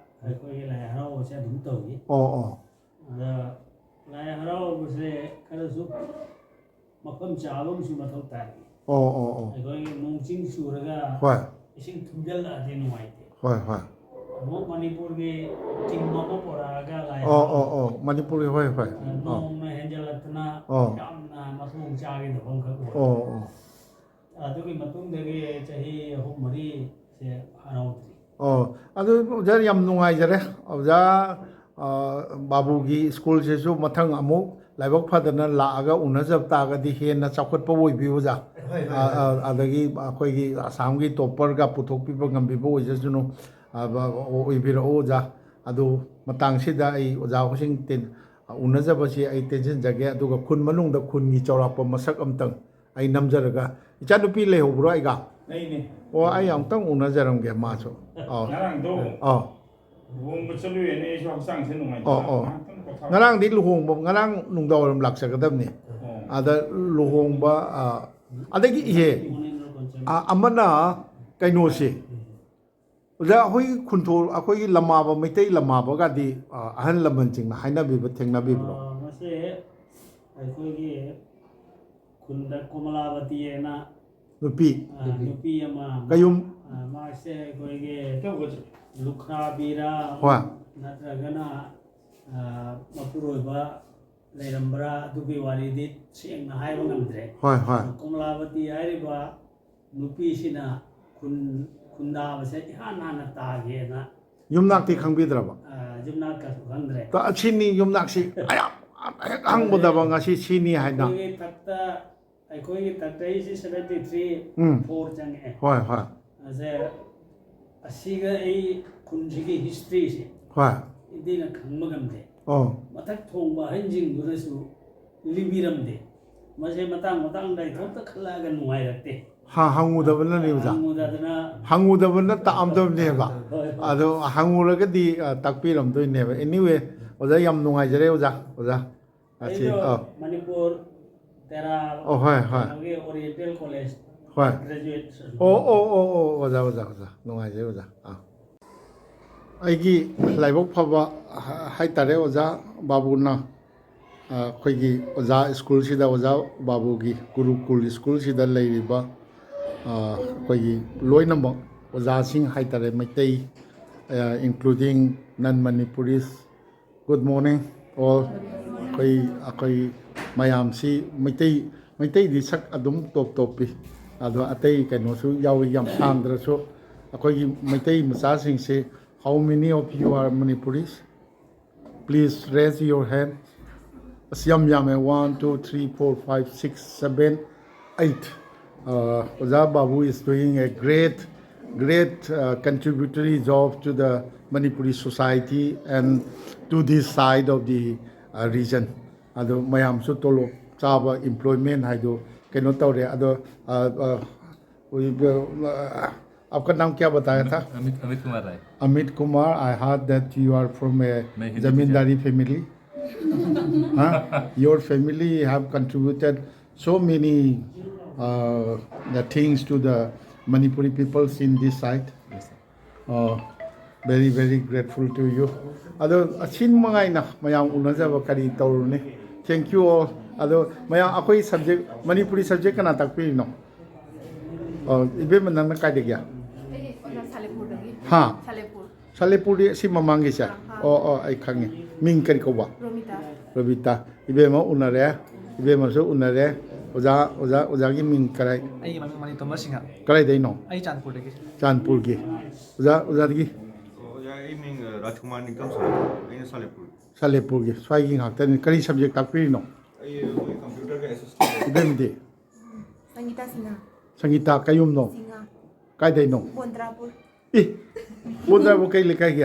ꯑꯩꯈꯣꯏꯒꯤ ꯂꯥꯏ ꯍꯔꯥꯎꯕꯁꯦ ꯑꯗꯨꯝ ꯇꯧꯏ꯫ ꯑꯣ, ꯑꯣ꯫ ꯑꯗ ꯂꯥꯏ ꯍꯔꯥꯎꯕꯁꯦ ꯈꯔꯁꯨ ꯃꯐꯝ ꯆꯥꯕ ꯑꯃꯁꯨ ꯃꯊꯧ ꯇꯥꯏ꯫ ꯑꯣ, ꯑꯣ, ꯑꯣ꯫ ꯑꯩꯈꯣꯏꯒꯤ ꯅꯣꯡ ꯆꯤꯡ ꯆꯨꯔꯒ ꯍꯣꯏ꯫ ꯏꯁꯤꯡ ꯊꯨꯝꯖꯤꯜꯂꯛꯑꯗꯤ ꯅꯨꯡꯉꯥꯏꯇꯦ꯫ ꯍꯣꯏ, ꯍꯣꯏ꯫ ꯑꯃꯨꯛ ꯃꯅꯤꯄꯨꯔꯒꯤ ꯆꯤꯡ ꯑꯃ ꯄꯨꯔꯛꯑꯒ ꯂꯥꯏ ꯑꯣ, ꯍꯔꯥꯎꯕ꯫ ꯑꯣ, ꯑꯣ꯫ ꯃꯅꯤꯄꯨꯔꯒꯤ, ꯍꯣꯏ, ꯍꯣꯏ꯫ ꯑ, ꯑꯣ꯫ ꯅꯣꯡꯅ ꯍꯦꯟꯖꯜꯂꯛꯇꯅ ꯑꯣ꯫ ꯌꯥꯝꯅ ꯃꯊꯣꯡ ꯆꯥꯈꯤꯗꯕ ꯑꯃꯈꯛ ꯑꯣꯏ꯫ ꯑꯣ, ꯑꯣ꯫ ꯑꯗꯨꯒꯤ ꯃꯇꯨꯡꯗꯒꯤ ꯆꯍꯤ ꯑꯍꯨꯝ ꯃꯔꯤꯁꯦ ꯍꯔꯥꯎꯗ꯭ꯔꯤ꯫ ꯑꯣ, ꯑꯗꯨ ꯑꯣꯖꯥ ꯌꯥꯝ ꯅꯨꯡꯉꯥꯏꯖꯔꯦ꯫ ꯑꯣꯖꯥ, ꯑ, ꯕꯥꯕꯨꯒꯤ ꯁ꯭ꯀꯨꯜꯁꯤꯁꯨ ꯃꯊꯪ ꯑꯃꯨꯛ ꯂꯥꯏꯕꯛ ꯐꯗꯅ ꯂꯥꯛꯑꯒ ꯎꯅꯖꯕ ꯇꯥꯔꯒꯗꯤ ꯍꯦꯟꯅ ꯆꯥꯎꯈꯠꯄ ꯑꯣꯏꯕꯤꯌꯨ, ꯑꯣꯖꯥ꯫ ꯍꯣꯏ, ꯍꯣꯏ, ꯑ, ꯍꯣꯏ꯫ ꯑ, ꯑꯗꯒꯤ ꯑꯩꯈꯣꯏꯒꯤ ꯑꯁꯥꯝꯒꯤ ꯇꯣꯞꯄꯔꯒ ꯄꯨꯊꯣꯛꯄꯤꯕ ꯉꯝꯕꯤꯕ ꯑꯣꯏꯖꯁꯅꯨ꯫ ꯑ, ꯕ-, ꯑꯣꯏꯕꯤꯔꯛꯎ, ꯑꯣꯖꯥ꯫ ꯑꯗꯨ ꯃꯇꯥꯡꯁꯤꯗ ꯑꯩ ꯑꯣꯖꯥ ꯍꯣꯏꯁꯤꯡ ꯇꯦꯟ-, ꯎꯅꯖꯕꯁꯤ ꯑꯩ ꯇꯦꯟꯁꯤꯟꯖꯒꯦ꯫ ꯑꯗꯨꯒ ꯈꯨꯟ ꯃꯅꯨꯡꯗ ꯈꯨꯟꯒꯤ ꯆꯥꯎꯔꯥꯛꯄ ꯃꯁꯛ ꯑꯝꯇꯪ ꯑꯩ ꯅꯝꯖꯔꯒ, ꯏꯆꯥꯅꯨꯄꯤ ꯂꯩꯍꯧꯕ꯭ꯔꯣ ꯑꯩꯒ? ꯂꯩꯅꯦ꯫ ꯑꯣ, ꯑꯩ ꯑꯃꯨꯛꯇꯪ ꯎꯅꯖꯔꯝꯒꯦ ꯃꯥꯁꯨ꯫ ꯑꯧ꯫ ꯉꯔꯥꯡꯗꯣ ꯑꯧ꯫ ꯂꯨꯍꯣꯡꯕ ꯆꯠꯂꯨꯏꯅꯦ, ꯑꯩꯁꯨ ꯍꯛꯆꯥꯡꯁꯦ ꯅꯨꯡꯉꯥꯏꯇꯕ꯫ ꯑꯧ, ꯑꯧ꯫ ꯉꯥꯏꯍꯥꯛꯇꯪ ꯄꯣꯊꯥ-, ꯉꯔꯥꯡꯗꯤ ꯂꯨꯍꯣꯡꯕ, ꯉꯔꯥꯡ ꯅꯨꯡꯗꯥꯡ ꯋꯥꯏꯔꯝ ꯂꯥꯛꯆꯒꯗꯕꯅꯤ꯫ ꯑꯣ꯫ ꯑꯗ ꯂꯨꯍꯣꯡꯕ, ꯑ, ꯑꯗꯒꯤ ꯏꯍꯦ, ꯑ, ꯑꯃꯅ ꯀꯩꯅꯣꯁꯦ, ꯑꯣꯖꯥ, ꯑꯩꯈꯣꯏꯒꯤ ꯈꯨꯟꯊꯣꯜ, ꯑꯩꯈꯣꯏꯒꯤ ꯂꯝꯃꯥꯕ, ꯃꯩꯇꯩ ꯂꯝꯃꯥꯕꯒꯗꯤ, ꯑ, ꯑꯍꯜ ꯂꯃꯟꯁꯤꯡꯅ ꯍꯥꯏꯅꯕꯤꯕ ꯊꯦꯡꯅꯕꯤꯕ꯭ꯔꯣ? ꯑ, ꯃꯁꯦ ꯑꯩꯈꯣꯏꯒꯤ ꯈꯨꯟꯗ ꯀꯣꯃꯂꯥꯕꯇꯤ ꯍꯥꯏꯅ ꯅꯨꯄꯤ꯫ ꯑ, ꯅꯨꯄꯤ ꯑꯃ, ꯀꯌꯨꯝ꯫ ꯑ, ꯃꯥꯁꯦ ꯑꯩꯈꯣꯏꯒꯤ ꯂꯨꯈ꯭ꯔꯥꯕꯤꯔꯥ ꯍꯣꯏ꯫ ꯅꯠꯇ꯭ꯔꯒꯅ, ꯑ, ꯃꯄꯨꯔꯣꯏꯕ ꯂꯩꯔꯝꯕ꯭ꯔꯥ, ꯑꯗꯨꯒꯤ ꯋꯥꯔꯤꯗꯤ ꯁꯦꯡꯅ ꯍꯥꯏꯕ ꯉꯝꯗ꯭ꯔꯦ꯫ ꯍꯣꯏ, ꯍꯣꯏ꯫ ꯀꯣꯃꯂꯥꯕꯇꯤ ꯍꯥꯏꯔꯤꯕ ꯅꯨꯄꯤꯁꯤꯅ ꯈꯨꯟ, ꯈꯨꯟꯗꯥꯕꯁꯦ ꯏꯍꯥꯟ ꯍꯥꯟꯅ ꯇꯥꯒꯦꯅ, ꯌꯨꯝꯅꯥꯛꯇꯤ ꯈꯪꯕꯤꯗ꯭ꯔꯕ? ꯑ, ꯌꯨꯝꯅꯥꯛꯀꯁꯨ ꯈꯪꯗ꯭ꯔꯦ꯫ ꯇ-, ꯁꯤꯅꯤ ꯌꯨꯝꯅꯥꯛꯁꯤ ꯑꯌꯥꯝ ꯍꯦꯛ ꯍꯪꯕꯗꯕ ꯉꯁꯤ ꯁꯤꯅꯤ ꯍꯥꯏꯅ꯫ ꯑꯩꯈꯣꯏꯒꯤ ꯊꯛꯇ, ꯑꯩꯈꯣꯏꯒꯤ ꯊꯛꯇ ꯑꯩꯁꯤ seventy three, ꯎꯝ꯫ four ꯆꯪꯉꯛꯑꯦ꯫ ꯍꯣꯏ, ꯍꯣꯏ꯫ ꯑꯁꯦ, ꯑꯁꯤꯒ ꯑꯩ ꯈꯨꯟꯁꯤꯒꯤ historyꯁꯦ ꯍꯣꯏ꯫ ꯏꯟꯗꯤꯅ ꯈꯪꯕ ꯉꯝꯗꯦ꯫ ꯑꯣ꯫ ꯃꯊꯛ ꯊꯣꯡꯕ ꯑꯍꯟꯁꯤꯡꯗꯨꯅꯁꯨ ꯂꯤꯕꯤꯔꯝꯗꯦ꯫ ꯃꯁꯦ ꯃꯇꯥꯡ ꯃꯇꯥꯡꯗ ꯏꯊꯣꯛꯇ ꯈꯜꯂꯛꯑꯒ ꯅꯨꯡꯉꯥꯏꯔꯛꯇꯦ꯫ ꯍꯥ, ꯍꯪꯉꯨꯗꯕꯅꯅꯦ ꯑꯣꯖꯥ꯫ ꯍꯪꯉꯨꯗꯗꯅ ꯍꯪꯉꯨꯗꯕꯅ ꯇꯥꯛꯑꯝꯗꯕꯅꯦꯕ꯫ ꯍꯣꯏ, ꯍꯣꯏ꯫ ꯑꯗꯣ ꯍꯪꯉꯨꯔꯒꯗꯤ, ꯑ, ꯇꯥꯛꯄꯤꯔꯝꯗꯣꯏꯅꯦꯕ꯫ Anyway, ꯑꯣꯖꯥ ꯌꯥꯝ ꯅꯨꯡꯉꯥꯏꯖꯔꯦ ꯑꯣꯖꯥ꯫ ꯑꯣꯖꯥ꯫ ꯑꯁꯤ, ꯑꯩꯗꯣ ꯑ꯫ ꯃꯅꯤꯄꯨꯔ ꯇꯦꯔꯥ ꯑꯣ, ꯍꯣꯏ, ꯍꯣꯏ꯫ ꯀꯩꯅꯣꯒꯤ Oriental College ꯍꯣꯏ꯫ graduate꯫ ꯑꯣ, ꯑꯣ, ꯑꯣ, ꯑꯣ, ꯑꯣꯖꯥ, ꯑꯣꯖꯥ, ꯑꯣꯖꯥ꯫ ꯅꯨꯡꯉꯥꯏꯖꯩ ꯑꯣꯖꯥ꯫ ꯑꯥ꯫ ꯑꯩꯒꯤ ꯂꯥꯏꯕꯛ ꯐꯕ ꯍꯥꯏꯇꯥꯔꯦ ꯑꯣꯖꯥ ꯕꯥꯕꯨꯅ, ꯑ, ꯑꯩꯈꯣꯏꯒꯤ ꯑꯣꯖꯥ ꯁ꯭ꯀꯨꯜꯁꯤꯗ, ꯑꯣꯖꯥ ꯕꯥꯕꯨꯒꯤ ꯒꯨꯔꯨꯀꯨꯜ ꯁ꯭ꯀꯨꯜꯁꯤꯗ ꯂꯩꯔꯤꯕ, ꯑ, ꯑꯩꯈꯣꯏꯒꯤ ꯂꯣꯏꯅꯃꯛ ꯑꯣꯖꯥꯁꯤꯡ ꯍꯥꯏꯇꯥꯔꯦ, ꯃꯩꯇꯩ, ꯑ, including non Manipuris, good morning all꯫ ꯑꯩꯈꯣꯏ, ꯑꯩꯈꯣꯏ ꯃꯌꯥꯝꯁꯤ ꯃꯩꯇꯩ, ꯃꯩꯇꯩꯗꯤ ꯁꯛ ꯑꯗꯨꯝ ꯇꯣꯞ ꯇꯣꯞꯄꯤ꯫ ꯑꯗꯣ ꯑꯇꯩ ꯀꯩꯅꯣꯁꯨ ꯌꯥꯎꯏ, ꯌꯥꯝ ꯁꯥꯡꯗ꯭ꯔꯁꯨ꯫ ꯑꯩꯈꯣꯏꯒꯤ Meitei ꯃꯆꯥꯁꯤꯡꯁꯤ, how many of you are Manipuris? Please raise your hand. ꯑꯁ, ꯌꯥꯝ ꯌꯥꯝꯃꯦ꯫ One, two, three, four, five, six, seven, eight. Uh, ꯑꯣꯖꯥ ꯕꯥꯕꯨ is doing a great, great, uh, contributory job to the Manipuri society and to this side of the, uh, region. ꯑꯗꯣ ꯃꯌꯥꯝꯁꯨ ꯇꯣꯂꯣꯞ ꯆꯥꯕ employment ꯍꯥꯏꯗꯣ ꯀꯩꯅꯣ ꯇꯧꯔꯦ꯫ ꯑꯗꯣ, uh, uh, आपका नाम क्या बताया था? Amit, Amit Kumar Rai. Amit Kumar, I heard that you are from a मैं Hindi zamindari family. Huh? Your family have contributed so many, uh, the things to the Manipuri peoples in this side. Yes, sir. Uh, very, very grateful to you. ꯑꯗꯣ ꯑꯁꯤꯟ ꯃꯉꯥꯏꯅ ꯃꯌꯥꯝ ꯎꯅꯖꯕ ꯀꯔꯤ ꯇꯧꯔꯨꯅꯤ? Thank you all. ꯑꯗꯣ ꯃꯌꯥꯝ ꯑꯩꯈꯣꯏ subject, Manipuri subject ꯀꯅꯥ ꯇꯥꯛꯄꯤꯔꯤꯅꯣ? ꯑ, ꯏꯕꯦꯝꯃ, ꯅꯪꯅ ꯀꯥꯏꯗꯒꯤ? ꯑꯩ ꯑꯣꯖꯥ ꯁꯥꯂꯦꯄꯨꯔꯗꯒꯤ꯫ ꯍꯥ? ꯁꯥꯂꯦꯄꯨꯔ꯫ ꯁꯥꯂꯦꯄꯨꯔꯗꯤ ꯑꯁꯤ ꯃꯃꯥꯡꯒꯤꯁꯦ? ꯑꯥ, ꯑꯥ꯫ ꯑꯣ, ꯑꯣ, ꯑꯩ ꯈꯪꯉꯦ꯫ ꯃꯤꯡ ꯀꯔꯤ ꯀꯧꯕ? ꯔꯣꯃꯤꯇꯥ꯫ ꯔꯣꯃꯤꯇꯥ꯫ ꯏꯕꯦꯝꯃ ꯎꯅꯔꯦ꯫ ꯏꯕꯦꯝꯃꯁꯨ ꯎꯅꯔꯦ꯫ ꯑꯣꯖꯥ, ꯑꯣꯖꯥ, ꯑꯣꯖꯥꯒꯤ ꯃꯤꯡ ꯀꯔꯥꯏ? ꯑꯩꯒꯤ ꯃꯃꯤꯡ ꯃꯅꯤꯇꯣꯝꯕ ꯁꯤꯡꯍ꯫ ꯀꯗꯥꯏꯗꯩꯅꯣ? ꯑꯩ ꯆꯥꯟꯄꯨꯔꯗꯒꯤ꯫ ꯆꯥꯟꯄꯨꯔꯒꯤ꯫ ꯑꯣꯖꯥ, ꯑꯣꯖꯥꯗꯒꯤ? ꯑꯣꯖꯥ, ꯑꯩ ꯃꯤꯡ, ꯑ, ꯔꯥꯖꯀꯨꯃꯥꯔ ꯅꯤꯡꯊꯧꯖꯝ ꯁꯥꯂꯦꯄꯨꯔ꯫ ꯑꯩꯅ ꯁꯥꯂꯦꯄꯨꯔ꯫ ꯁꯥꯂꯦꯄꯨꯔꯒꯤ꯫ ꯁ꯭ꯋꯥꯏꯒꯤ ꯉꯥꯛꯇꯅꯤ꯫ ꯀꯔꯤ subject ꯇꯥꯛꯄꯤꯔꯤꯅꯣ? ꯑꯩ, ꯑꯩꯈꯣꯏ computer ꯒ assistant꯫ ꯏꯕꯦꯝꯗꯤ? ꯁꯪꯒꯤꯇꯥ ꯁꯤꯡꯍ꯫ ꯁꯪꯒꯤꯇꯥ ꯀꯩꯌꯨꯝꯅꯣ? ꯁꯤꯡꯍ꯫ ꯀꯥꯏꯗꯩꯅꯣ? ꯕꯣꯟꯇ꯭ꯔꯥꯄꯨꯔ꯫ ꯑꯦ, ꯕꯣꯟꯇ꯭ꯔꯥꯄꯨꯔ ꯀꯩ ꯂꯩꯀꯥꯏꯒꯤ?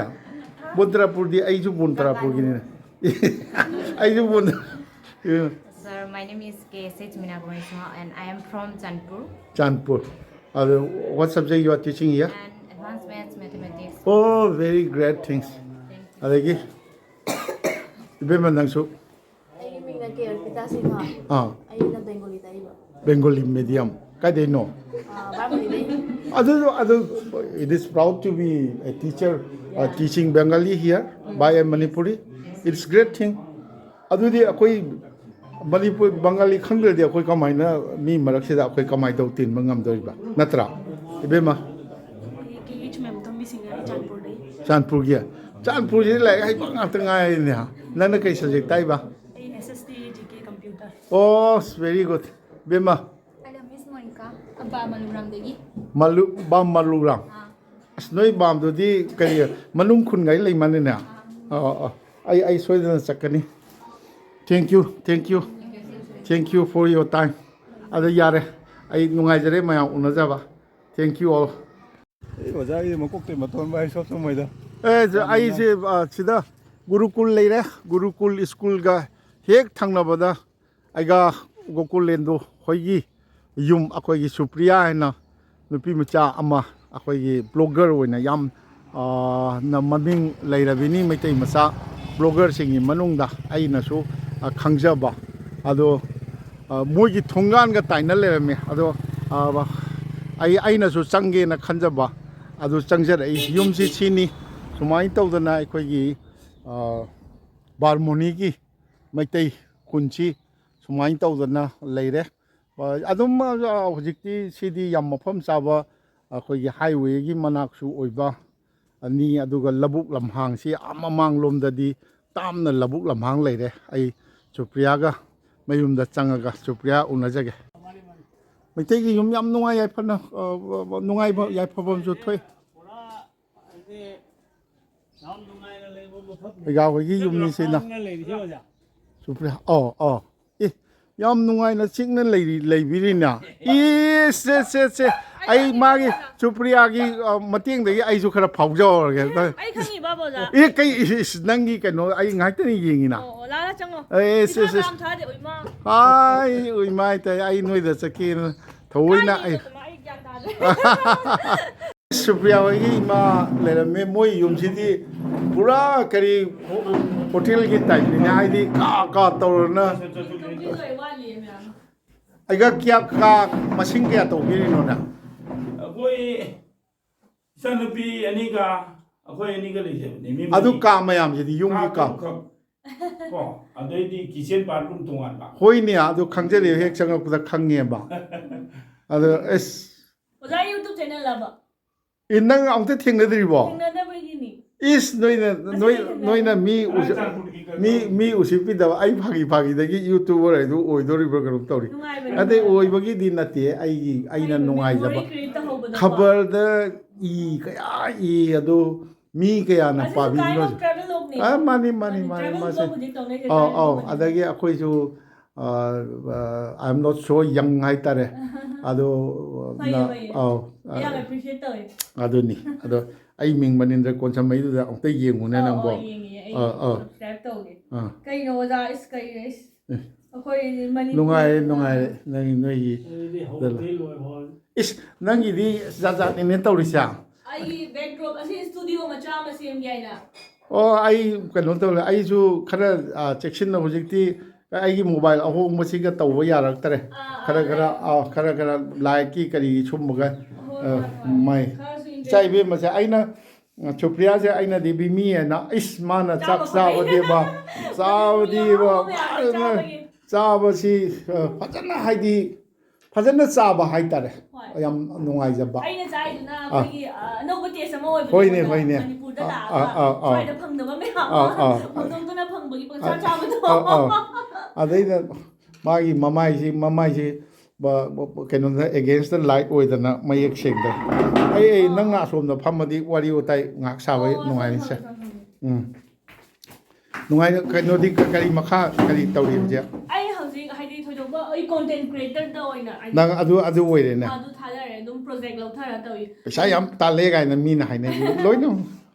ꯕꯣꯟꯇ꯭ꯔꯥꯄꯨꯔꯗꯤ ꯑꯩꯁꯨ ꯕꯣꯟꯇ꯭ꯔꯥꯄꯨꯔꯒꯤꯅꯤꯅꯦ꯫ ꯑꯩꯁꯨ ꯕꯣꯟ-, Sir, my name is K S H Meenakumari Singha and I am from Chandpur. Chandpur. Uh, what subject you are teaching here? And advanced maths, mathematics. Oh, very great things. Thank you. ꯑꯗꯒꯤ ꯏꯕꯦꯝꯃ ꯅꯪꯁꯨ? ꯑꯩꯒꯤ ꯃꯤꯡꯅ ꯀꯦ ꯑꯔꯄꯤꯇꯥ ꯁꯤꯡꯍ꯫ ꯑꯥ꯫ ꯑꯩꯅ Bengali ꯇꯥꯛꯏꯕ꯫ Bengali medium꯫ ꯀꯥꯏꯗꯩꯅꯣ? ꯑꯥ, ꯕꯥꯔꯃꯅꯤꯗꯩ꯫ ꯑꯗꯨ, ꯑꯗꯨ, it is proud to be a teacher, uh, teaching Bengali here by a Manipuri. It's great thing. ꯑꯗꯨꯗꯤ ꯑꯩꯈꯣꯏ ꯃꯅꯤꯄꯨꯔ, ꯕꯪꯒꯥꯂꯤ ꯈꯪꯗ꯭ꯔꯗꯤ ꯑꯩꯈꯣꯏ ꯀꯃꯥꯏꯅ ꯃꯤ ꯃꯔꯛꯁꯤꯗ ꯑꯩꯈꯣꯏ ꯀꯃꯥꯏꯅ ꯇꯧ ꯇꯤꯟꯕ ꯉꯝꯗꯣꯏꯕ? ꯅꯠꯇ꯭ꯔꯥ, ꯏꯕꯦꯝꯃ? ꯑꯩ ꯀꯦ ꯑꯩꯆ ꯃꯦꯝꯇꯣꯝꯕꯤ ꯁꯤꯡꯍ, ꯑꯩ ꯆꯥꯟꯄꯨꯔꯗꯩ꯫ ꯆꯥꯟꯄꯨꯔꯒꯤ? ꯆꯥꯟꯄꯨꯔꯁꯤꯗꯤ ꯂꯥꯏꯔꯤꯛ ꯍꯩꯕ ꯉꯥꯛꯇ ꯉꯥꯏꯔꯦꯅꯦ꯫ ꯅꯪꯅ ꯀꯩ subject ꯇꯥꯛꯏꯕ? ꯑꯩ S S T G K computer. ꯑꯣ, very good꯫ ꯏꯕꯦꯝꯃ? ꯑꯩꯅ ꯃꯤꯁ ꯃꯣꯅꯤꯀꯥ, ꯑꯕꯥ ꯃꯂꯨꯔꯥꯝꯗꯒꯤ꯫ ꯃꯂꯨ-, ꯕꯥꯝ ꯃꯂꯨꯔꯥꯝ? ꯑꯥ꯫ ꯑꯁ, ꯅꯣꯏ ꯕꯥꯝꯗꯨꯗꯤ ꯀꯔꯤ, ꯃꯅꯨꯡ ꯈꯨꯟꯒꯥꯏ ꯂꯩ ꯃꯥꯜꯂꯦꯅꯦ? ꯑꯥ꯫ ꯑꯥ, ꯑꯥ, ꯑꯥ꯫ ꯑꯩ, ꯑꯩ ꯁꯣꯏꯗꯅ ꯆꯠꯀꯅꯤ꯫ Thank you, thank you, thank you for your time. ꯑꯗ ꯌꯥꯔꯦ, ꯑꯩ ꯅꯨꯡꯉꯥꯏꯖꯔꯦ ꯃꯌꯥꯝ ꯎꯅꯖꯕ꯫ Thank you all. ꯑꯩ ꯑꯣꯖꯥꯒꯤ ꯃꯀꯣꯛꯇꯩ ꯃꯇꯣꯟ ꯚꯥꯏ ꯁꯣꯞ ꯊꯨꯝꯃꯣꯏꯗ꯫ ꯑꯦ, ꯌꯥꯝ ꯑꯩꯁꯦ, ꯅꯨꯡꯉꯥꯏ꯫ ꯑ, ꯁꯤꯗ ꯒꯨꯔꯨꯀꯨꯜ ꯂꯩꯔꯦ꯫ ꯒꯨꯔꯨꯀꯨꯜ ꯁ꯭ꯀꯨꯜꯒ ꯍꯦꯛ ꯊꯪꯅꯕꯗ ꯑꯩꯒ ꯒꯣꯀꯨꯂꯦꯟꯗꯨ ꯍꯣꯏꯒꯤ ꯌꯨꯝ, ꯑꯩꯈꯣꯏꯒꯤ ꯁꯨꯄ꯭ꯔꯤꯌꯥ ꯍꯥꯏꯅ ꯅꯨꯄꯤ ꯃꯆꯥ ꯑꯃ, ꯑꯩꯈꯣꯏꯒꯤ blogger ꯑꯣꯏꯅ ꯌꯥꯝ, ꯑ, ꯅ ꯃꯃꯤꯡ ꯂꯩꯔꯕꯤꯅꯤ ꯃꯩꯇꯩ ꯃꯆꯥ bloggerꯁꯤꯡꯒꯤ ꯃꯅꯨꯡꯗ ꯑꯩꯅꯁꯨ, ꯑ, ꯈꯪꯖꯕ꯫ ꯑꯗꯣ, ꯑ, ꯃꯣꯏꯒꯤ ꯊꯣꯡꯒꯥꯟꯒ ꯇꯥꯏꯅ ꯂꯩꯔꯝꯃꯦ꯫ ꯑꯗꯣ, ꯑ, ꯑꯩ, ꯑꯩꯅꯁꯨ ꯆꯪꯒꯦꯅ ꯈꯟꯖꯕ꯫ ꯑꯗꯨ ꯆꯪꯖꯔꯛꯏ꯫ ꯌꯨꯝꯁꯤ ꯁꯤꯅꯤ꯫ ꯁꯨꯃꯥꯏꯅ ꯇꯧꯗꯅ ꯑꯩꯈꯣꯏꯒꯤ, ꯑ, ꯕꯥꯔꯃꯣꯅꯤꯒꯤ ꯃꯩꯇꯩ ꯈꯨꯟꯁꯤ ꯁꯨꯃꯥꯏꯅ ꯇꯧꯗꯅ ꯂꯩꯔꯦ꯫ ꯑꯗꯨꯝ ꯍꯧꯖꯤꯛꯇꯤ ꯁꯤꯗꯤ ꯌꯥꯝ ꯃꯐꯝ ꯆꯥꯕ, ꯑꯩꯈꯣꯏꯒꯤ ꯍꯥꯏꯋꯦꯒꯤ ꯃꯅꯥꯛꯁꯨ ꯑꯣꯏꯕ ꯑꯅꯤ, ꯑꯗꯨꯒ ꯂꯧꯕꯨꯛ ꯂꯝꯍꯥꯡꯁꯤ ꯑꯥ ꯃꯃꯥꯡꯂꯣꯝꯗꯗꯤ ꯇꯥꯝꯅ ꯂꯧꯕꯨꯛ ꯂꯝꯍꯥꯡ ꯂꯩꯔꯦ꯫ ꯑꯩ ꯁꯨꯄ꯭ꯔꯤꯌꯥꯒ ꯃꯌꯨꯝꯗ ꯆꯪꯉꯒ ꯁꯨꯄ꯭ꯔꯤꯌꯥ ꯎꯅꯖꯒꯦ꯫ ꯃꯩꯇꯩꯒꯤ ꯌꯨꯝ ꯌꯥꯝ ꯅꯨꯡꯉꯥꯏ ꯌꯥꯏꯐꯅ, ꯑ, ꯅꯨꯡꯉꯥꯏꯕ ꯌꯥꯏꯐꯕ ꯑꯃꯁꯨ ꯊꯣꯛꯏ꯫ ꯄꯨꯔꯥ ꯍꯥꯏꯗꯤ ꯌꯥꯝ ꯅꯨꯡꯉꯥꯏꯅ ꯂꯩꯕ ꯃꯐꯝꯅꯤ꯫ ꯑꯣꯖꯥ ꯍꯣꯏꯒꯤ ꯌꯨꯝꯅꯤ ꯁꯤꯅ꯫ ꯂꯝꯍꯥꯡꯅ ꯂꯩꯔꯤꯁꯦ ꯑꯣꯖꯥ꯫ ꯁꯨꯄ꯭ꯔꯤꯌꯥ, ꯑꯣ, ꯑꯣ꯫ ꯑꯦ, ꯌꯥꯝ ꯅꯨꯡꯉꯥꯏꯅ ꯆꯤꯛꯅ ꯂꯩꯔꯤ, ꯂꯩꯕꯤꯔꯤꯅ꯫ ꯏꯁ, ꯁꯦ, ꯁꯦ, ꯁꯦ꯫ ꯑꯩ ꯃꯥꯒꯤ ꯁꯨꯄ꯭ꯔꯤꯌꯥꯒꯤ, ꯑ, ꯃꯇꯦꯡꯗꯒꯤ ꯑꯩꯁꯨ ꯈꯔ ꯐꯥꯎꯖꯍꯧꯔꯒꯦ꯫ ꯑꯩ ꯈꯪꯉꯤꯕ, ꯑꯣꯖꯥ꯫ ꯑꯦ, ꯀꯩ, ꯏꯁ, ꯏꯁ, ꯅꯪꯒꯤ ꯀꯩꯅꯣ, ꯑꯩ ꯉꯥꯏꯍꯥꯛꯇꯅꯤ ꯌꯦꯡꯉꯤꯅ꯫ ꯑꯣ, ꯑꯣ, ꯂꯥꯛꯑ ꯆꯪꯉꯣ꯫ ꯑꯦ, ꯏꯁ, ꯏꯁꯥ ꯏꯁ, ꯏꯁ꯫ ꯌꯥꯝ ꯊꯥꯗꯦ, ꯎꯏꯃꯥ꯫ ꯑꯥꯏ, ꯎꯏꯃꯥꯏ ꯇꯥꯏ, ꯑꯩ ꯅꯣꯏꯗ ꯆꯠꯀꯦꯅ ꯊꯑꯣꯏꯅ ꯀꯥꯏꯗꯩꯅꯣ ꯑꯩ ꯀꯃꯥꯏ, ꯑꯩ ꯒ꯭ꯌꯥꯟ ꯇꯥꯗ꯭ꯔꯦ꯫ ꯁꯨꯄ꯭ꯔꯤꯌꯥ ꯍꯣꯏꯒꯤ ꯏꯃꯥ ꯂꯩꯔꯝꯃꯦ꯫ ꯃꯣꯏ ꯌꯨꯝꯁꯤꯗꯤ ꯄꯨꯔꯥ ꯀꯔꯤ ꯍꯣꯇꯦꯜꯒꯤ ꯇꯥꯏꯞꯅꯤꯅꯦ, ꯍꯥꯏꯗꯤ ꯀꯥ ꯀꯥ ꯇꯧꯔꯅ꯫ ꯌꯨꯝꯗꯤ ꯂꯣꯏ ꯋꯥꯠꯂꯤꯌꯦ ꯃꯌꯥꯝ꯫ ꯑꯩꯒ ꯀꯌꯥ, ꯀꯥ ꯃꯁꯤꯡ ꯀꯌꯥ ꯇꯧꯕꯤꯔꯤꯅꯣꯅꯦ? ꯑꯩꯈꯣꯏ ꯏꯆꯥꯅꯨꯄꯤ ꯑꯅꯤꯒ ꯑꯩꯈꯣꯏ ꯑꯅꯤꯒ ꯂꯩꯖꯕꯅꯦ, ꯃꯤ ꯑꯗꯨ ꯃꯔꯤ꯫ ꯀꯥ ꯃꯌꯥꯝꯁꯤꯗꯤ ꯌꯨꯝꯒꯤ ꯀꯥ ꯀꯥ? ꯇꯔꯨꯛꯈꯛ꯫ ꯀꯣ, ꯑꯗꯩꯗꯤ kitchen bathroom ꯇꯣꯉꯥꯟꯕ꯫ ꯍꯣꯏꯅꯦ, ꯑꯗꯨ ꯈꯪꯖꯔꯦ, ꯍꯦꯛ ꯆꯪꯉꯛꯄꯗ ꯈꯪꯉꯦꯕ꯫ ꯑꯗꯣ ꯑꯁ꯫ ꯑꯣꯖꯥ YouTube channel ꯂꯕ? ꯑꯦ, ꯅꯪ ꯑꯃꯨꯛꯇ ꯊꯦꯡꯅꯗ꯭ꯔꯤꯕꯣ? ꯊꯦꯡꯅꯗꯕꯒꯤꯅꯤ꯫ ꯏꯁ, ꯅꯣꯏꯅ, ꯅꯣꯏ, ꯊꯦꯡꯅꯗꯦ꯫ ꯅꯣꯏꯅ ꯃꯤ ꯎꯁꯤ-, ꯆꯨꯔꯥꯆꯥꯟꯄꯨꯔꯒꯤ ꯃꯤ, ꯀꯩꯅꯣ꯫ ꯃꯤ ꯎꯁꯤꯠꯄꯤꯗꯕ, ꯑꯩ ꯐꯥꯒꯤ ꯐꯥꯒꯤꯗꯒꯤ YouTuber ꯍꯥꯏꯗꯨ ꯑꯣꯏꯗꯣꯔꯤꯕ꯭ꯔꯥ ꯀꯩꯅꯣꯝ ꯇꯧꯔꯤ꯫ ꯅꯨꯡꯉꯥꯏꯕꯅꯤ, ꯑꯗꯩ ꯅꯨꯡꯉꯥꯏꯕꯅꯤ꯫ ꯑꯣꯏꯕꯒꯤ ꯗꯤ ꯅꯠꯇꯦ, ꯑꯩꯒꯤ, ꯑꯩꯅ ꯍꯣꯏ, ꯅꯨꯡꯉꯥꯏꯖꯕ꯫ Memory create ꯇꯧꯍꯧꯕꯗꯣꯀꯣ꯫ ꯈꯕꯔꯗ ꯏ ꯀꯌꯥ ꯏ ꯑꯗꯣ ꯃꯤ ꯀꯌꯥꯅ ꯑꯁꯤꯁꯨ ꯄꯥꯕꯤꯕꯅꯣ? Kind of travel vlogꯅꯤ꯫ ꯑ, ꯃꯥꯅꯤ, ꯃꯥꯅꯤ, ꯃꯥꯅꯤ, ꯃꯥꯅꯤ, travel ꯃꯥꯁꯦ꯫ Vlog ꯍꯧꯖꯤꯛ ꯇꯧꯅꯩꯁꯦ, ꯑꯧ, travel ꯑꯧ, vlogꯅꯤ꯫ ꯑꯗꯒꯤ ꯑꯩꯈꯣꯏꯁꯨ, ꯑ, ꯑ, I am not so young ꯍꯥꯏꯇꯥꯔꯦ꯫ ꯑꯗꯣ, ꯐꯩꯌꯦ, ꯅ-, ꯐꯩꯌꯦ꯫ ꯑꯧ, ꯑ, ꯌꯥꯝ appreciate ꯇꯧꯋꯦ꯫ ꯑꯗꯨꯅꯤ꯫ ꯑꯗꯣ ꯑꯩ ꯃꯤꯡ ꯃꯅꯤꯟꯗ꯭ꯔ ꯀꯣꯟꯁꯝꯃꯩꯗꯨꯗ ꯑꯃꯨꯛꯇ ꯌꯦꯡꯉꯨꯅꯦ ꯑꯧ, ꯅꯪꯕꯣ꯫ ꯑꯧ, ꯌꯦꯡꯉꯤꯌꯦ꯫ ꯑꯩ ꯑꯥ, ꯑꯥ꯫ Subscribe ꯇꯧꯒꯦ꯫ ꯑꯥ꯫ ꯀꯩꯅꯣ ꯑꯣꯖꯥ, ꯏꯁ, ꯀꯩꯅꯣ, ꯏꯁ꯫ ꯑꯦ꯫ ꯑꯩꯈꯣꯏ ꯃꯅꯤꯄꯨꯔ ꯅꯨꯡꯉꯥꯏꯔꯦ, ꯅꯨꯡꯉꯥꯏꯔꯦ꯫ ꯅꯪ ꯅꯣꯏꯒꯤ ꯑꯗꯨꯗꯤ ꯍꯧꯕꯗꯩ ꯂꯣꯏꯐꯥꯎ꯫ ꯏꯁ, ꯅꯪꯒꯤꯗꯤ ꯖꯥꯠ ꯖꯥꯠꯅꯤꯅꯦ ꯇꯧꯔꯤꯁꯦ꯫ ꯑꯩꯒꯤ backdrop ꯑꯁꯤ studio ꯃꯆꯥ ꯑꯃ ꯁꯦꯝꯒꯦ ꯍꯥꯏꯅ꯫ ꯑꯣ, ꯑꯩ ꯀꯩꯅꯣ ꯇꯧꯔꯦ, ꯑꯩꯁꯨ ꯈꯔ, ꯑ, ꯆꯦꯛꯁꯤꯟꯅ ꯍꯧꯖꯤꯛꯇꯤ ꯑꯩꯒꯤ mobile ꯑꯍꯣꯡꯕꯁꯤꯒ ꯇꯧꯕ ꯌꯥꯔꯛꯇꯔꯦ꯫ ꯑꯥ, ꯈꯔ, ꯑꯥ, ꯈꯔ, ꯑꯥ, ꯈꯔ, ꯈꯔ like ꯀꯤ ꯀꯔꯤꯒꯤ ꯁꯨꯝꯕꯒ, ꯍꯣꯏ, ꯑ, ꯍꯣꯏ, ꯍꯣꯏ꯫ ꯃꯥꯏ꯫ ꯈꯔꯁꯨ ꯏꯆꯥ ꯏꯕꯦꯝꯃꯁꯦ ꯑꯩꯅ, ꯑ, ꯁꯨꯄ꯭ꯔꯤꯌꯥꯁꯦ ꯑꯩꯅꯗꯤ ꯕꯤꯃꯤ ꯍꯥꯏꯅ, ꯏꯁ, ꯃꯥꯅ ꯆꯥꯛ ꯆꯥꯕ ꯆꯥꯕꯗꯤꯕ, ꯐꯪꯉꯦ꯫ ꯆꯥꯕꯗꯤꯕ, ꯃꯤ ꯑꯍꯨꯝ ꯌꯥꯝꯃꯦ ꯆꯥꯕꯒꯤ꯫ ꯆꯥꯕꯁꯤ, ꯑ, ꯐꯖꯅ ꯍꯥꯏꯗꯤ ꯐꯖꯅ ꯆꯥꯕ ꯍꯥꯏꯇꯥꯔꯦ꯫ ꯍꯣꯏ꯫ ꯌꯥꯝ ꯅꯨꯡꯉꯥꯏꯖꯕ꯫ ꯑꯩꯅ ꯆꯥꯏꯗꯨꯅ ꯑꯩꯈꯣꯏꯒꯤ ꯑ, ꯑꯅꯧꯕ ꯇꯦꯁ ꯑꯃ ꯑꯣꯏꯕꯗꯣ ꯍꯣꯏꯅꯦ, ꯑꯩꯉꯣꯟꯗ ꯍꯣꯏꯅꯦ꯫ ꯃꯅꯤꯄꯨꯔꯗ ꯑꯥ, ꯂꯥꯛꯑꯒ ꯑꯥ, ꯑꯥ, ꯑꯥ꯫ ꯁ꯭ꯋꯥꯏꯗ ꯐꯪꯗꯕ ꯃꯌꯥꯝ ꯑꯥ, ꯑꯃ ꯑꯥ꯫ ꯍꯧꯗꯣꯡꯗꯨꯅ ꯐꯪꯕꯒꯤ ꯄꯪꯆꯥ ꯑꯥ, ꯆꯥꯕꯗꯣ꯫ ꯑꯥ, ꯑꯥ꯫ ꯑꯗꯩꯗ ꯃꯥꯒꯤ ꯃꯃꯥꯏꯁꯤ ꯃꯃꯥꯏꯁꯤ ꯕ- ꯕ- ꯀꯩꯅꯣꯗ against light ꯑꯣꯏꯗꯅ ꯃꯌꯦꯛ ꯁꯦꯡꯗ꯫ ꯑꯩ ꯑꯩ ꯅꯪꯅ ꯑꯁꯣꯝꯗ ꯐꯝꯃꯗꯤ ꯋꯥꯔꯤ ꯋꯥꯇꯥꯏ ꯉꯥꯏꯍꯥꯛ ꯁꯥꯕ ꯑꯣ, ꯅꯨꯡꯉꯥꯏꯅꯤꯁꯦ꯫ ꯐꯪꯉꯦ, ꯐꯪꯉꯦ꯫ ꯎꯝ꯫ ꯅꯨꯡꯉꯥꯏꯅ ꯀꯩꯅꯣꯗꯤ ꯀ- ꯀꯔꯤ ꯃꯈꯥ ꯀꯔꯤ ꯇꯧꯔꯤ ꯍꯧꯖꯤꯛ? ꯑꯩ ꯍꯧꯖꯤꯛ ꯍꯥꯏꯗꯤ ꯊꯣꯏꯗꯣꯛꯄ ꯑꯩ ꯀꯣꯟꯇꯦꯟ ꯀ꯭ꯔꯤꯌꯦꯇꯔꯗ ꯑꯣꯏꯅ ꯍꯥꯏꯗꯤ ꯅꯪ ꯑꯗꯨ ꯑꯗꯨ ꯑꯣꯏꯔꯦꯅꯦ꯫ ꯑꯗꯨ ꯊꯥꯗꯔꯦ, ꯑꯗꯨꯝ ꯄ꯭ꯔꯣꯖꯦꯛ ꯂꯧꯊꯔ ꯇꯧꯏ꯫ ꯄꯩꯁꯥ ꯌꯥꯝ ꯇꯥꯜꯂꯦ ꯀꯥꯏꯅ ꯃꯤꯅ ꯍꯥꯏꯅꯩ ꯂꯣꯏꯅ꯫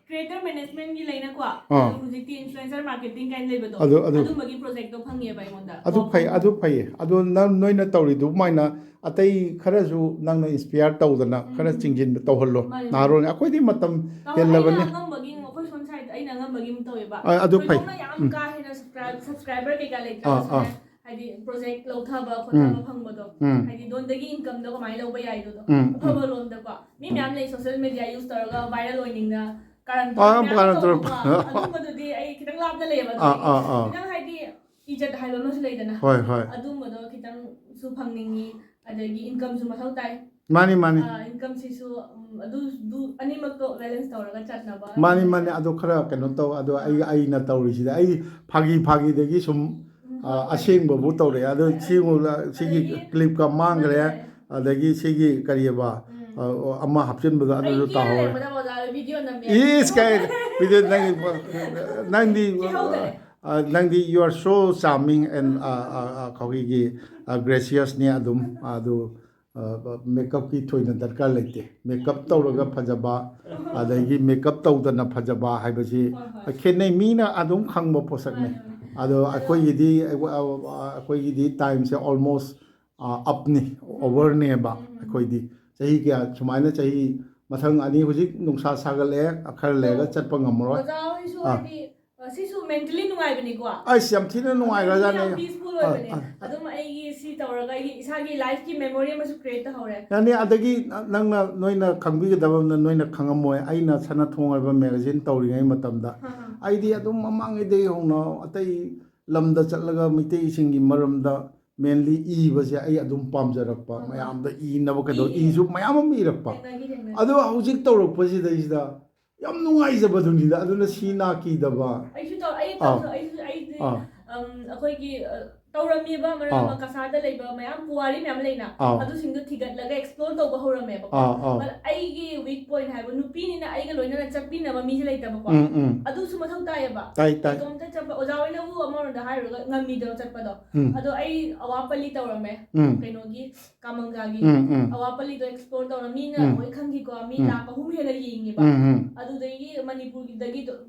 ꯀ꯭ꯔꯤꯌꯦꯇꯔ ꯃꯦꯅꯦꯖꯃꯦꯟꯒꯤ ꯂꯩꯅꯀꯣ꯫ ꯑꯥ꯫ ꯑꯗꯣ ꯍꯧꯖꯤꯛꯇꯤ ꯏꯟꯐ꯭ꯂꯨꯑꯦꯟꯁꯔ ꯃꯥꯔꯀꯦꯇꯤꯡ ꯀꯥꯏꯅ ꯂꯩꯕꯗꯣ꯫ ꯑꯗꯨ- ꯑꯗꯨ- ꯑꯗꯨꯝꯕꯒꯤ ꯄ꯭ꯔꯣꯖꯦꯛꯇꯣ ꯐꯪꯉꯦꯕ ꯑꯩꯉꯣꯟꯗ꯫ ꯑꯗꯨ ꯐꯩ, ꯑꯗꯨ ꯐꯩꯌꯦ꯫ ꯑꯗꯣ ꯅꯪ ꯅꯣꯏꯅ ꯇꯧꯔꯤꯗꯨꯃꯥꯏꯅ ꯑꯇꯩ ꯈꯔꯁꯨ ꯅꯪꯅ ꯏꯟꯁꯄꯤꯌꯔ ꯇꯧꯗꯅ ꯈꯔ ꯆꯤꯡꯁꯤꯟꯕ ꯇꯧꯍꯜꯂꯣ꯫ ꯃꯥꯅꯦ, ꯃꯥꯅꯦ꯫ ꯅꯍꯥꯔꯣꯜ ꯑꯩꯈꯣꯏꯗꯤ ꯃꯇꯝ ꯑꯩꯅ ꯍꯦꯜꯂꯕꯅꯤ꯫ ꯑꯉꯝꯕꯒꯤ ꯑꯩꯈꯣꯏ ꯁꯣꯝ ꯁꯥꯏꯗ ꯑꯩꯅ ꯑꯉꯝꯕꯒꯤ ꯑꯃ ꯇꯧꯋꯦꯕ꯫ ꯑ, ꯑꯗꯨ ꯐꯩ꯫ ꯊꯣꯏꯗꯣꯛꯅ ꯌꯥꯝ ꯎꯝ꯫ ꯀꯥ ꯍꯦꯟꯅ ꯁꯕꯁꯀ꯭ꯔꯥꯏꯕ ꯁꯕꯁꯀ꯭ꯔꯥꯏꯕꯔ ꯀꯩꯀꯥ ꯑꯥ, ꯂꯩꯇ꯭ꯔꯒꯁꯨꯅꯦ꯫ ꯑꯥ꯫ ꯍꯥꯏꯗꯤ ꯄ꯭ꯔꯣꯖꯦꯛ ꯂꯧꯊꯕ ꯈꯣꯠꯊꯕ ꯎꯝ꯫ ꯐꯪꯕꯗꯣ꯫ ꯎꯝ꯫ ꯍꯥꯏꯗꯤ ꯗꯣꯟꯗꯒꯤ ꯏꯟꯀꯝꯗꯣ ꯀꯃꯥꯏꯅ ꯂꯧꯕ ꯌꯥꯏꯗꯣ꯫ ꯎꯝ, ꯎꯝ꯫ ꯑꯐꯕ ꯂꯣꯝꯗꯀꯣ꯫ ꯃꯤ ꯃꯌꯥꯝ ꯂꯩ ꯁꯣꯁꯤꯌꯦꯜ ꯃꯦꯗꯤꯌꯥ ꯌꯨꯁ ꯇꯧꯔꯒ ꯚꯥꯏꯔꯦꯜ ꯑꯣꯏꯅꯤꯡꯅ ꯀꯥꯔꯟ ꯑꯥ, ꯇꯧꯕ ꯃꯌꯥꯝ ꯀꯥꯔꯟ ꯇꯧꯔꯛꯄ꯫ ꯇꯧꯕꯀꯣ꯫ ꯑꯗꯨꯝꯕꯗꯨꯗꯤ ꯑꯩ ꯈꯤꯇꯪ ꯂꯥꯞꯅ ꯂꯩꯌꯦꯕ꯫ ꯑꯥ, ꯑꯗꯨꯒꯤ ꯑꯥ, ꯑꯥ꯫ ꯈꯤꯇꯪ ꯍꯥꯏꯗꯤ ꯏꯖꯠ ꯍꯥꯏꯕ ꯑꯃꯁꯨ ꯂꯩꯗꯅ꯫ ꯍꯣꯏ, ꯍꯣꯏ꯫ ꯑꯗꯨꯝꯕꯗꯣ ꯈꯤꯇꯪꯁꯨ ꯐꯪꯅꯤꯡꯉꯤ꯫ ꯑꯗꯒꯤ ꯏꯟꯀꯝꯁꯨ ꯃꯊꯧ ꯇꯥꯏ꯫ ꯃꯥꯅꯤ, ꯃꯥꯅꯤ꯫ ꯑꯥ, ꯏꯟꯀꯝꯁꯤꯁꯨ, ꯎꯝ, ꯑꯗꯨ, ꯑꯗꯨ ꯑꯅꯤꯃꯛꯇꯣ ꯕꯦꯂꯦꯟꯁ ꯇꯧꯔꯒ ꯆꯠꯅꯕ꯫ ꯃꯥꯅꯤ, ꯃꯥꯅꯤ꯫ ꯑꯗꯣ ꯈꯔ ꯀꯩꯅꯣ ꯇꯧ꯫ ꯑꯗꯣ ꯑꯩ, ꯑꯩꯅ ꯇꯧꯔꯤꯁꯤꯗ ꯑꯩ ꯐꯥꯒꯤ ꯐꯥꯒꯤꯗꯒꯤ ꯁꯨꯝ, ꯎꯝ, ꯑꯥ, ꯍꯣꯏ꯫ ꯑꯁꯦꯡꯕꯕꯨ ꯇꯧꯔꯛꯑꯦ꯫ ꯑꯗꯣ ꯍꯣꯏ, ꯁꯤꯒꯨꯝꯕ, ꯁꯤꯒꯤ ꯑꯗꯒꯤ ꯀ꯭ꯂꯤꯞꯀ ꯃꯥꯡꯈ꯭ꯔꯦ꯫ ꯍꯣꯏ꯫ ꯑꯗꯒꯤ ꯁꯤꯒꯤ ꯀꯔꯤꯑꯕ, ꯎꯝ꯫ ꯑꯥ, ꯑꯃ ꯍꯥꯞꯆꯤꯟꯕꯗꯣ ꯑꯗꯨꯁꯨ ꯑꯩ ꯀꯦꯔ ꯇꯥꯍꯧꯔꯦ꯫ ꯂꯩꯔꯝꯕꯗ ꯑꯣꯖꯥꯗ ꯚꯤꯗꯤꯑꯣ ꯅꯝꯃꯦ꯫ ꯏꯁ, ꯀꯥꯏ, ꯚꯤꯗꯤꯑꯣ ꯅꯪꯒꯤ, ꯅꯪꯗꯤ, ꯀꯦꯍꯧꯗꯔꯦ꯫ ꯑꯥ, ꯅꯪꯗꯤ you are so charming and, ꯑꯥ, ꯑꯥ, ꯑꯥ, ꯑꯩꯈꯣꯏꯒꯤ, ꯑꯥ, graciousꯅꯦ ꯑꯗꯨꯝ꯫ ꯑꯗꯨ, ꯑꯥ, ꯃꯦꯀꯞꯀꯤ ꯊꯣꯏꯅ ꯗꯔꯀꯥꯔ ꯂꯩꯇꯦ꯫ ꯃꯦꯀꯞ ꯇꯧꯔꯒ ꯐꯖꯕ, ꯑꯗꯒꯤ ꯃꯦꯀꯞ ꯇꯧꯗꯅ ꯐꯖꯕ ꯍꯥꯏꯕꯁꯤ ꯍꯣꯏ, ꯍꯣꯏ꯫ ꯈꯦꯠꯅꯩ꯫ ꯃꯤꯅ ꯑꯗꯨꯝ ꯈꯪꯕ ꯄꯣꯠꯁꯛꯅꯤ꯫ ꯃꯥꯅꯦ, ꯃꯥꯅꯦ꯫ ꯑꯗꯣ ꯑꯩꯈꯣꯏꯒꯤꯗꯤ, ꯑꯩꯈꯣꯏꯒꯤꯗꯤ ꯇꯥꯏꯝꯁꯦ almost, ꯑꯥ, upꯅꯤ, overꯅꯦꯕ꯫ ꯎꯝ, ꯎꯝ꯫ ꯑꯩꯈꯣꯏꯗꯤ ꯆꯍꯤ ꯀꯌꯥ ꯁꯨꯃꯥꯏꯅ, ꯆꯍꯤ ꯃꯊꯪ ꯑꯅꯤ, ꯍꯧꯖꯤꯛ ꯅꯨꯡꯁꯥ ꯁꯥꯒꯠꯂꯛꯑꯦ, ꯈꯔ ꯂꯩꯔꯒ ꯑꯗꯣ ꯆꯠꯄ ꯉꯝꯃꯔꯣꯏ꯫ ꯑꯣꯖꯥ ꯍꯣꯏꯁꯨ ꯑꯥ꯫ ꯍꯥꯏꯗꯤ, ꯑ, ꯁꯤꯁꯨ ꯃꯦꯟꯇꯦꯜꯂꯤ ꯅꯨꯡꯉꯥꯏꯕꯅꯤꯀꯣ꯫ ꯑꯁ, ꯌꯥꯝ ꯊꯤꯅ ꯅꯨꯡꯉꯥꯏꯈ꯭ꯔꯖꯥꯠꯅꯦ꯫ ꯌꯥꯝ ꯄꯤꯁꯐꯨꯜ ꯑꯥ, ꯑꯣꯏꯕꯅꯦ꯫ ꯑꯥ꯫ ꯑꯗꯨꯝ ꯑꯩꯒꯤ ꯁꯤ ꯇꯧꯔꯒ ꯑꯩꯒꯤ ꯏꯁꯥꯒꯤ ꯂꯥꯏꯐꯀꯤ ꯃꯦꯃꯣꯔꯤ ꯑꯃꯁꯨ ꯀ꯭ꯔꯤꯌꯦꯠ ꯇꯧꯍꯧꯔꯦ꯫ ꯌꯥꯅꯤ꯫ ꯑꯗꯒꯤ ꯅꯪꯅ, ꯅꯣꯏꯅ ꯈꯪꯕꯤꯒꯗꯕ ꯑꯃꯅ, ꯅꯣꯏꯅ ꯈꯪꯉꯝꯃꯣꯏ, ꯑꯩꯅ ꯁꯅꯥ ꯊꯣꯡ ꯍꯥꯏꯕ ꯃꯦꯒꯥꯖꯤꯟ ꯇꯧꯔꯤꯉꯩ ꯃꯇꯝꯗ ꯑꯥ, ꯑꯥ꯫ ꯑꯩꯗꯤ ꯑꯗꯨꯝ ꯃꯃꯥꯡꯉꯩꯗꯒꯤ ꯍꯧꯅ ꯑꯇꯩ ꯂꯝꯗ ꯆꯠꯂꯒ ꯃꯩꯇꯩꯁꯤꯡꯒꯤ ꯃꯔꯝꯗ ꯃꯦꯟꯂꯤ ꯏꯕꯁꯦ ꯑꯩ ꯑꯗꯨꯝ ꯄꯥꯝꯖꯔꯛꯄ, ꯑꯥ꯫ ꯃꯌꯥꯝꯗ ꯏꯅꯕ ꯀꯩꯗꯧ ꯏ, ꯏ꯫ ꯏꯁꯨ ꯃꯌꯥꯝ ꯑꯃ ꯏꯔꯛꯄ꯫ ꯊꯦꯡꯅꯈꯤ ꯊꯦꯡꯅꯈꯤ ꯑꯗꯣ ꯍꯧꯖꯤꯛ ꯇꯧꯔꯛꯄꯁꯤꯗꯩꯁꯤꯗ ꯌꯥꯝ ꯅꯨꯡꯉꯥꯏꯖꯕꯗꯨꯅꯤꯗ꯫ ꯑꯗꯨꯅ ꯁꯤ ꯅꯥ ꯀꯤꯗꯕ꯫ ꯑꯩꯁꯨ ꯇꯧ ꯑꯩ ꯑꯥ꯫ ꯇꯧꯁꯨ ꯑꯩꯁꯨ ꯑꯩꯗꯤ ꯑꯥ꯫ ꯑꯝ, ꯑꯩꯈꯣꯏꯒꯤ ꯑ, ꯇꯧꯔꯝꯃꯤꯕ ꯃꯔꯛ ꯑꯥ꯫ ꯑꯃ ꯀꯁꯥꯔꯗ ꯂꯩꯕ ꯃꯌꯥꯝ ꯄꯨꯋꯥꯔꯤ ꯃꯌꯥꯝ ꯂꯩꯅ ꯑꯥ꯫ ꯑꯗꯨꯁꯤꯡꯗꯣ ꯊꯤꯒꯠꯂꯒ ꯑꯦꯛꯁꯄ꯭ꯂꯣꯔ ꯇꯧꯕ ꯍꯧꯔꯝꯃꯦꯕꯀꯣ꯫ ꯑꯥ, ꯑꯥ꯫ But ꯑꯩꯒꯤ ꯋꯤꯛ ꯄꯣꯏꯟꯠ ꯍꯥꯏꯕ ꯅꯨꯄꯤꯅꯤꯅ ꯑꯩꯒ ꯂꯣꯏꯅꯅ ꯆꯠꯄꯤꯅꯕ ꯃꯤꯁꯦ ꯂꯩꯇꯕꯀꯣ꯫ ꯎꯝ, ꯎꯝ꯫ ꯑꯗꯨꯁꯨ ꯃꯊꯧ ꯇꯥꯏꯌꯦꯕ꯫ ꯇꯥꯏ, ꯇꯥꯏ꯫ ꯏꯇꯣꯝꯇ ꯆꯠꯄ ꯑꯣꯖꯥ ꯍꯣꯏꯅꯕꯨ ꯑꯃꯔꯣꯝꯗ ꯍꯥꯏꯔꯨꯔꯒ ꯉꯝꯃꯤꯗꯅ ꯆꯠꯄꯗꯣ꯫ ꯎꯝ꯫ ꯑꯗꯣ ꯑꯩ ꯑꯋꯥꯄꯜꯂꯤ ꯇꯧꯔꯝꯃꯦ꯫ ꯎꯝ꯫ ꯀꯩꯅꯣꯒꯤ ꯀꯥꯃꯪꯒꯥꯒꯤ ꯎꯝ, ꯎꯝ꯫ ꯑꯋꯥꯄꯜꯂꯤꯗꯣ ꯑꯦꯛꯁꯄ꯭ꯂꯣꯔ ꯇꯧꯔ ꯃꯤꯅ ꯎꯝ꯫ ꯂꯣꯏ ꯈꯪꯈꯤꯀꯣ꯫ ꯃꯤ ꯎꯝ꯫ ꯂꯥꯛ ꯑꯍꯨꯝ ꯍꯦꯟꯅ ꯌꯦꯡꯉꯦꯕ꯫ ꯎꯝ, ꯎꯝ꯫ ꯑꯗꯨꯗꯒꯤ ꯃꯅꯤꯄꯨꯔꯗꯒꯤ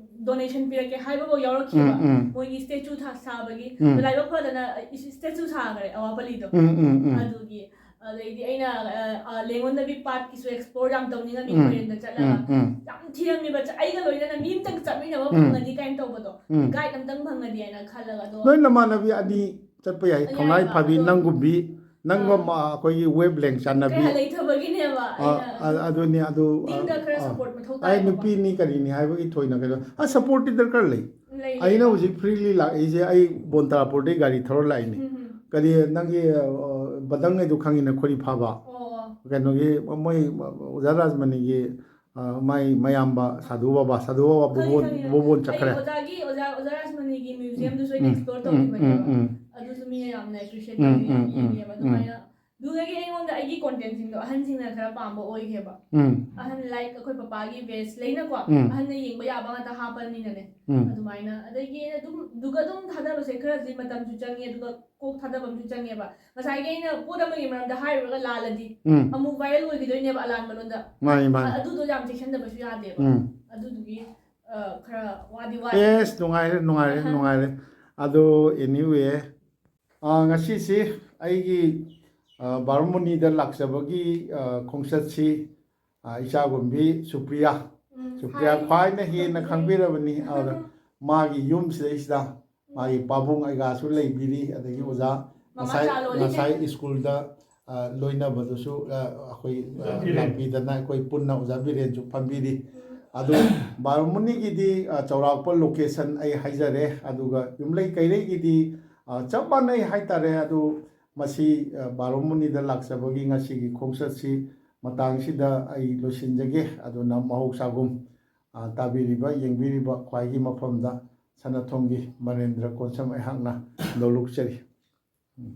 ꯗꯣꯅꯦꯁꯟ ꯄꯤꯔꯛꯀꯦ ꯍꯥꯏꯕꯐꯥꯎ ꯌꯥꯎꯔꯛꯈꯤꯕ꯫ ꯎꯝ, ꯎꯝ꯫ ꯃꯣꯏꯒꯤ ꯁ꯭ꯇꯦꯆꯨ ꯁꯥꯕꯒꯤ꯫ ꯎꯝ꯫ ꯂꯥꯏꯕꯛ ꯐꯗꯅ ꯁ꯭ꯇꯦꯆꯨ ꯁꯥꯈ꯭ꯔꯦ ꯑꯋꯥꯄꯜꯂꯤꯗꯣ꯫ ꯎꯝ, ꯎꯝ, ꯎꯝ꯫ ꯑꯗꯨꯒꯤ ꯑꯗꯩꯗꯤ ꯑꯩꯅ ꯑ, ꯑ, ꯂꯦꯡꯉꯣꯟꯗꯕꯤ ꯄꯥꯠꯀꯤꯁꯨ ꯑꯦꯛꯁꯄ꯭ꯂꯣꯔ ꯌꯥꯝ ꯇꯧꯅꯤꯡꯉꯝꯃꯤ ꯎꯝ, ꯈꯣꯏꯔꯦꯟꯗ ꯆꯠꯂꯒ꯫ ꯎꯝ, ꯎꯝ꯫ ꯌꯥꯝ ꯊꯤꯔꯝꯃꯦꯕ꯫ ꯆ-, ꯑꯩꯒ ꯂꯣꯏꯅꯅ ꯃꯤ ꯑꯃꯇꯪ ꯆꯠꯃꯤꯟꯅꯕ ꯎꯝ꯫ ꯐꯪꯉꯗꯤ ꯀꯥꯏꯅ ꯇꯧꯕꯗꯣ꯫ ꯎꯝ꯫ ꯒꯥꯏꯗ ꯑꯝꯇꯪ ꯐꯪꯉꯗꯤ ꯍꯥꯏꯅ ꯈꯜꯂꯒ ꯑꯗꯣ꯫ ꯅꯣꯏ ꯅꯃꯥꯟꯅꯕꯤ ꯑꯅꯤ ꯆꯠꯄ ꯌꯥꯏ, ꯌꯥꯏ, ꯊꯧꯅꯥꯏ ꯌꯥꯏꯕ꯫ ꯐꯥꯕꯤ, ꯑꯗꯣ ꯅꯪꯒꯨꯝꯕꯤ, ꯅꯪꯒ ꯑꯥ꯫ ꯃ-, ꯑꯩꯈꯣꯏꯒꯤ ꯋꯦꯕ ꯂꯦꯡ ꯆꯥꯟꯅꯕꯤ꯫ ꯀꯌꯥ ꯂꯩꯇꯕꯒꯤꯅꯦꯕ ꯑ, ꯑꯩꯅ ꯑ-, ꯑꯗꯨꯅꯤ, ꯑꯗꯨ, ꯑ, ꯅꯤꯡꯗ ꯈꯔ ꯑ, ꯁꯞꯄꯣꯔꯠ ꯃꯊꯧ ꯑꯩ ꯇꯥꯏꯌꯦꯕ꯫ ꯅꯨꯄꯤꯅꯤ ꯀꯔꯤꯅꯤ ꯍꯥꯏꯕꯒꯤ ꯊꯣꯏꯅ ꯀꯩꯅꯣ, ꯑ, ꯁꯞꯄꯣꯔꯠꯇꯤ ꯗꯔꯀꯥꯔ ꯂꯩ꯫ ꯂꯩ, ꯑꯩꯅ ꯂꯩ꯫ ꯍꯧꯖꯤꯛ ꯐ꯭ꯔꯤꯂꯤ ꯂꯥꯛꯏꯁꯦ, ꯑꯩ ꯕꯣꯟꯇꯥꯔꯥꯄꯨꯔꯗꯒꯤ ꯒꯥꯔꯤ ꯊꯧꯔ ꯂꯥꯛꯏꯅꯤ꯫ ꯎꯝ, ꯎꯝ꯫ ꯀꯔꯤ ꯅꯪꯒꯤ, ꯑ, ꯕꯗꯪ ꯍꯥꯏꯗꯣ ꯈꯪꯉꯤꯅ, ꯈꯣꯔꯤ ꯐꯥꯕ꯫ ꯑꯣ, ꯑꯣ꯫ ꯀꯩꯅꯣꯒꯤ ꯃꯣꯏ ꯑꯣꯖꯥ ꯔꯥꯖꯃꯅꯤꯒꯤ, ꯑ, ꯃꯥꯏ ꯃꯌꯥꯝꯕ ꯁꯥꯙꯨ ꯕꯕꯥ, ꯁꯥꯙꯨ ꯕꯕꯥ ꯈꯪꯉꯤ, ꯕꯣꯕꯣꯟ, ꯈꯪꯉꯤ꯫ ꯕꯣꯕꯣꯟ ꯑꯩ ꯆꯠꯈ꯭ꯔꯦ꯫ ꯑꯣꯖꯥꯒꯤ, ꯑꯣꯖꯥ, ꯑꯣꯖꯥ ꯔꯥꯖꯃꯅꯤꯒꯤ ꯃ꯭ꯌꯨꯖꯤꯌꯝꯗꯨꯁꯨ ꯑꯩꯅ ꯎꯝ, ꯑꯦꯛꯁꯄ꯭ꯂꯣꯔ ꯎꯝ, ꯇꯧꯈꯤꯕꯅꯦꯕ꯫ ꯎꯝ, ꯎꯝ꯫ ꯑꯗꯨꯁꯨ ꯃꯤꯅ ꯌꯥꯝꯅ ꯑꯦꯄ꯭ꯔꯤꯁꯤꯌꯦꯠ ꯎꯝ, ꯇꯧꯕꯤ ꯎꯝ, ꯎꯝ, ꯌꯦꯡꯉꯦꯕ꯫ ꯎꯝ꯫ ꯑꯗꯨꯃꯥꯏꯅ ꯑꯗꯨꯗꯒꯤ ꯑꯩꯉꯣꯟꯗ ꯑꯩꯒꯤ ꯀꯣꯟꯇꯦꯟꯁꯤꯡꯗꯣ ꯑꯍꯟꯁꯤꯡꯅ ꯈꯔ ꯄꯥꯝꯕ ꯑꯣꯏꯈꯤꯕ꯫ ꯎꯝ꯫ ꯑꯍꯟ, ꯂꯥꯏꯛ, ꯑꯩꯈꯣꯏ ꯄꯄꯥꯒꯤ ꯕꯦꯁ ꯂꯩꯅꯀꯣ, ꯎꯝ꯫ ꯑꯍꯟꯅ ꯌꯦꯡꯕ ꯌꯥꯕ ꯉꯥꯛꯇ ꯍꯥꯞꯄꯅꯤꯅꯅꯦ꯫ ꯎꯝ꯫ ꯑꯗꯨꯃꯥꯏꯅ꯫ ꯑꯗꯒꯤ ꯑꯩꯅ ꯑꯗꯨꯝ, ꯑꯗꯨꯒ ꯑꯗꯨꯝ ꯊꯥꯗꯕꯁꯦ ꯈꯔꯗꯤ ꯃꯇꯝꯁꯨ ꯆꯪꯉꯦ, ꯑꯗꯨꯒ ꯀꯣꯛ ꯊꯥꯗꯕ ꯑꯃꯁꯨ ꯆꯪꯉꯦꯕ꯫ ꯉꯁꯥꯏꯒꯤ ꯑꯩꯅ ꯄꯣꯠ ꯑꯃꯒꯤ ꯃꯔꯝꯗ ꯍꯥꯏꯔꯨꯔꯒ ꯂꯥꯜꯂꯗꯤ ꯎꯝ꯫ ꯑꯃꯨꯛ ꯚꯥꯏꯔꯦꯜ ꯑꯣꯏꯈꯤꯗꯣꯏꯅꯦꯕ ꯑꯂꯥꯟꯕ ꯂꯣꯟꯗ꯫ ꯃꯥꯅꯤ, ꯃꯥꯅꯤ꯫ ꯑ-, ꯑꯗꯨꯗꯣ ꯌꯥꯝ ꯆꯦꯛꯁꯤꯟꯗꯕꯁꯨ ꯌꯥꯗꯦꯕ꯫ ꯎꯝ꯫ ꯑꯗꯨꯗꯨꯒꯤ, ꯑ, ꯈꯔ ꯋꯥꯗꯤ ꯋꯥꯏ꯫ ꯑꯦꯁ, ꯅꯨꯡꯉꯥꯏꯔꯦ, ꯅꯨꯡꯉꯥꯏꯔꯦ, ꯑꯍ꯫ ꯅꯨꯡꯉꯥꯏꯔꯦ꯫ ꯑꯗꯣ, anyway, ꯑ, ꯉꯁꯤꯁꯤ ꯑꯩꯒꯤ, ꯑ, ꯕꯥꯔꯨꯃꯨꯅꯤꯗ ꯂꯥꯛꯆꯕꯒꯤ, ꯑ, ꯈꯣꯡꯆꯠꯁꯤ, ꯑ, ꯏꯆꯥꯒꯨꯝꯕꯤ ꯁꯨꯄ꯭ꯔꯤꯌꯥ, ꯎꯝ, ꯁꯨꯄ꯭ꯔꯤꯌꯥ hi꯫ ꯈ꯭ꯋꯥꯏꯅ ꯍꯦꯟꯅ ꯈꯪꯕꯤꯔꯕꯅꯤ꯫ ꯑꯗꯨꯗ ꯃꯥꯒꯤ ꯌꯨꯝꯁꯤꯗꯩꯁꯤꯗ ꯃꯥꯒꯤ ꯄꯥꯕꯨꯡ ꯑꯩꯒꯥꯁꯨ ꯂꯩꯕꯤꯔꯤ, ꯑꯗꯒꯤ ꯑꯣꯖꯥ ꯃꯃꯥ ꯉꯁꯥꯏ, ꯆꯥ ꯂꯣꯜꯂꯤ꯫ ꯉꯁꯥꯏ ꯁ꯭ꯀꯨꯜꯗ, ꯑ, ꯂꯣꯏꯅꯕꯗꯨꯁꯨ, ꯑ, ꯑꯩꯈꯣꯏ, ꯑ, ꯂꯥꯛꯄꯤꯔꯦ꯫ ꯂꯥꯛꯄꯤꯗꯅ ꯑꯩꯈꯣꯏ ꯄꯨꯟꯅ ꯑꯣꯖꯥ ꯕꯤꯔꯦꯟꯁꯨ ꯐꯝꯕꯤꯔꯤ꯫ ꯎꯝ꯫ ꯑꯗꯨ ꯕꯥꯔꯨꯃꯨꯅꯤꯒꯤꯗꯤ, ꯑ, ꯆꯥꯎꯔꯥꯛꯄ ꯂꯣꯀꯦꯁꯟ ꯑꯩ ꯍꯥꯏꯖꯔꯦ, ꯑꯗꯨꯒ ꯌꯨꯝꯂꯩ ꯀꯩꯔꯩꯒꯤꯗꯤ ꯑ, ꯆꯞ ꯃꯥꯟꯅꯩ ꯍꯥꯏꯇꯥꯔꯦ꯫ ꯑꯗꯨ ꯃꯁꯤ, ꯑ, ꯕꯥꯔꯣꯃꯨꯅꯤꯗ ꯂꯥꯛꯆꯕꯒꯤ ꯉꯁꯤꯒꯤ ꯈꯣꯡꯆꯠꯁꯤ ꯃꯇꯥꯡꯁꯤꯗ ꯑꯩ ꯂꯣꯏꯁꯤꯟꯖꯒꯦ꯫ ꯑꯗꯨꯅ ꯃꯍꯧꯁꯥꯒꯨꯝ, ꯑ, ꯇꯥꯕꯤꯔꯤꯕ, ꯌꯦꯡꯕꯤꯔꯤꯕ ꯈ꯭ꯋꯥꯏꯒꯤ ꯃꯐꯝꯗ ꯁꯅꯥꯊꯣꯡꯒꯤ ꯃꯔꯦꯟꯗ꯭ꯔ ꯀꯣꯟꯁꯝ ꯑꯩꯍꯥꯛꯅ ꯅꯣꯂꯨꯛꯆꯔꯤ꯫ ꯎꯝ꯫